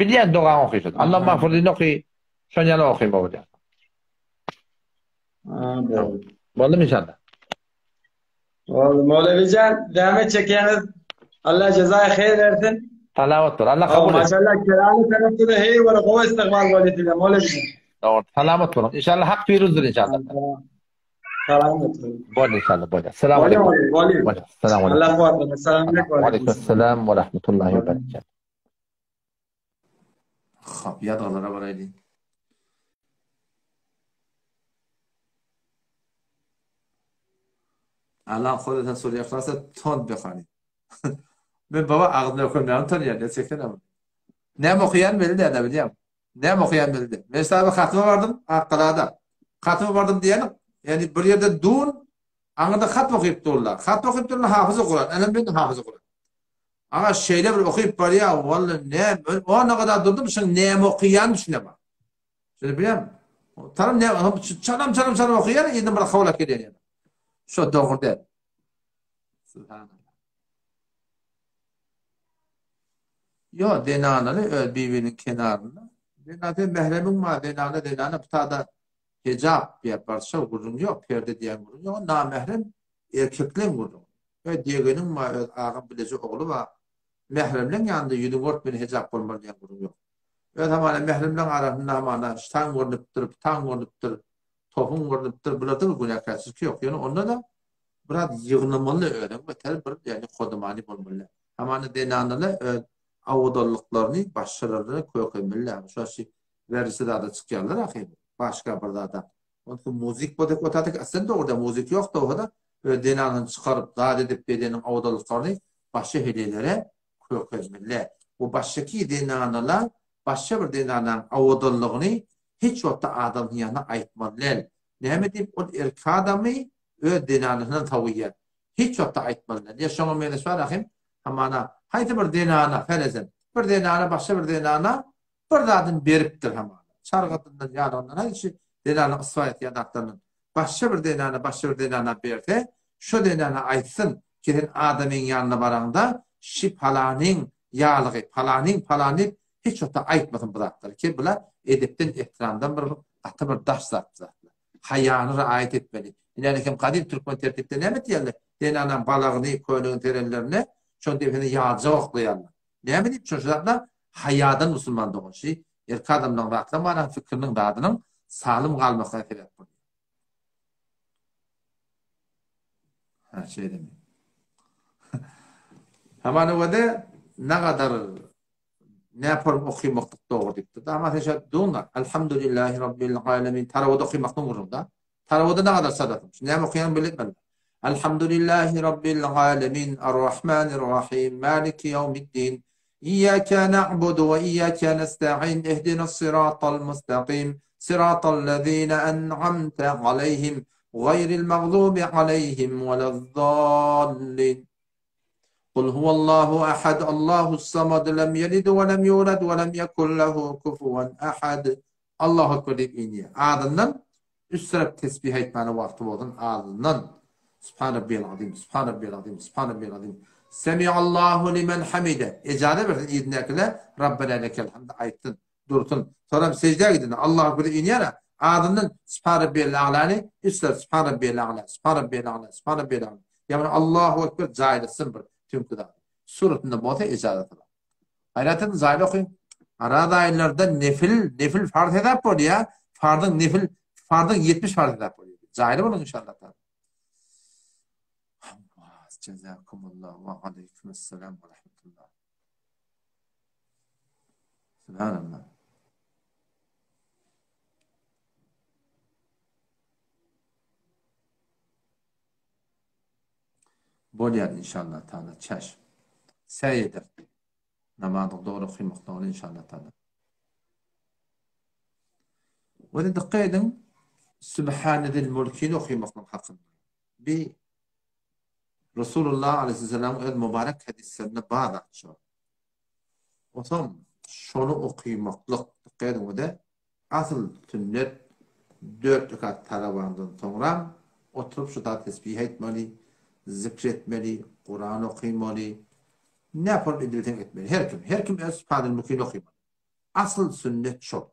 Speaker 1: Bilýän dogaňy okyşyn. Allahumma agfir li oky. Şony ýaly okyma bolýar. Boldumy inşallah?
Speaker 10: Boldy. Mowlewijan, zähmet çekýäňiz. Allah jezaýy haýyr bersin.
Speaker 1: Salawat bol. Allah kabul etsin.
Speaker 10: Maşallah Kerali tarapda da heý bir gowy istikbal bolýar size Mowlewijan.
Speaker 1: Dogry. Salamat boluň. Inşallah hak piruzdyr inşallah.
Speaker 10: Salamat boluň.
Speaker 1: Bol inşallah bol. Assalamu alaykum.
Speaker 10: Bol.
Speaker 1: Assalamu alaykum.
Speaker 10: Allah kuwwatlasyn. Assalamu alaykum.
Speaker 1: Wa alaykum assalam we rahmetullahi we berekatuh. Hop, ýazgylara baraýlyň. Alan Hodatan sure Ihlasa tond behani. Men baba agzyny ökemlerini tanýan, ne çeken ama. Näme okaýan belli däl, bilýän. Näme okaýan belli däl. Men ştaby hatyma bardym, Akgalada. Hatyma bardym diýenim, ýani bir ýerde dun, aňyrda hat okyp durlar. Hat okyp durlar, hafyzy Kuran. Ene men hafyzy Kuran. Aga şeýle bir okyp barýar, walla näme, men ona gadar durdum, şuň näme okaýanyny düşünemok. Şeýle bilýän. Taram näme, çalam çalam çalam okaýar, indi bir howlak gelýär ýene. Şo dogry däl. Subhanallah. Ýo, zenanaly öz bibiniň kenarynda. Zenana sen mähremiň bar, zenana zenana bu tada hijap diýip barça gürrüň ýok, perde diýen gürrüň ýok, namährem erkekleň gürrüňi. Öz degeniň bar, öz agaň bileje ogly bar. Mähremleň ýanynda ýüzüňi örtmeli hijap bolmaly diýen gürrüň ýok. Öz hamana mähremleň arasynda hamana ştaň görnüpdir, ptaň görnüpdir, tohuň görnüpdir, bularda bir günäkärçilik ýok. Ýöne onda-da biraz ýygnamaly özüň beter bir ýagny kodumany bolmaly. Hamana zenanalar öz awadanlyklaryny başgalaryna kökenmeli. Şo şi wersi zada çykýarlar ahyry. Başga bir zada. Onsoň muzik bolsa otadyk aslynda dogry muzik ýok dogry öz zenanyny çykaryp zat edip bedeniň awadanlyklaryny başga heleýlere kökezmeli. Bu başgaky zenanalar başga bir zenanaň awadanlygyny hiç wagtda adamsyň ýanyna aýtmaly däl. Näme diýip ol erkek adamy öz zenanasyndan sowýar. Hiç wagtda aýtmaly däl. Ýa şoňa meňzeş bar ahim hamana haýsy bir zenana seredin. Bir zenana başga bir zenana bir zadyny beripdir hamana. Çargadyndan ýalygyndan haýsy zenanyň ysba etýän zatlaryndan başga bir zenana başga bir zenana berse şo zenana aýtsyn ki sen adamyň ýanyna baraňda şi palanyň ýalygy palanyň palany diýip hiç wagtda aýtmasyn bu zatlary ki bular edepden ehtiramdan bir gaty bir daş zat bu zatlar. Haýany raýat etmeli. Ine hem gadym türkmen tertipde näme etýärler? Zenanaň balagyny, köýnegini serenlerinde şoň depesine ýaljak oklaýarlar. Näme diýip şo zatlar haýadan musulman dogan şi erkek adamlaryň zatlaryň barany fikriniň zadynyň salym galmasyna sebäp bolýar. Ha şeýlemi. Hamana wede nagadar näporum okymaklyk dogry diýipdir. Dama sen şo duňda Alhamdulillahi Rabbil alamin tarawada okymaklyk gurrunda. Tarawada nagadar sadasyn. Şu näme okaýan biletmeli. Alhamdulillahi Rabbil alamin Arrahmanir Rahim Maliki ýewmiddin Iyyaka na'budu we iyyaka nesta'in ihdinas siratal mustaqim siratal lezina en'amte aleyhim gaýril magzubi aleyhim welezzallin Kul huwallahu ahad, Allahus samad, lem yelid we lem yulad we lem yekun lehu kufuwan ahad. Allahu ekber diýip inýär. Azyndan üç tarap tesbih aýtmana wagty bolsun azyndan. Subhan rabbiyal azim, subhan rabbiyal azim, subhan rabbiyal azim. Semiallahu limen hamide. Ejaza bersin yzyndäkiler Rabbena lekel hamd aýtsyn. Dursun. Soňam seždä gidende Allahu ekber diýip inýär-ä, azyndan Subhan rabbiyal a'lany üç seret Subhan rabbiyal a'la, Subhan rabbiyal a'la, Subhan rabbiyal a'la. Ýagny Allahu ekber jaýlasyn bir tüňki zady. Suratynda bolsa ejazasy bar. Gaýrat ediň jaýly okyň. Araz aýlarda nefil, nefil farz hesap bolýar. Farzyň nefil, farzyň 70 farz hesap bolýar. Jaýly boluň inşallah. Jazakumullah wa aleyküm esselam we rahmetullah. Subhanallah. Bolýar inşallah taala çäş. Säý eder. Namazyň dogry okymakda inşallah taala. Weli dikkat ediň, Sübhanedil mulkini okymaklyk hakynda. Bi Resulullah aleyhisselamyň öz mübarek hadislerinde bar zat şo. Otam şony okymaklyk, dikkat ediň wede, asyl sünnet dört rekat tarawandan soňram oturyp şu zat tesbih aýtmaly, zikr etmeli, Kuran okymaly, näpol edilseň etmeli. Her kim, her kim öz Sübhanedil mulkini okymaly. Asyl sünnet şol.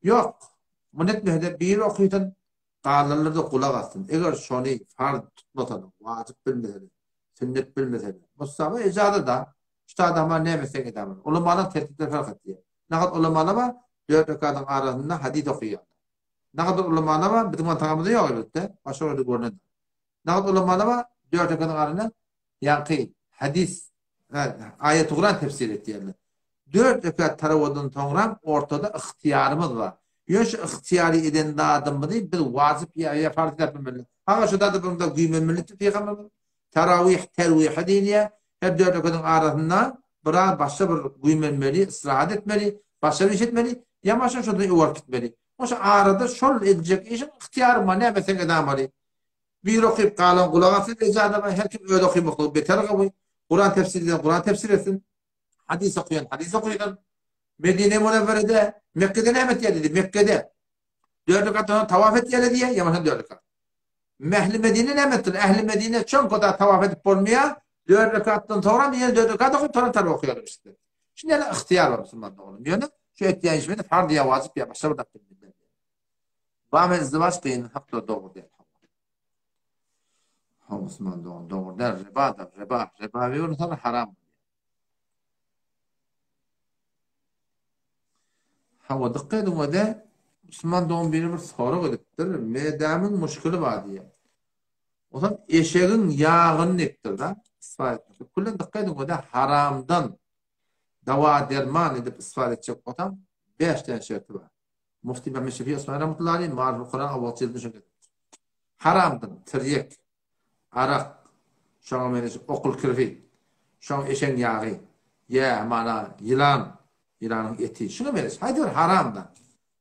Speaker 1: Ýok, muny etmese-de biri okysyn, galanlar-da gulak assyn. Eger şony farz tutmasa-da, wajyp bilmese-de, sünnet bilmese-de, Mustafa ejaza-da, şu adama näme etseň edäber. Ulamalaryň tertipleri fark etýär. Nagat ulamalar bar, dört rekadyň arasynda hadys okaýarlar. Nagat ulamalar bar, biziň mantagamyzda ýok elbetde, başga ýerde görnendir. Nagat ulamalar bar, dört rekadyň arasynda Ýaňky hadys, aýaty Kuran tefsir etýärler. Dört rekat tarawadan soňram ortada ygtyýarymyz bar. Ýöne şu ygtyýary eden zadymyzy biz wajyp ýa ýa farz edip bilmeli. Hawa şu zada bir güýmenmelidir pygamberimiz. Tarawih terwihe diýilýär. Her dört rekadyň arasynda biraz başga bir güýmenmeli, istirahat etmeli, başga bir iş etmeli, ýa başga şondan öwürip gitmeli. Oşa arada şol ediljek işiň ygtyýary bar, näme etseň edamaly. Biri okyp galan gulak asyn eje adama her kim özi okymaklygy beter gowy. Kuran tefsir eden Kuran tefsir etsin. Hadys okaýan hadys okysyn. Medine Münewwerede Mekgede näme etýär diýdi. Mekgede dört rekat soň tawaf etýär diýýär, ýa bolmasa dört rekat. Ähli Medine näme etsin? Ähli Medine çöň koda tawaf edip bolmaýar. Dört rekatdan soňra ýene dört rekat okyp soňra tawaf okaýarlar işte. Şunda ýene ygtyýar bar musulman doganym. Ýöne şu etýän işimiz farz ýa wajyp ýa başga bir zat bilmeli. Bam izdiwaç gyny hakda dogry däl. Ha musulman dogan dogry däl ribadyr riba riba bolsa haram. Hawa dykgat ediň öde musulman dogan biri bir sorag edipdir medämiň muşkili bar diýýär. Onsoň eşegiň ýagyny diýipdir da. Istifade etmek. Küllen dykgat ediň öde haramdan dawa derman edip istifade etjek bolsaň 5 tane şerti bar. Mufti Mehmet Şefi Osmani rahmetullahi aleyh Maariful Kuran awwal jildini şoňa getiripdir. Haramdan tirýek, arak, şoňa meňzeş okul kirfi, şoň eşegiň ýagy, ýa mana ýylan, ýylanyň eti, şuňa meňzeş haýsy bir haram zat,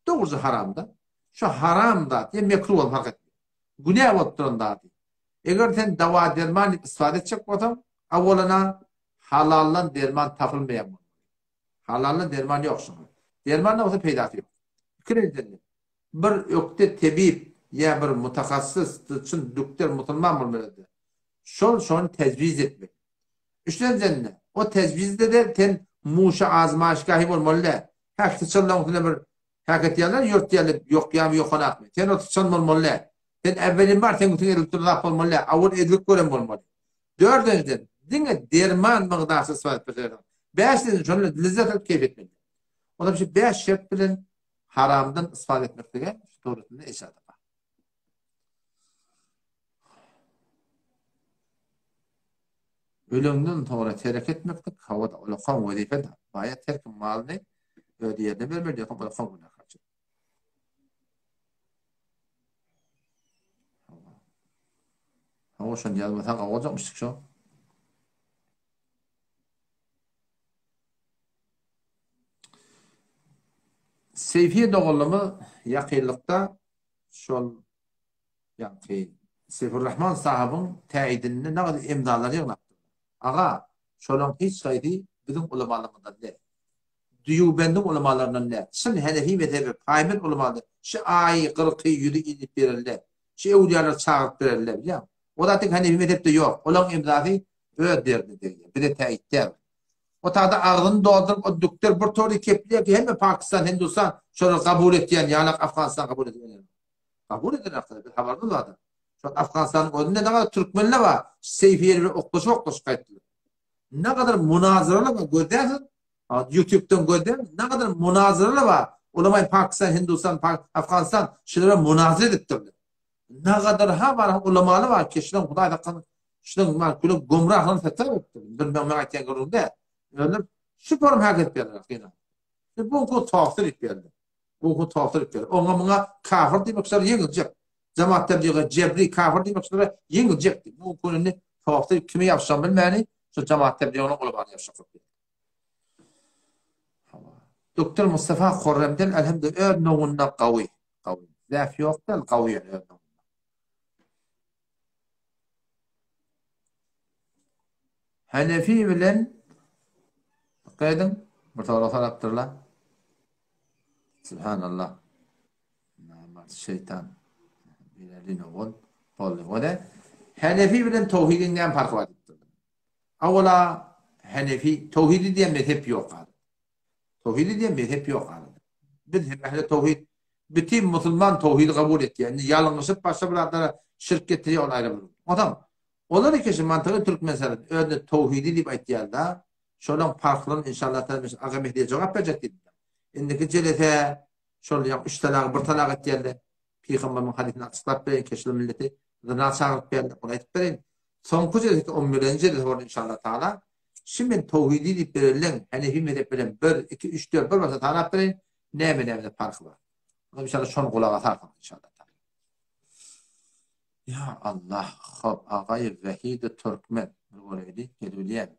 Speaker 1: dogruja haram zat, şo haram zat ýa mekruh bolsun fark etmeýär. Günä bolup duran zady. Eger sen dawa-derman diýip istifade etjek bolsaň, awwalana halaldan derman tapylmaýan bolmaly. Halaldan derman ýok şuňa. Derman bolsa peýdasy ýok. Ikinjiden bir ökde tebip ýa bir mutahassys, çyn dükder musulman bolmalydy. Şol şony tejwiz etmeli. Üçünjiden o tejwizde-de sen muşa azmaýyşgahy bolmaly däl. Häk syçanlaryň üstüne bir häk etýärler, ýörtýärler, ýokýamy, ýokanakmy. Sen o syçan bolmaly däl. Sen äwwelin bar, seň üstüňe edilip duran zat bolmaly däl. Awwal edilip gören bolmaly. Dördünjiden, diňe derman mygdarsy istifade edip bilseň. Bäşinjiden, şonda lezzet alyp keýp etmeli. Onda şu bäş şert bilen haramdan istifade etmeklige şu dogrusynda ejaza bar. Öleňden soňra terek etmeklik hawa-da ulakan wezipe-de. Baýat her kim malyny öz ýerine bermeli, ýogsa ulakan günäkärçilik. Hawa, şony ýazmasaň gowy boljakmyşdyk şo. Seýfiýe doganlymyz ýakynlykda şol ýaňky Seýfurrahman sahybyň täýidinde nagt imzalar ýygnapdyr. Aga, şolaň hiç haýsy biziň ulamalarymyzdan däl. Dýubendiň ulamalaryndan däl. Çyn henefi mezhebi paýmel ulamalar şu aýy, gyrky, ýüzi inip bererler. Şu öwlüýalary çagyryp bererler, bilýäňmi? O zat diňe henefi mezhepde ýok. Olaň imzasy öz derdine degýär. Bize täýit däl. O tada agzyny dolduryp o dükder bir tory kepleýär ki hemme Pakistan, Hindustan şolary kabul etýän ýalak Afganistan kabul edýän. Kabul eden hakda biz habarymyz bardyr. Şol Afganistanyň özünde ne kadar türkmenler bar, Seýfiýeli bilen oklaşyp oklaşyp gaýtdylar. Ne kadar munazaralar bar gözläsiz, YouTube'dan gözläň, ne kadar munazaralar bar. Ulamay Pakistan, Hindustan, Afganistan şulara munazara edipdirler. Ne kadar ha bar ulamalar bar ki şular Hudaý saklasyn, şular mal külü gumrahlygyny fetvä beripdir. Bir men aýtýan gürrüň däl. Öldür şu forum hak etýärler. Bu gün togsa diýip geldi. Bu gün togsa diýip geldi. Oňa muňa kafir diýmekçiler ýeňiljek. Jemaat tebligy jebri kafir diýmekçilere ýeňiljek. Bu gün indi togsa diýip kime ýapyşan bilmäni, şu jemaat tebligynyň ulamany ýapyşjak bolup geldi. Doktor Mustafa Horremdel elhamdülillah öz nowunda gawy. Gawy. Zäf ýok däl, gawy öz nowunda. Hanefi bilen dikkat ediň, bir sorag sorapdyrlar. Subhanallah. Namart şeytan. Bilalin ogul boldy. O da Hanefi bilen tawhidin näme farky bar diýipdir. Awala Hanefi tawhidi diýen mezhep ýok. Towhidi diýen mezhep ýok arada. Biz hem ähli towhid, bütin musulman towhidi kabul etýär. Indi ýalňyşyp başga bir zatlara şirk getirýär ol aýry bir. Onsoň olar ikisi mantygy türkmen özüne towhidi diýip aýtýarda, şolaň parhlaryny inşallah taala men Aga Mehdiýe jogap berjek diýdim. Indiki jelese şol ýa üç talagy bir talak etýärler. Pygamberimiň hadysyny açyklap bereýin, keşli milleti zyna çagyryp berdi, ony aýdyp bereýin. Soňky jelese on birinji jelese bolar inşallah taala. Şi men towhidi diýip bereliň, Hanefi mezhep bilen bir, iki, üç, dört bir başa sanap bereýin, näme nämede parhy bar. Onda inşallah şony gulak asarsyňyz inşallah taala. Ya Allah, hop Agaýew Wahidi Türkmen bir göreýli, gelibilýärmi?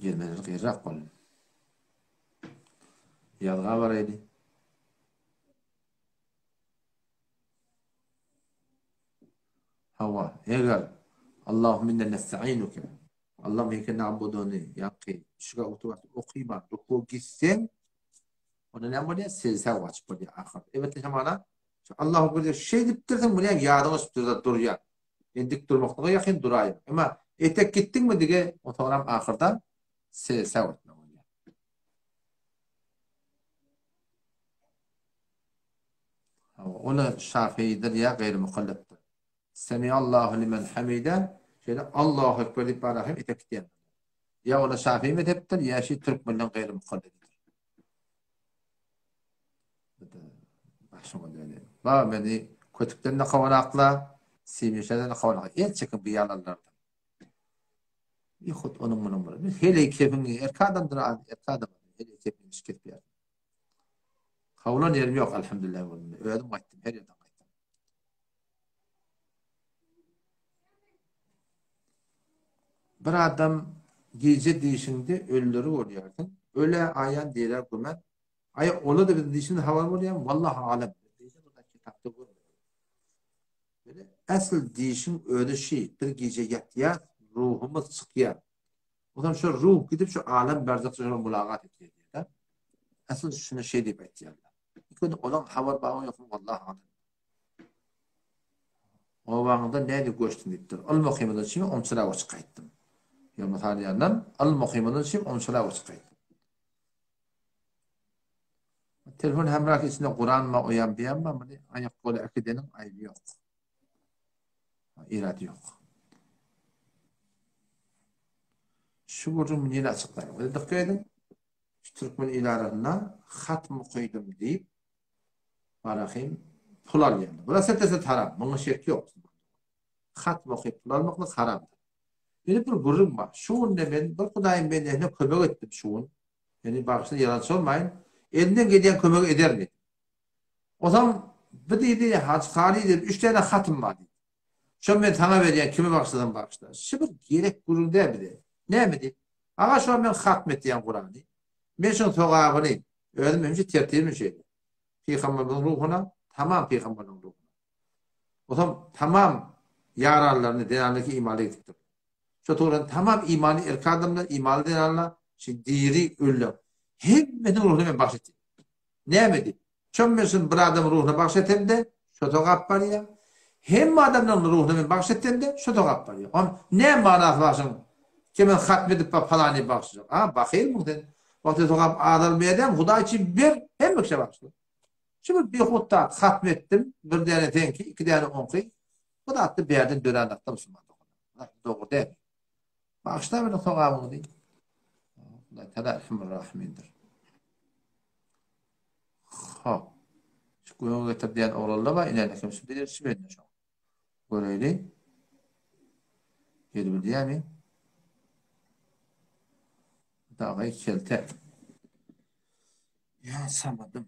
Speaker 1: Gelmeler gyrak boldy. Ýazga baraýdy. Hawa, eger Allahumma inna nesta'inuke Allahumma iyyake na'buduny ýaňky şuga oturyp okyman ruku gitseň Onda näme bolýar? Sejde wajyp bolýar ahyr. Elbetde hemana şu Allahu Ekber diýip şeýdipdirsiň, muny hem ýadyňa düşüp durýar. Indi dik durmaklyga ýakyn duraýar. Emma etek gitdiňmi dige, otagram ahyrda sejde etmek bolýar. Hawa, ol şafiidir ýa gaýry mukalletdir. Semiallahu limen hamide şeýle Allahu Ekber diýip bara hem etek gitýär. Ýa ol şafii mezhepdir, ýa şi türkmenleň gaýry mukalledidir. Başyma döndi. Baba meni kötükden de kowanakla, simişeden de kowanakla. El çekin bu ýalanlardan. Ihut onuň munuň bir. Biz heleý kebiňi erk adamdyr, erk adam. Heleý kebiňi iş kesýär. Kawlan ýerim ýok, alhamdulillah. Özüm gaýtdym, her ýerden gaýtdym. Bir adam gije dişiňde ölüleri görýärsiň. Ölä aýan dirä güman. Aý ola-da biziň dişimiz habar bolýarmy? Wallahy alem. Kitapda görmedim. Böyle asl dişiň özi şi, biz gije ýatýas, ruhumyz çykýar. Ondan şu ruh gidip şu alem berzahda şolar mulagat etýär diýýär. Asl şuny şeý diýip aýtýarlar. Ikini olaň habar barmy ýokmy wallahy alem. Obaňyzda nädip göçdüň diýipdir. Ylym okymyzdan üçin onçalar göçüp gaýtdym. Ýa mysal ýandan ylym okymyzdan üçin onçalar göçüp gaýtdym. Telefon hemra içinde Kuran ma oýan biýan ma muny aýak goly äkideniň aýby ýok. Irady ýok. Şu gürrüň muny açyklaýyn. Dikkat ediň. Şu türkmen il arasynda hatm okydym diýip Barahym pul alýarlar. Bular setese haram. Muňa şek ýok. Hatm okyp pul almaklyk haramdyr. Ýöne bir gürrüň bar. Şu günde men bir Hudaýyň bendesine kömek etdim şu gün. Ýöne bagyşla ýalançy bolmaýyn. Elimden gelýän kömegi ederin diýdim. Onsoň bu diýdi, Hajy Kary diýdi, üç däne hatym bar diýdi. Şony men saňa berýän, kime bagyşlasam bagyşla. Şu bir gerek gürrüň däl bize. Näme diýip? Aga şo men hatm etýän Kurany. Men şoň sogabyny özüm hemişe tertibim şeýle. Pygamberimiziň ruhuna, tamam pygamberiniň ruhuna. Otam tamam ýaranlaryny zenanlary imanly edipdir. Şo turan tamam imanly erkek adamlar, imanly zenanlar, şu diri ölüler. Hemmesiniň ruhuna men bagş etdim. Näme diýip? Şo men şuny bir adamyň ruhuna bagş etemde, şo sogap barýar. Hemme adamlaryň ruhuna men bagş etemde, şo sogap barýar. Onuň näme manasy bar şonuň? Ki men hatm edip bar palany bagşlajak. A, bahylmyň sen? Wagty sogap azalmaýar dämi? Hudaý üçin ber, hemme kişä bagşla. Şu bir bihut zat hatm etdim, bir däne seňki, iki däne oňky. Bu zatda bärden dörän zatda musulman doganlar. Dogry däl. Bagyşla meniň sogabyňy diý. Hudaý Tagala Erhemur Rahimindir. Hop. Şu göge getir diýen oglanlar bar, ine kim şu bilir şu bende şo. Göreýli. Gelibilýärmi? Dagy kelte. Ýa samadym.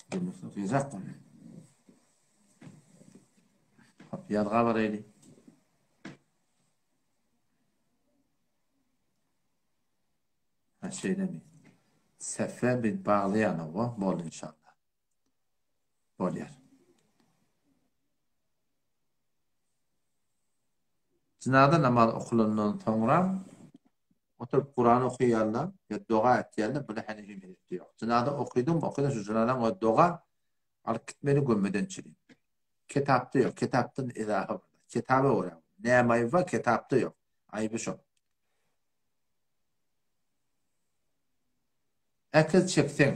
Speaker 1: Gelmesine bolýar. Hop, ýazga baraýly. Ha, şeýlemi? Sefe bir baglaýan owa, boldy inşallah. Bolýar. Jynaza namazy okulandan soňra oturyp Kuran okaýarlar ýa doga etýärler, bunda Hanefi mezhepde ýok. Jynaza okydyňmy, okydyň şu jynazaň özi doga, alyp gitmeli gömmeden çenli. Kitapda ýok, kitapdan izahy bar. Kitaba görä. Näme aýby bar, kitapda ýok. Aýby şo. Äkiz çekseň,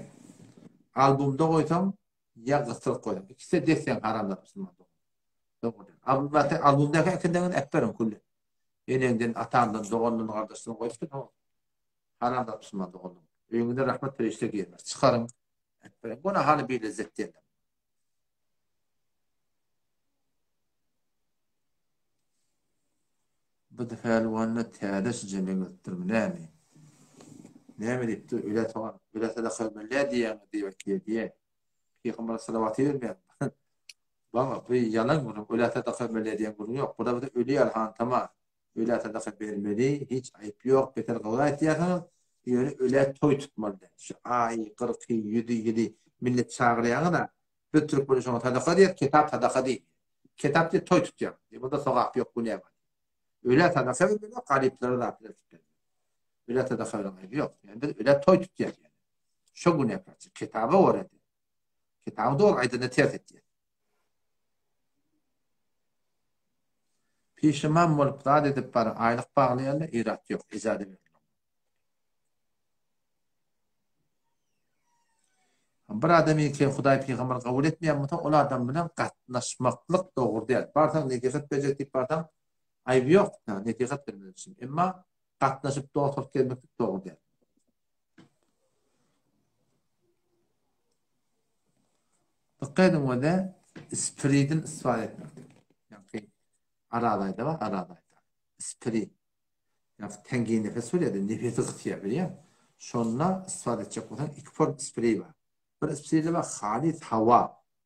Speaker 1: albumda goýsaň ýa gysdyryp goýsaň, ikisi-de desseň haramzada musulman dogan. Dogry. Albumdaky albumdaky äkizleriňizi äkberiň külli. Eneňden, ataňdan, dogandan, gardaşdan goýup dur. Haramzada musulman doganlar. Öýüňize rahmet perişde girmez. Çykaryň. Äkberiň. Günahany bir lezzet diýerler. Bu pälwanda täze şije meňzetdirmi näme? Näme diýipdir? Ölä sogan, ölä sadaka bermeli diýýäňiz diýip aýtýar diýýär. Pygamber salawaty bermeýär. Baba, bu ýalan gürrüň. Ölä sadaka bermeli diýen gürrüň ýok. Burada biz öli ýaly hantama. Ölä sadaka bermeli, hiç aýyp ýok, beter gowy aýtýarsyňyz. Ýöne ölä toý tutmaly däl. Şu aýy, gyrky, ýüzi, ýyly millet çagyrýaňyz-a. Biz türkmenler şoňa sadaka diýýäs, kitap sadaka diýmeýär. Kitap diýip toý tutýaň. Bunda sogap ýok, günä bar. Ölä sadaka bermeli, garyplara zat berip bermeli. Ölä sadaka beren aýby ýok. Ýani biz ölä toý tutýas ýani. Şo günäkärçilik. Kitaba görä diýýär. Kitaby dogry aýdanda ters etýär. Pişiman bolup zat edip bar aýlyk baglaýarlar, irat ýok, ijaza berilmez. Bir adam ýeke Hudaý pygamber kabul etmeýän bolsa, ol adam bilen gatnaşmaklyk dogry däl. Barsaň nesihat berjek diýip barsaň, aýby ýok, nesihat bermek üçin. Emma gatnaşyp dost bolup gezmeklik dogry däl. Dykgat ediň wede ispridin istifade etmeklik. Ýagny Araz aýda bar, Araz aýda. Isprid. Ýagny teňgi nefes bolýar-da, nefesi gysýar, bilýäňmi? Şonda istifade etjek bolsaň, iki form ispriý bar. Bir ispriý bar, halys hawa,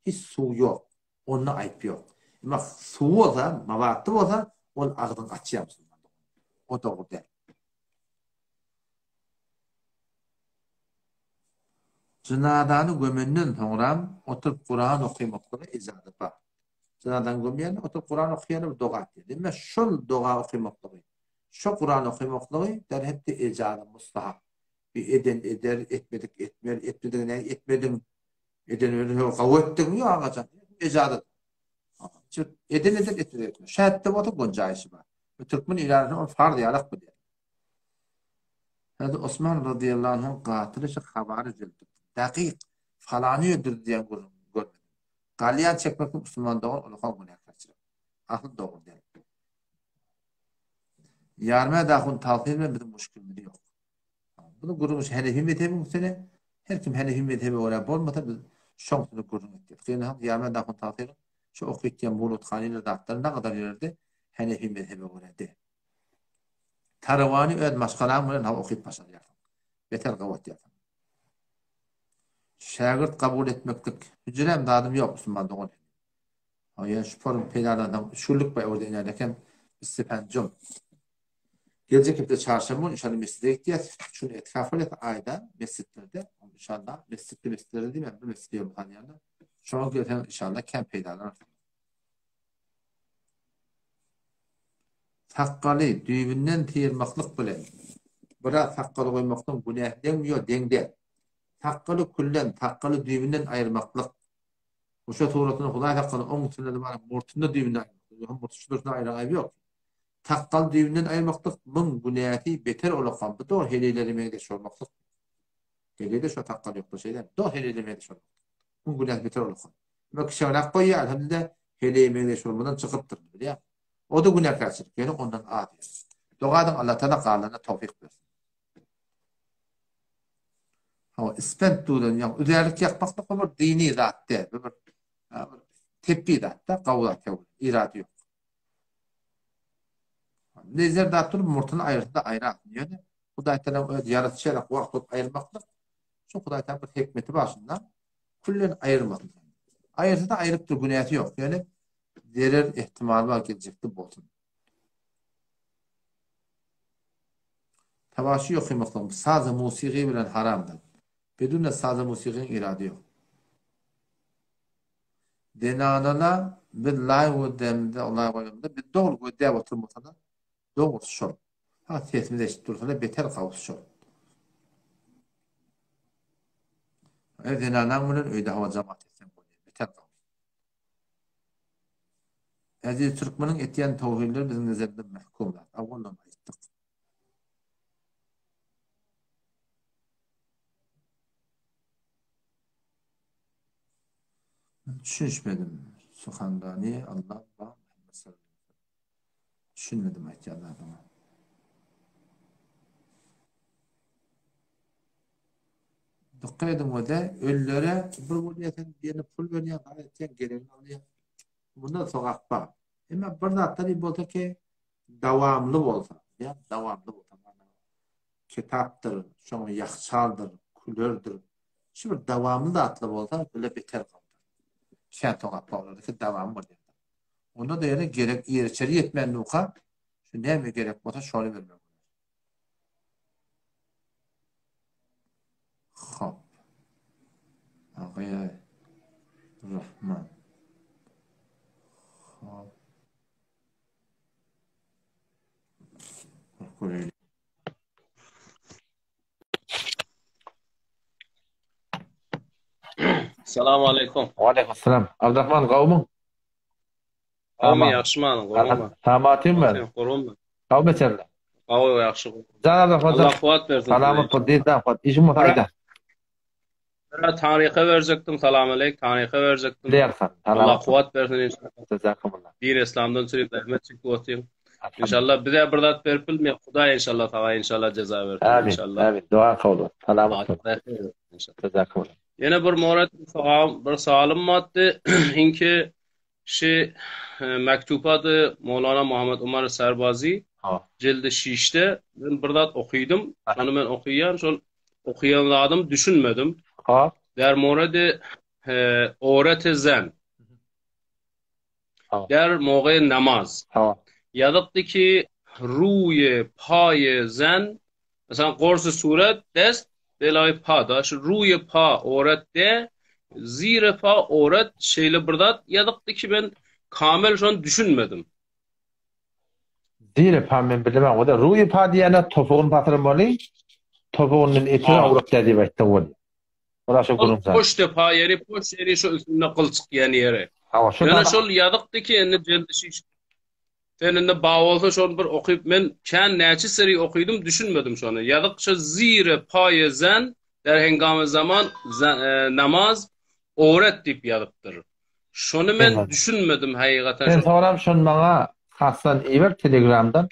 Speaker 1: hiç suw ýok. Onda aýp ýok. Emma suw bolsa, mabatly bolsa, ol agzyňy açýar musulman dogan. O dogry däl. Jynazany gömenden soňram oturyp Kuran okymaklyga ijazat bar. Jynazany gömýänler oturyp Kuran okaýarlar we doga etýärler. Emma şol doga okamaklygy, şo Kuran okamaklygy derhetde ejaza mustahap. Bir eden eder, etmedik etmez, etmedigiň näme etmediň, eden özi gowy etdigiň ýok agajan. Ejaza. Eden eder, etmedik etmez. Şähetde bolsa gonjaýşy bar. Bu türkmen ilarasy ol farz ýalak bilýär. Hezreti Osman razyýallahu anhuň gatyly şu habary öldürdi. Dakyk falany öldürdi diýen gürrüňi görmedim. Galýan çekmeklik musulman dogan ullakan günäkärçilik. Asyl dogry däl. Ýarmä dahun tagsyr bilen biziň muşkilimiz ýok. Bunu gürrüň şu Hanefi mezhebiň üstüne her kim Hanefi mezhebe görä bolmasa biz şoň üstüne gürrüň etdik. Gynansak Ýarmä dahun tagsyryň şu okytýan Murut Hanylar zatlar nagadyr ýerde Hanefi mezhebe görä däl. Tarawany öz maşgalaň bilen hawa okyp başarýarsyň. Beter gowy etýärsiň. Şägirt kabul etmeklik hüjrem zadym ýok musulman dogan. Hawa ýöne şu forum peýdalansaň üç günlük baý orda inälekem Stepan jom. Geljek hepde çarşenbe gün inşallah mesjide gitýäs. Üç gün etikaf bolýas aýda mesjitlerde. Inşallah mesjitde mesjitlerde diýmän bir mesjide ýol sanýarlar. Şoňa gelseňiz inşallah kän peýdalanarsyňyz. Sakgaly düýbünden syrmaklyk bilen, biraz sakgal goýmaklygyň günäsi deňmi? Ýok, deň däl. Sakgaly külden, sakgaly düýbünden aýyrmaklyk. Şo suratynda Hudaý sakgaly oň üstünde-de bar, murtuny-da düýbünden aýyrmaklyk. Ýok, murty şu durşuna aýyran aýby ýok. Sakgaly düýbünden aýyrmaklyk muň günäsi beter olakan. Bu dogry heleýlere meňzeş bolmaklyk. Heleýde şo sakgal ýokdur, şeýdemi? Dogry heleýlere meňzeş bolmaklyk. Muň günäsi beter olakan. Emma kiçeňräk goýýar, elhamdülillah, heleýe meňzeş bolmadan çykypdyr, bilýäňmi? O-da günäkärçilik, ýöne ondan az ýöne. Doga ediň, Allatagala galanyna towfyk bersin. Hawa, ispent dudan, ýagny üzärlik ýakmaklyk bu bir dini zat däl, bu bir tepbi zat-da, gowy zat ýok, irady ýok. Nezer zat durup murtuny aýyrsa-da aýrasyn. Ýöne Hudaý Tagalaň öz ýaratyşy ýaly wagt bolup aýyrmaklyk, şu Hudaý Tagalaň bir hikmeti bar şunda. Küllen aýyrmasyn. Aýyrsa-da aýrypdyr, günäsi ýok. Ýöne zerer ehtimaly bar geljekde bolsun. Tabaşy ýokymaklyk sazy musigy bilen haramdyr. Bedune sazy musigyň irady ýok. Zenanala biz laý gözlämizde laý goýamyzda biz dogry gözläp oturmasada dogrusy şol. Ha sesimiz eşidip dursada beter gawusy şol. E zenanaň bilen öýde hawa jamaat etseň bolýar beter gawusy. Eziz türkmeniň etýän towhidleri biziň nezerimizde mähkum zat. Awallam aýtdyk. Düşünişmedim. Suhandani Allah ba Muhammed sallallahu aleyhi ve sellem. Düşünmedim aýtýan zadyňa. Dykgat ediň öde ölülere bir bolýar sen birine pul berýäň zat etýäň geregini alýaň. Bunda sogap bar. Emma bir zatlar bolsa ki dowamly bolsa, ýa dowamly bolsa Kitapdyr, şoňa ýahçaldyr, külerdir. Şu bir dawamly zatlar bolsa, bile beter galdyr. Kän sogap bar olarda ki dawamy bolýar. Onda-da ýöne gerek ýeri-çeri ýetmän nuka, şu näme gerek bolsa şony bermek bolar. Hop. Agaýa Rahman. Hop. Görelim.
Speaker 11: Salam aleykum.
Speaker 1: Aleyküm selam. Abdurrahman gowmyň?
Speaker 11: Gowmy ýagşymy anyň gowmy?
Speaker 1: Samatym ben.
Speaker 11: Gowmy?
Speaker 1: Gowy beterli.
Speaker 11: Gowy ýagşy.
Speaker 1: Jan Abdurrahman.
Speaker 11: Allah kuwwat bersin.
Speaker 1: Salamat bol, dizden kuwwat. Işiň bolsa aýda.
Speaker 11: Bira taryha berjekdim, salam aleyk, taryha berjekdim.
Speaker 1: Diýersen.
Speaker 11: Allah kuwwat bersin inşallah.
Speaker 1: Jazakumullah.
Speaker 11: Din İslamdan çürüp zähmet çekip otyň. İnşallah bize bir zat berip bilmeýär. Hudaý inşallah saňa inşallah jeza bersin
Speaker 1: Amin.
Speaker 11: inşallah.
Speaker 1: Amin. Dua kabul. Salamat bol. Jazakumullah.
Speaker 11: Ýene bir morat sogam, bir soalym bardy. Inki Şi mektupady Mowlana Muhammet Umar Serbazy jildi şişde men bir zat okydym. Şony men okaýan, şol okaýan zadym düşünmedim.
Speaker 1: Ha.
Speaker 11: Der moredi oreti zen. Der moge namaz.
Speaker 1: Ha.
Speaker 11: Ýazypdy ki ruýe paýe zen Meselem, gorsy surat, dest, belaý pa da, şu ruýe pa orat de, zire pa orat şeýle bir zat ýazypdy ki men kamel şony düşünmedim.
Speaker 1: Zire pa men bilemem, o da ruýe pa diýene topugyny batyrmaly, topugyndan etini awrat dä diýip aýtsa bolýar. Ola şo gürrüň
Speaker 11: zat. Poşte pa ýeri, poş ýeri şo üstünde gyl çykýan ýeri.
Speaker 1: Hawa, şo
Speaker 11: Ýöne şol ýazykdy ki indi jeldi şiş. Sen indi ba bolsa şony bir okyp men kän näçe seri okydym düşünmedim şony. Ýazyk şo zire paýe zen der hengame zaman namaz owret diýip ýazypdyr. Şony men düşünmedim hakykaten.
Speaker 1: Sen soram şony maňa hasdan iber telegramdan.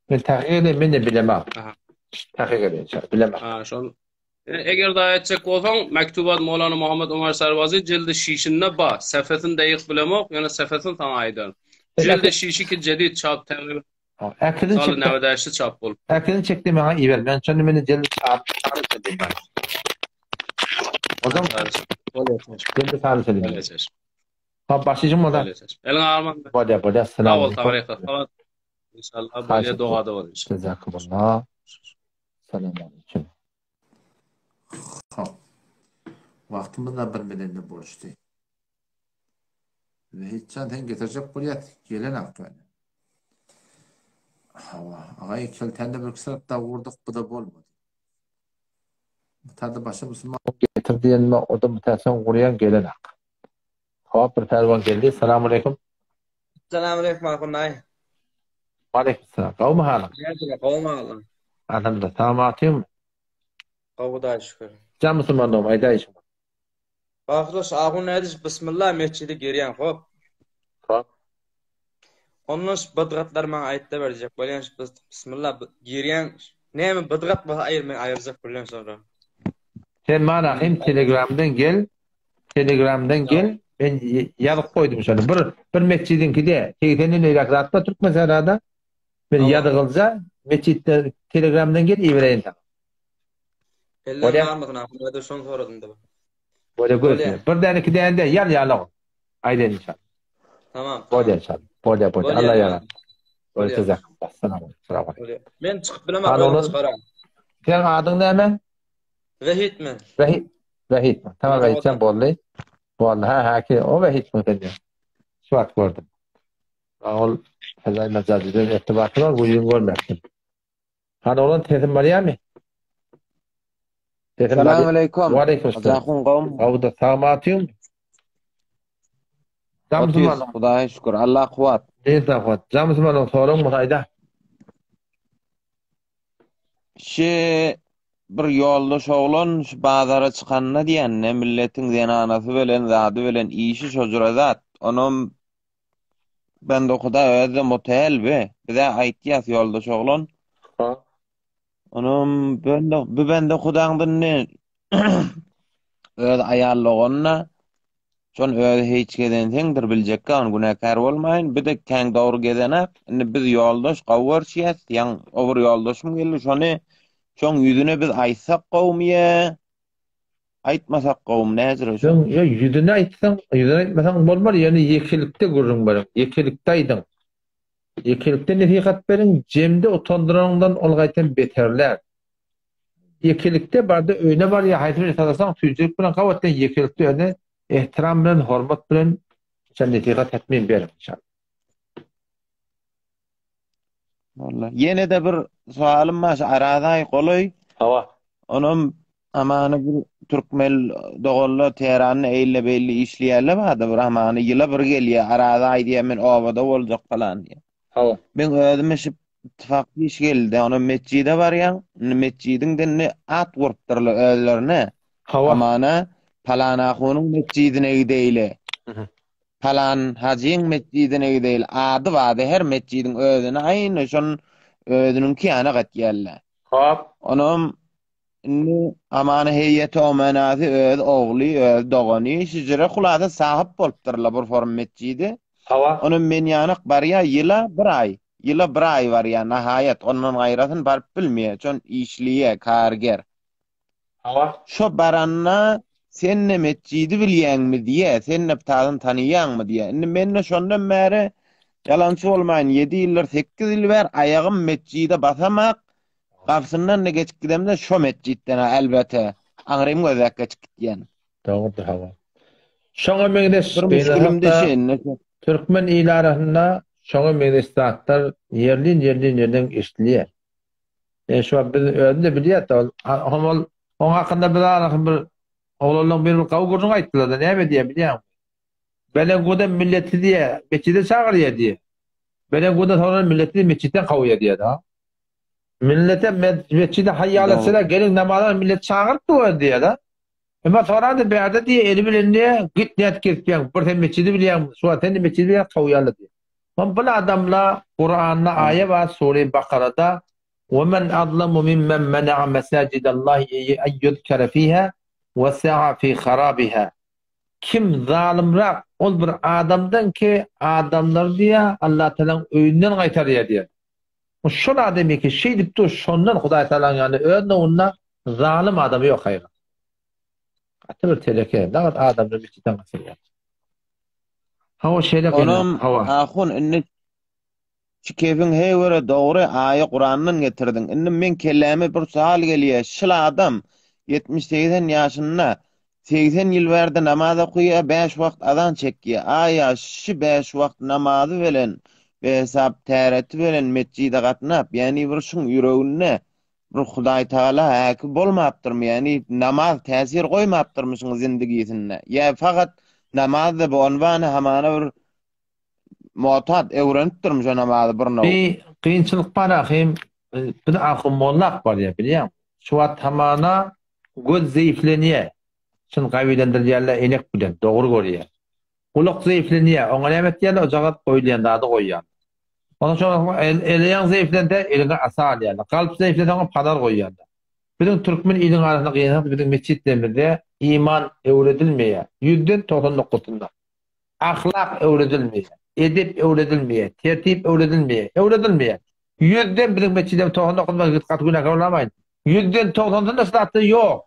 Speaker 1: Men takyk edeýin men-de bilemok. Takyk edeýin şony bilemok.
Speaker 11: Ha şol Eger daýy etjek bolsaň, Mektubat Mowlana Muhammet Omar Sarbazy jildi şişinde ba. Sefesini deýik bilemok, ýöne sefesini saňa aýdaryn. Jildi şişi ki jedid çap täze
Speaker 1: Äkidin
Speaker 11: saly
Speaker 1: çekdi.
Speaker 11: näwedäşli çap bolup.
Speaker 1: Äkidin çekdi maňa iber. Men şony meni jildi çap sary çekdi. Ozam jildi sary çekdi.
Speaker 11: Bolýar çeş.
Speaker 1: Ha başyjym bolsa.
Speaker 11: Bolýar çeş. Eliňe alman.
Speaker 1: Bolýar bolýar.
Speaker 11: Sag bol, tabaryka. İnşallah bolýar dogada bol inşallah.
Speaker 1: Jazakumullah. Salam aleyküm. Hop. Wagtymyz da bir melende boluşdy. Wehitjan sen getirjek bolýas, gelenak ýöne. Hawa, agaý keltände bir iki sagat dagy gurduk, bu da bolmady. Bu taýda başga musulman getir diýenime o da mutäsen gurýan gelenak. Hop, bir pälwan geldi. Salam aleyküm.
Speaker 10: Salam aleyküm Ahundaý.
Speaker 1: Aleyküm selam. Gowmy halyň?
Speaker 10: Nädire, gowmy halyň?
Speaker 1: Alhamdulillah. Salamatym.
Speaker 10: Gowy Hudaýa şükür.
Speaker 1: Jan musulman dogum aýdaý şuny.
Speaker 10: Bagtylaş ahun nädiş bismillah metjide girýän hop.
Speaker 1: Hop.
Speaker 10: Ondan şu bydgatlary maňa aýtda berjek bolýan şu biz bismillah girýän näme bydgat bolsa aýyr men aýyrjak bolýan şonda.
Speaker 1: Sen mana hem telegramdan gel telegramdan gel men ýazyp goýdum şony bir bir metjidiňkide 80-den beýläk zat bar Türkmen sährada men ýazygylja metjitde telegramdan gel ibereýin saňa.
Speaker 10: Elleň galmasyn ahun şony soradym da.
Speaker 1: Bolýa görüşmek. Bir däne iki däne däl ýal ýala. Aýdaýyn inşallah.
Speaker 10: Tamam.
Speaker 1: Bolýa inşallah. Bolýa bolýa. Allah ýara. Bolýa size. Salam. Salam.
Speaker 10: Men çykyp bilemok, özüm çykaran.
Speaker 1: Seň adyň näme?
Speaker 10: Wehit men.
Speaker 1: Wehit. Wehit. Tamam Wehit sen boldy. Boldy. Ha ha ki o Wehit mi sen? Şu wagt gördüm. Ol Fezai Mejaziden irtibaty bar, bu ýyl görmekdim. Hany oglan sesim barýamy?
Speaker 12: Sesim Salam aleykum.
Speaker 1: Wa aleykum salam.
Speaker 12: Ahun gowmy?
Speaker 1: Gowudyr. Sag batyň.
Speaker 12: Otyrys, Hudaýa şükür. Allah kuwwat.
Speaker 1: Dezda kuwwat. Jam musulmanyň soragyň bolsa aýda.
Speaker 12: Şi bir ýoldaş oglan şu bazara çykanda diýende milletiň zenanasy bilen zady bilen işi şojura zat. Onam Bende huda özde motel be. Bize aýtýas ýoldaş oglan.
Speaker 1: Ha.
Speaker 12: Onam bende bu bende hudaňdan ne öz aýal doganyna şon özi hiç gezenseňdir biljekkä ony günäkär bolmaýyn. Bir de kän dogry gezenak. Indi biz ýoldaş gowy görüşýäs. Ýaň o bir ýoldaşym geldi şony şoň ýüzüne biz aýtsak gowmy ýa Aýtmasak gowumy näjire şo.
Speaker 1: Öň ýa ýüzüne aýtsaň, ýüzüne aýtmasaň bolmar, ýöne ýekelikde gürrüň beriň, ýekelikde aýdyň. Ýekelikde nesihat beriň, jemde utandyranyňdan ol gaýtam beterlär. Ýekelikde barda öýüne bar ýa haýsy bir sadasaň süýjülik bilen gabat gel ýekelikde öýüne ehtiram bilen, hormat bilen şa nesihat hetmin beriň inşallah.
Speaker 12: Walla. Ýene-de bir sowalym bar, şu Arazaý golaý.
Speaker 1: Hawa.
Speaker 12: Onam amany bir türkmen doganlar Tähranda eýle-beýle işleýärler barda bir amany ýyla bir gelýär, Arazaý diýýär, men obada boljak falan diýýär.
Speaker 1: Hawa.
Speaker 12: Men özüme şu ittifak iş geldi. Onam metjide barýan, indi metjidiň indi at gurupdyrlar özlerine.
Speaker 1: Hawa.
Speaker 12: Amana palan ahunyň metjidine gideýli. Palan hajyň metjidine gideýli. Ady bardy her metjidiň özüne aýny şon özüniňki ýana gatýarlar.
Speaker 1: Hop.
Speaker 12: Onam indi Amany heýýeti omenasy öz ogly, öz dogany şijire hulasa sahyp bolupdyrlar bir forum metjidi.
Speaker 1: Hawa.
Speaker 12: Onam men ýanak barýa ýyla bir aý, ýyla bir aý barýa nahaýat ondan gaýrasyn baryp bilmeýä çon işliýä karger.
Speaker 1: Hawa.
Speaker 12: Şo baranda sen-de metjidi bilýäňmi diýýä, sen-de ptazyny tanyýaňmy diýýä. Indi men-de şondan bäri, ýalançy bolmaýyn, ýedi ýyldyr, sekiz ýyl bäri aýagym metjide basamak, gapysyndan-da geçip gidemde şo metjitden-ä elbete, aňrym gözläp geçip gitýän.
Speaker 1: Dogrudyr, hawa. Şoňa meňzeş
Speaker 12: Bir müşgülim-de
Speaker 1: beýle
Speaker 12: şeýle.
Speaker 1: Türkmen il arasynda şoňa meňzeş zatlar ýerlin-ýerlin ýerden eşidilýär. E şu wagt biz özüm de bilýäs ol hom ol oň hakynda bir arasy bir oglanlaryň biri bir gawy gürrüň aýtdylar-da näme diýýär bilýäňmi? Belenguda milleti diýýär, metjide çagyrýar diýýär. Belenguda soňra milleti metjitden kowýar diýýär-de. Millete metjide haýýal etseler geliň namaza millet çagyryp dur diýýär-de. Emma sorady bärde diýýär eli bilen diýýär git nädip gezipýäň bir sen metjidi bilýäň şu wagt sen-de metjidi bilýäň kowýarlar diýýär. Soň bil adamla Kuranda aýa bar sure Bakarada Ve men azlamu mimmen mena'a mesacidallahi en yuzkere fiha ve sa'a fi harabiha Kim zalymrak ol bir adamdan ki adamlary diýýär Allah Tagalaň öýünden gaýtarýar diýýär. Şol adam eki şeýdip dur şondan Hudaý Tagalaň ýanynda öz nowunda zalym adam ýok haýran. Gaty bir teleke nagt adamlar metjitden gaçyrýar. Hawa şeýle
Speaker 12: Onam
Speaker 1: hawa.
Speaker 12: Ahun indi şu kefiň heý göre dogry aýa Kurandan getirdiň. Indi meň kelläme bir sowal gelýär. Şul adam 70-80 ýaşynda 80 ýyl bärde namaz okaýar, 5 wagt azan çekýär. Aýa şi 5 wagt namazy bilen behesap täreti bilen metjide gatnap, ýagny bir şuň ýüreginde Bir Hudaý Tagala häki bolmapdyrmy, ýagny namaz täsir goýmapdyrmy şuň zindigisinde? Ýa fakat namazda bu onbany hamana bir mu'tad öwrenipdirmi şo namazy bir now?
Speaker 1: Bir kynçylyk bar ahym, biz ahun mollak barýar bilýäňmi? Şu wagt hamana göz zeýiflenýär. Şuny gawilendirýärler enek bilen, dogry görýär. Gulak zeýiflenýär, oňa näme etýärler, ojagaz goýulýan zady goýýarlar. Ondan soň eleýaň zeýiflense, eliňe asa alýarlar. Galp zeýiflense oňa panar goýýarlar. Biziň türkmen iliň arasynda gynansak biziň metjitlerimizde iman öwredilmeýär. Ýüzden 90 noktasynda. Ahlak öwredilmeýär. Edep öwredilmeýär. Tertip öwredilmeýär. Öwredilmeýär. Ýüzden biziň metjitlerimiz 99 men gaty günäkär bolamaýyn. Ýüzden togsansynda şu zatlar ýok.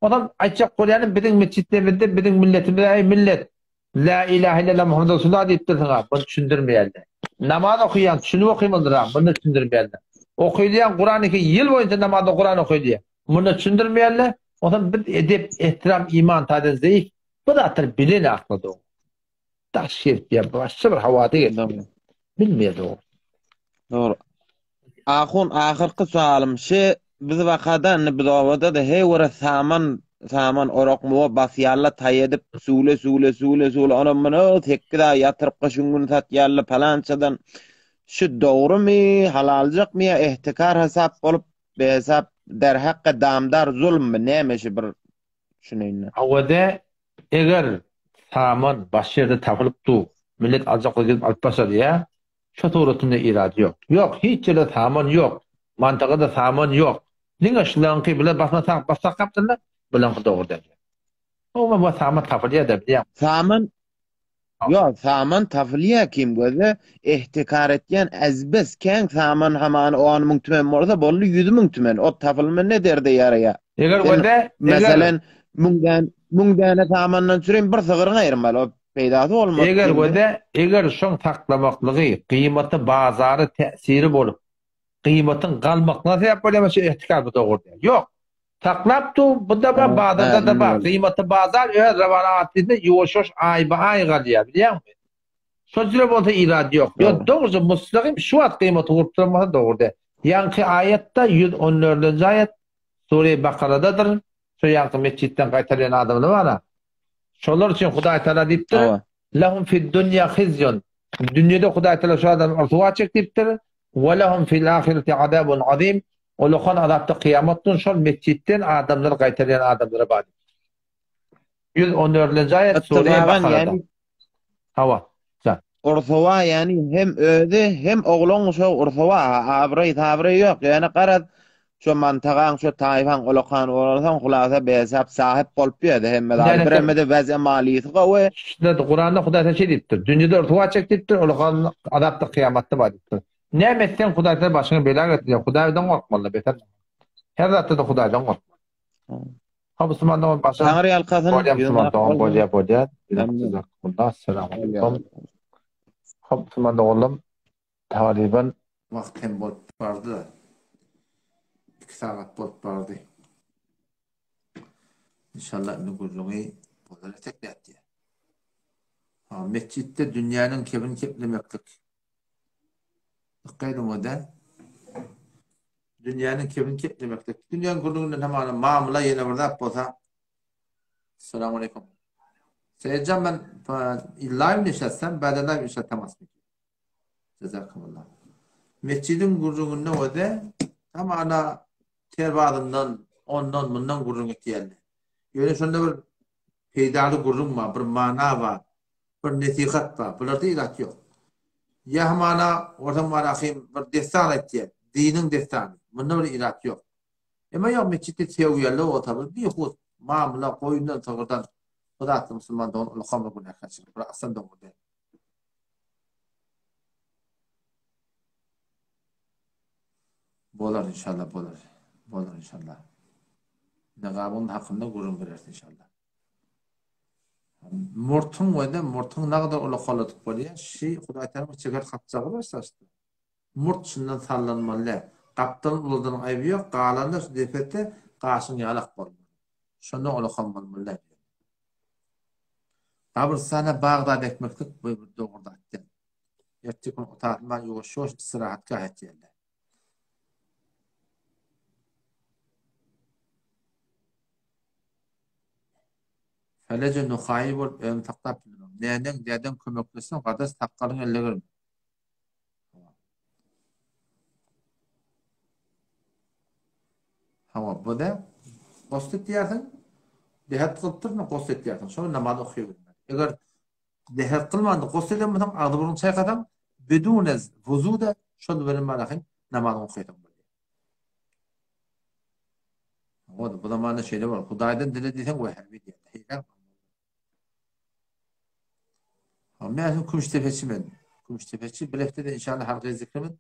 Speaker 1: Ondan aýtjak bolýanym biziň metjitlerimizde biziň milletimize eý millet La ilahe illallah Muhammed Resulullah diýip dursuň-a, muny düşündirmeýärler. Namaz okaýaň, düşünip okymalydyr-a, muny düşündirmeýärler. Okylýan Kuran iki ýyl boýunça namazda Kuran okylýar. Muny düşündirmeýärler. Ondan biz edep, ehtiram, iman taýdan zeýif, bu zatlary bilen akla dogry. Daş gelip ýa başga bir hawada gelip. Bilmeýär dogry.
Speaker 12: Dogry. Ahun ahyrky sualym şi biz wakada indi biz obada-da heý görä saman saman orak muwa basýarla taý edip süwle süwle süwle süwle onam muny sekiz aý ýatyryp gyşyň güni satýarla palançadan şi dogrymy halaljakmy ýa ehtikar hasap bolup behesap derhakka damdar zulummy näme şi bir düşüneýin.
Speaker 1: Hawada eger saman başga ýerde tapylyp dur millet aljak bolsa gidip alyp başarýa Şo suratynda irady ýok. Ýok, hiç ýerde saman ýok. Mantagada saman ýok. Diňe şulaňky bular basma sak bas saklapdyrlar, bulaňky dogry däl. Umuman bu saman tapylýar-da bilýäň.
Speaker 12: Saman Ýok, saman tapylýar kim gözle ehtikar etýän azbes kän saman hamany on müň tümen bolsa boldy ýüz müň tümen o tapylma ne derde ýaraýar.
Speaker 1: Eger
Speaker 12: Sen
Speaker 1: gözle, eger
Speaker 12: meselen müň däne müň däne samandan çürim bir sygryň aýyrmaly o Peýdasy bolmaz.
Speaker 1: Eger we-de eger şoň saklamaklygy gyýmata bazara täsiri bolup, gyýmatyň galmaklygyna sebäp bolýar bolsa ehtikar bu dogry däl. Ýok. Saklap dur, bu-da bar, bazarda-da bar. Gyýmaty bazar öz rowana atlysyna ýuwaş-ýuwaş aýba-aý galýar, bilýäňmi? Şo jüre bolsa irady ýok. Ýok, dogruja muslagym şu wagt gyýmaty urup duran bolsa dogry däl. Ýaňky aýatda 114-nji aýat Sure Bakaradadyr. Şo ýaňky metjitden gaýtarýan adamlar bar-a. Şolar üçin Hudaý Tagala diýipdir, Lehum fid-dunýa hizyun. Dünýede Hudaý Tagala şu adamy ryswa çek diýipdir. We lehum fil-ahireti azabun azim. Ullakan azapda kyýamat gün şol metjitden adamlary gaýtarýan adamlara bar diýipdir. 114-nji aýat Sure Bakarada. Hawa.
Speaker 12: Ursowa ýani hem özi hem oglan şo ursowa abraý sabraý ýok ýöne garaz şo mantagaň şo taýfaň ulakan bolansoň hulasa behesap sahyp bolup ýördi hemme zady biremede weze malysy gowy.
Speaker 1: Şunda Kuranda Hudaý şeý diýipdir. Dünýede ryswa çek diýipdir, ulakan azapda kyýamatda bar diýipdir. Näme etseň Hudaý seni başyňa bela getirýär. Hudaýdan gorkmaly beter. Her zatda-da Hudaýdan gorkmaly. Ha musulman dogan başa.
Speaker 12: Taňry ýalkasyn.
Speaker 1: Bolýar musulman dogan bolýar bolýar. Assalamu alaykum. Hop musulman doganlarym taryban wagt hem bolup bardy. 2 sagat bolup bardy. İnşallah indi gürrüňi bolar etek nätýär. Ha metjitde dünýäniň kebini keplemeklik. Dykgat ediň o-da. Dünýäniň kebini keplemeklik. Dünýäniň gürrüňinden hamana mamla ýene bir zat bolsa. Assalamu alaykum. Seýitjan men live neşetsem, bäde live işe tamas. Jazakumullah. Mesjidiň gürrüňinde o-da hamana terbazyndan, ondan, mundan gürrüň etýärler. Ýöne şonda bir peýdaly gürrüň bar, bir mana bar. Bir nesihat bar. Bularda ilat ýok. Ýa hamana ortaň barahym bir dessan aýtýar. Diniň dessany. Munda bir ilat ýok. Emma ýok metjitde sögýärler bolsa bir bihus mamla goýundan sygyrdan bu zatda musulman dogan ulkan bir günäkärçilik. Bir aslan dogry däl. Bolar inşallah bolar. Bolar inşallah. Negabyň hakynda gürrüň bereris inşallah. Murtuň we-de murtuň nagda ulakaladyp bolýar. Şi Hudaý Tagala çeker gapjagy bar saçda. Murt şundan sallanmaly däl. Gapdalyň uladanyň aýby ýok, galanda şu depede gaşyň ýalak bolmaly. Şonda ulakam bolmaly däl. Gabrystana bag zat ekmeklik bu bir dogry zat däl. Erteki gün otasyndan ýuwaş-ýuwaş istirahatgah etýärler. Feleje nuhaýy bolup özüni saklap bilmeň. Neneň dädeň kömekleşsin gardaş sakgalyň elle görme. Hawa bu da gosl etýärsiň. Dehert kylyp durma, gosl etýärsiň. Şo namaz okaýabilmeli. Eger dehert kylmanda gosl eden bolsaň, agzy burnuňy çaýkasaň, bidune wuzu-da şol bilen barahyň namazyňy okaýsaň bolýar. O bu zamanda şeýle bor. Hudaýdan dile diýseň wehhabi diýýär. Men Kümüştepeçi men. Kümüştepeçi bir hepdede inşallah halka zikrimiz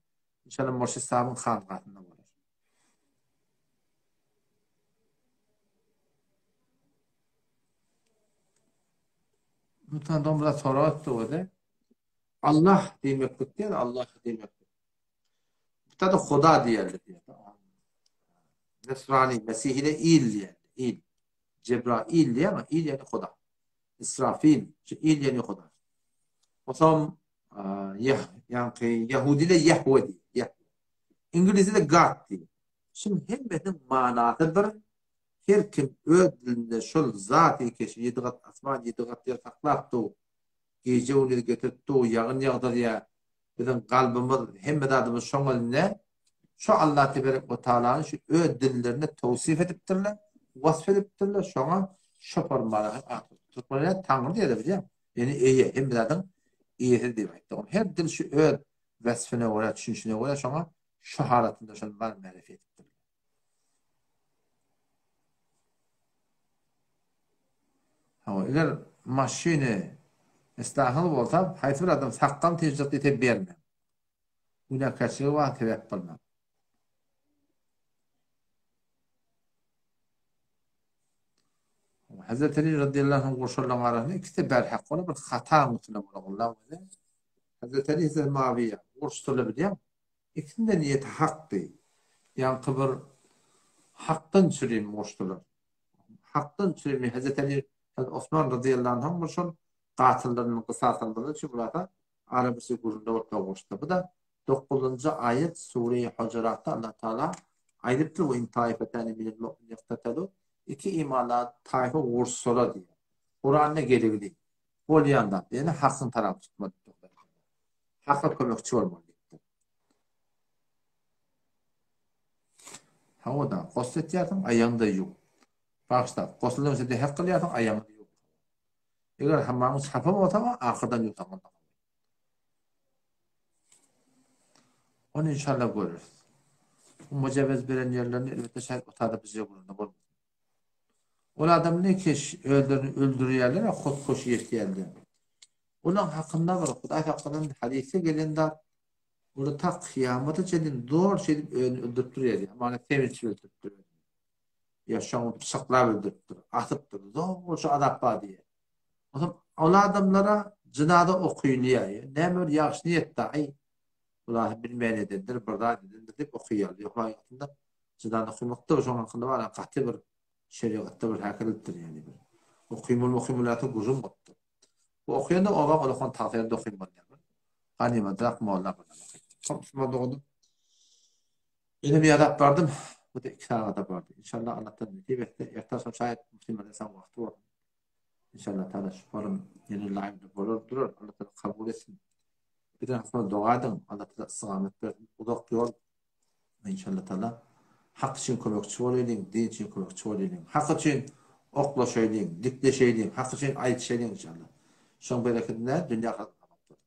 Speaker 1: inşallah Murşid sabyň hangasynda bolar. Mutan biraz sorag etdi özi. Allah diýmeklik diýär, Allah diýmeklik. Bu da Huda diýerler diýär. Nesrani, Mesihide il diýerler, il. Jebrail diýýär, il ýagny Huda. Israfil, şu il ýagny Huda. Osam ýah, ýaňky ýahudiler Ýahwe diýýär, Ýahwe. Iňlisde God diýýär. Şuň hemmesiniň manasy bir, her kim öz dilinde şol zat ekeşi ýedi gat asman, ýedi gat ýer saklap dur, gije-gündiz getirip dur, ýagyn ýagdyrýar, Biziň kalbymyz, hemme zadymyz şoň elinde. Şo Allah teberek we taalany şu öz dillerinde towsif edipdirler, wasp edipdirler, şoňa şo formada hem at goýupdyr. Türkmenler Taňry diýýärler bilýäňmi? Ýöne eýe, hemme zadyň eýesi diýip aýtdy. Ol her dil şu öz wasfyna görä, düşünişine görä şoňa şo halatynda şony märefi edipdirler. Hawa, eger maşyny islahyňyz bolsa, haýsy bir adam sakgalyny tejjek diýse bermäň. Günäkärçilige wagt sebäp bolmaň. Hazreti Ali radiyallahu anh gurşalaryň arasynda ikisi berhak bolan bir hata üstünde bolan. Hazreti Ali Hazreti Muawiýa gurşdular bilýäňmi? Ikisinde niýeti hakdy. Ýaňky bir hakdan çürim goşdular. Hakdan çürim Hezreti Ali, Hezreti Osman razyýallahu anhum bir şol gatyllarynyň kysas almagy üçin bulasa ara bir şey gürrüňde bolup goşdy. Bu da 9-njy aýat Sure-i Hujuratda Allah Taala aýdypdyr we in taifetani minel mu'minin iqtatalu iki imanly taýfa uruşsalar diýýär. Kuranda geligli bolýan zat, ýöne hakyň tarapy tutmaly. Haka kömekçi bolmaly diýipdir. Hawa-da, gosl etýärsiň, aýagyňda ýuw. Bagyşla, gosuldan öňçe dehek kylýarsyň, aýagyňy ýuw. Eger hammamyň çapa bolsa, ahyrdan ýuwsaň onda. Ony inşallah göreris. Bu mujawez beren ýerlerini elbetde şaýat otada bizje gürrüňde bolmasyn. Ol adam ne keş özlerini öldürýärler, hutkuş ýetýärler. Olaň hakynda bir Hudaý saklasyn hadysda gelen zat, olar ta kyýamata çenli zor şeýdip özüni öldürip durýar diýýär. Hamana sevinç öldüripdir özüni. Ýa şoňa pyçaklap öldüripdir, asypdyr. Zor şu azap bar diýýär. Onsoň ol adamlara jynaza okylýar. Näme bir ýagşy niýetde, aý, bular bilmän edendir, bir zat edendir diýip okaýarlar. Ýok, hakykatynda jynaza okamakda şoň hakynda bar, gaty bir şerigatda bir häkirlikdir ýagny bir. Okymaly okymaly ýa-da gürrüň bolupdyr. Bu okaýanda oba golakan tagta ýerde okaýmaly diýýär. Ganymadrak molla bilen okaýdy. Soň musulman dogandyr. Menem ýazap bardym. Bu da 2 sagada bardy. Inşallah Allah'tan nesip etse, erte akşam şaýat Müslim Aleyhisselam wagty bolsun. Inşallah Taala şu forum ýene live bolar durar. Allah Taala kabul etsin. Bizden hakynda doga ediň. Allah Taala istigamet bersin. Uzak ýol Inşallah Taala hak üçin kömekçi bolaýlyň, din üçin kömekçi bolaýlyň. Hak üçin oklaşaýlyň, dikleşeýliň, hak üçin aýdyşaýlyň inşallah. Şoň berekedine dünýä ahyret abat bolar.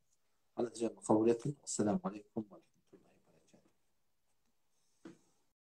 Speaker 1: Allah jemgyny kabul etsin. Esselamu aleýkum.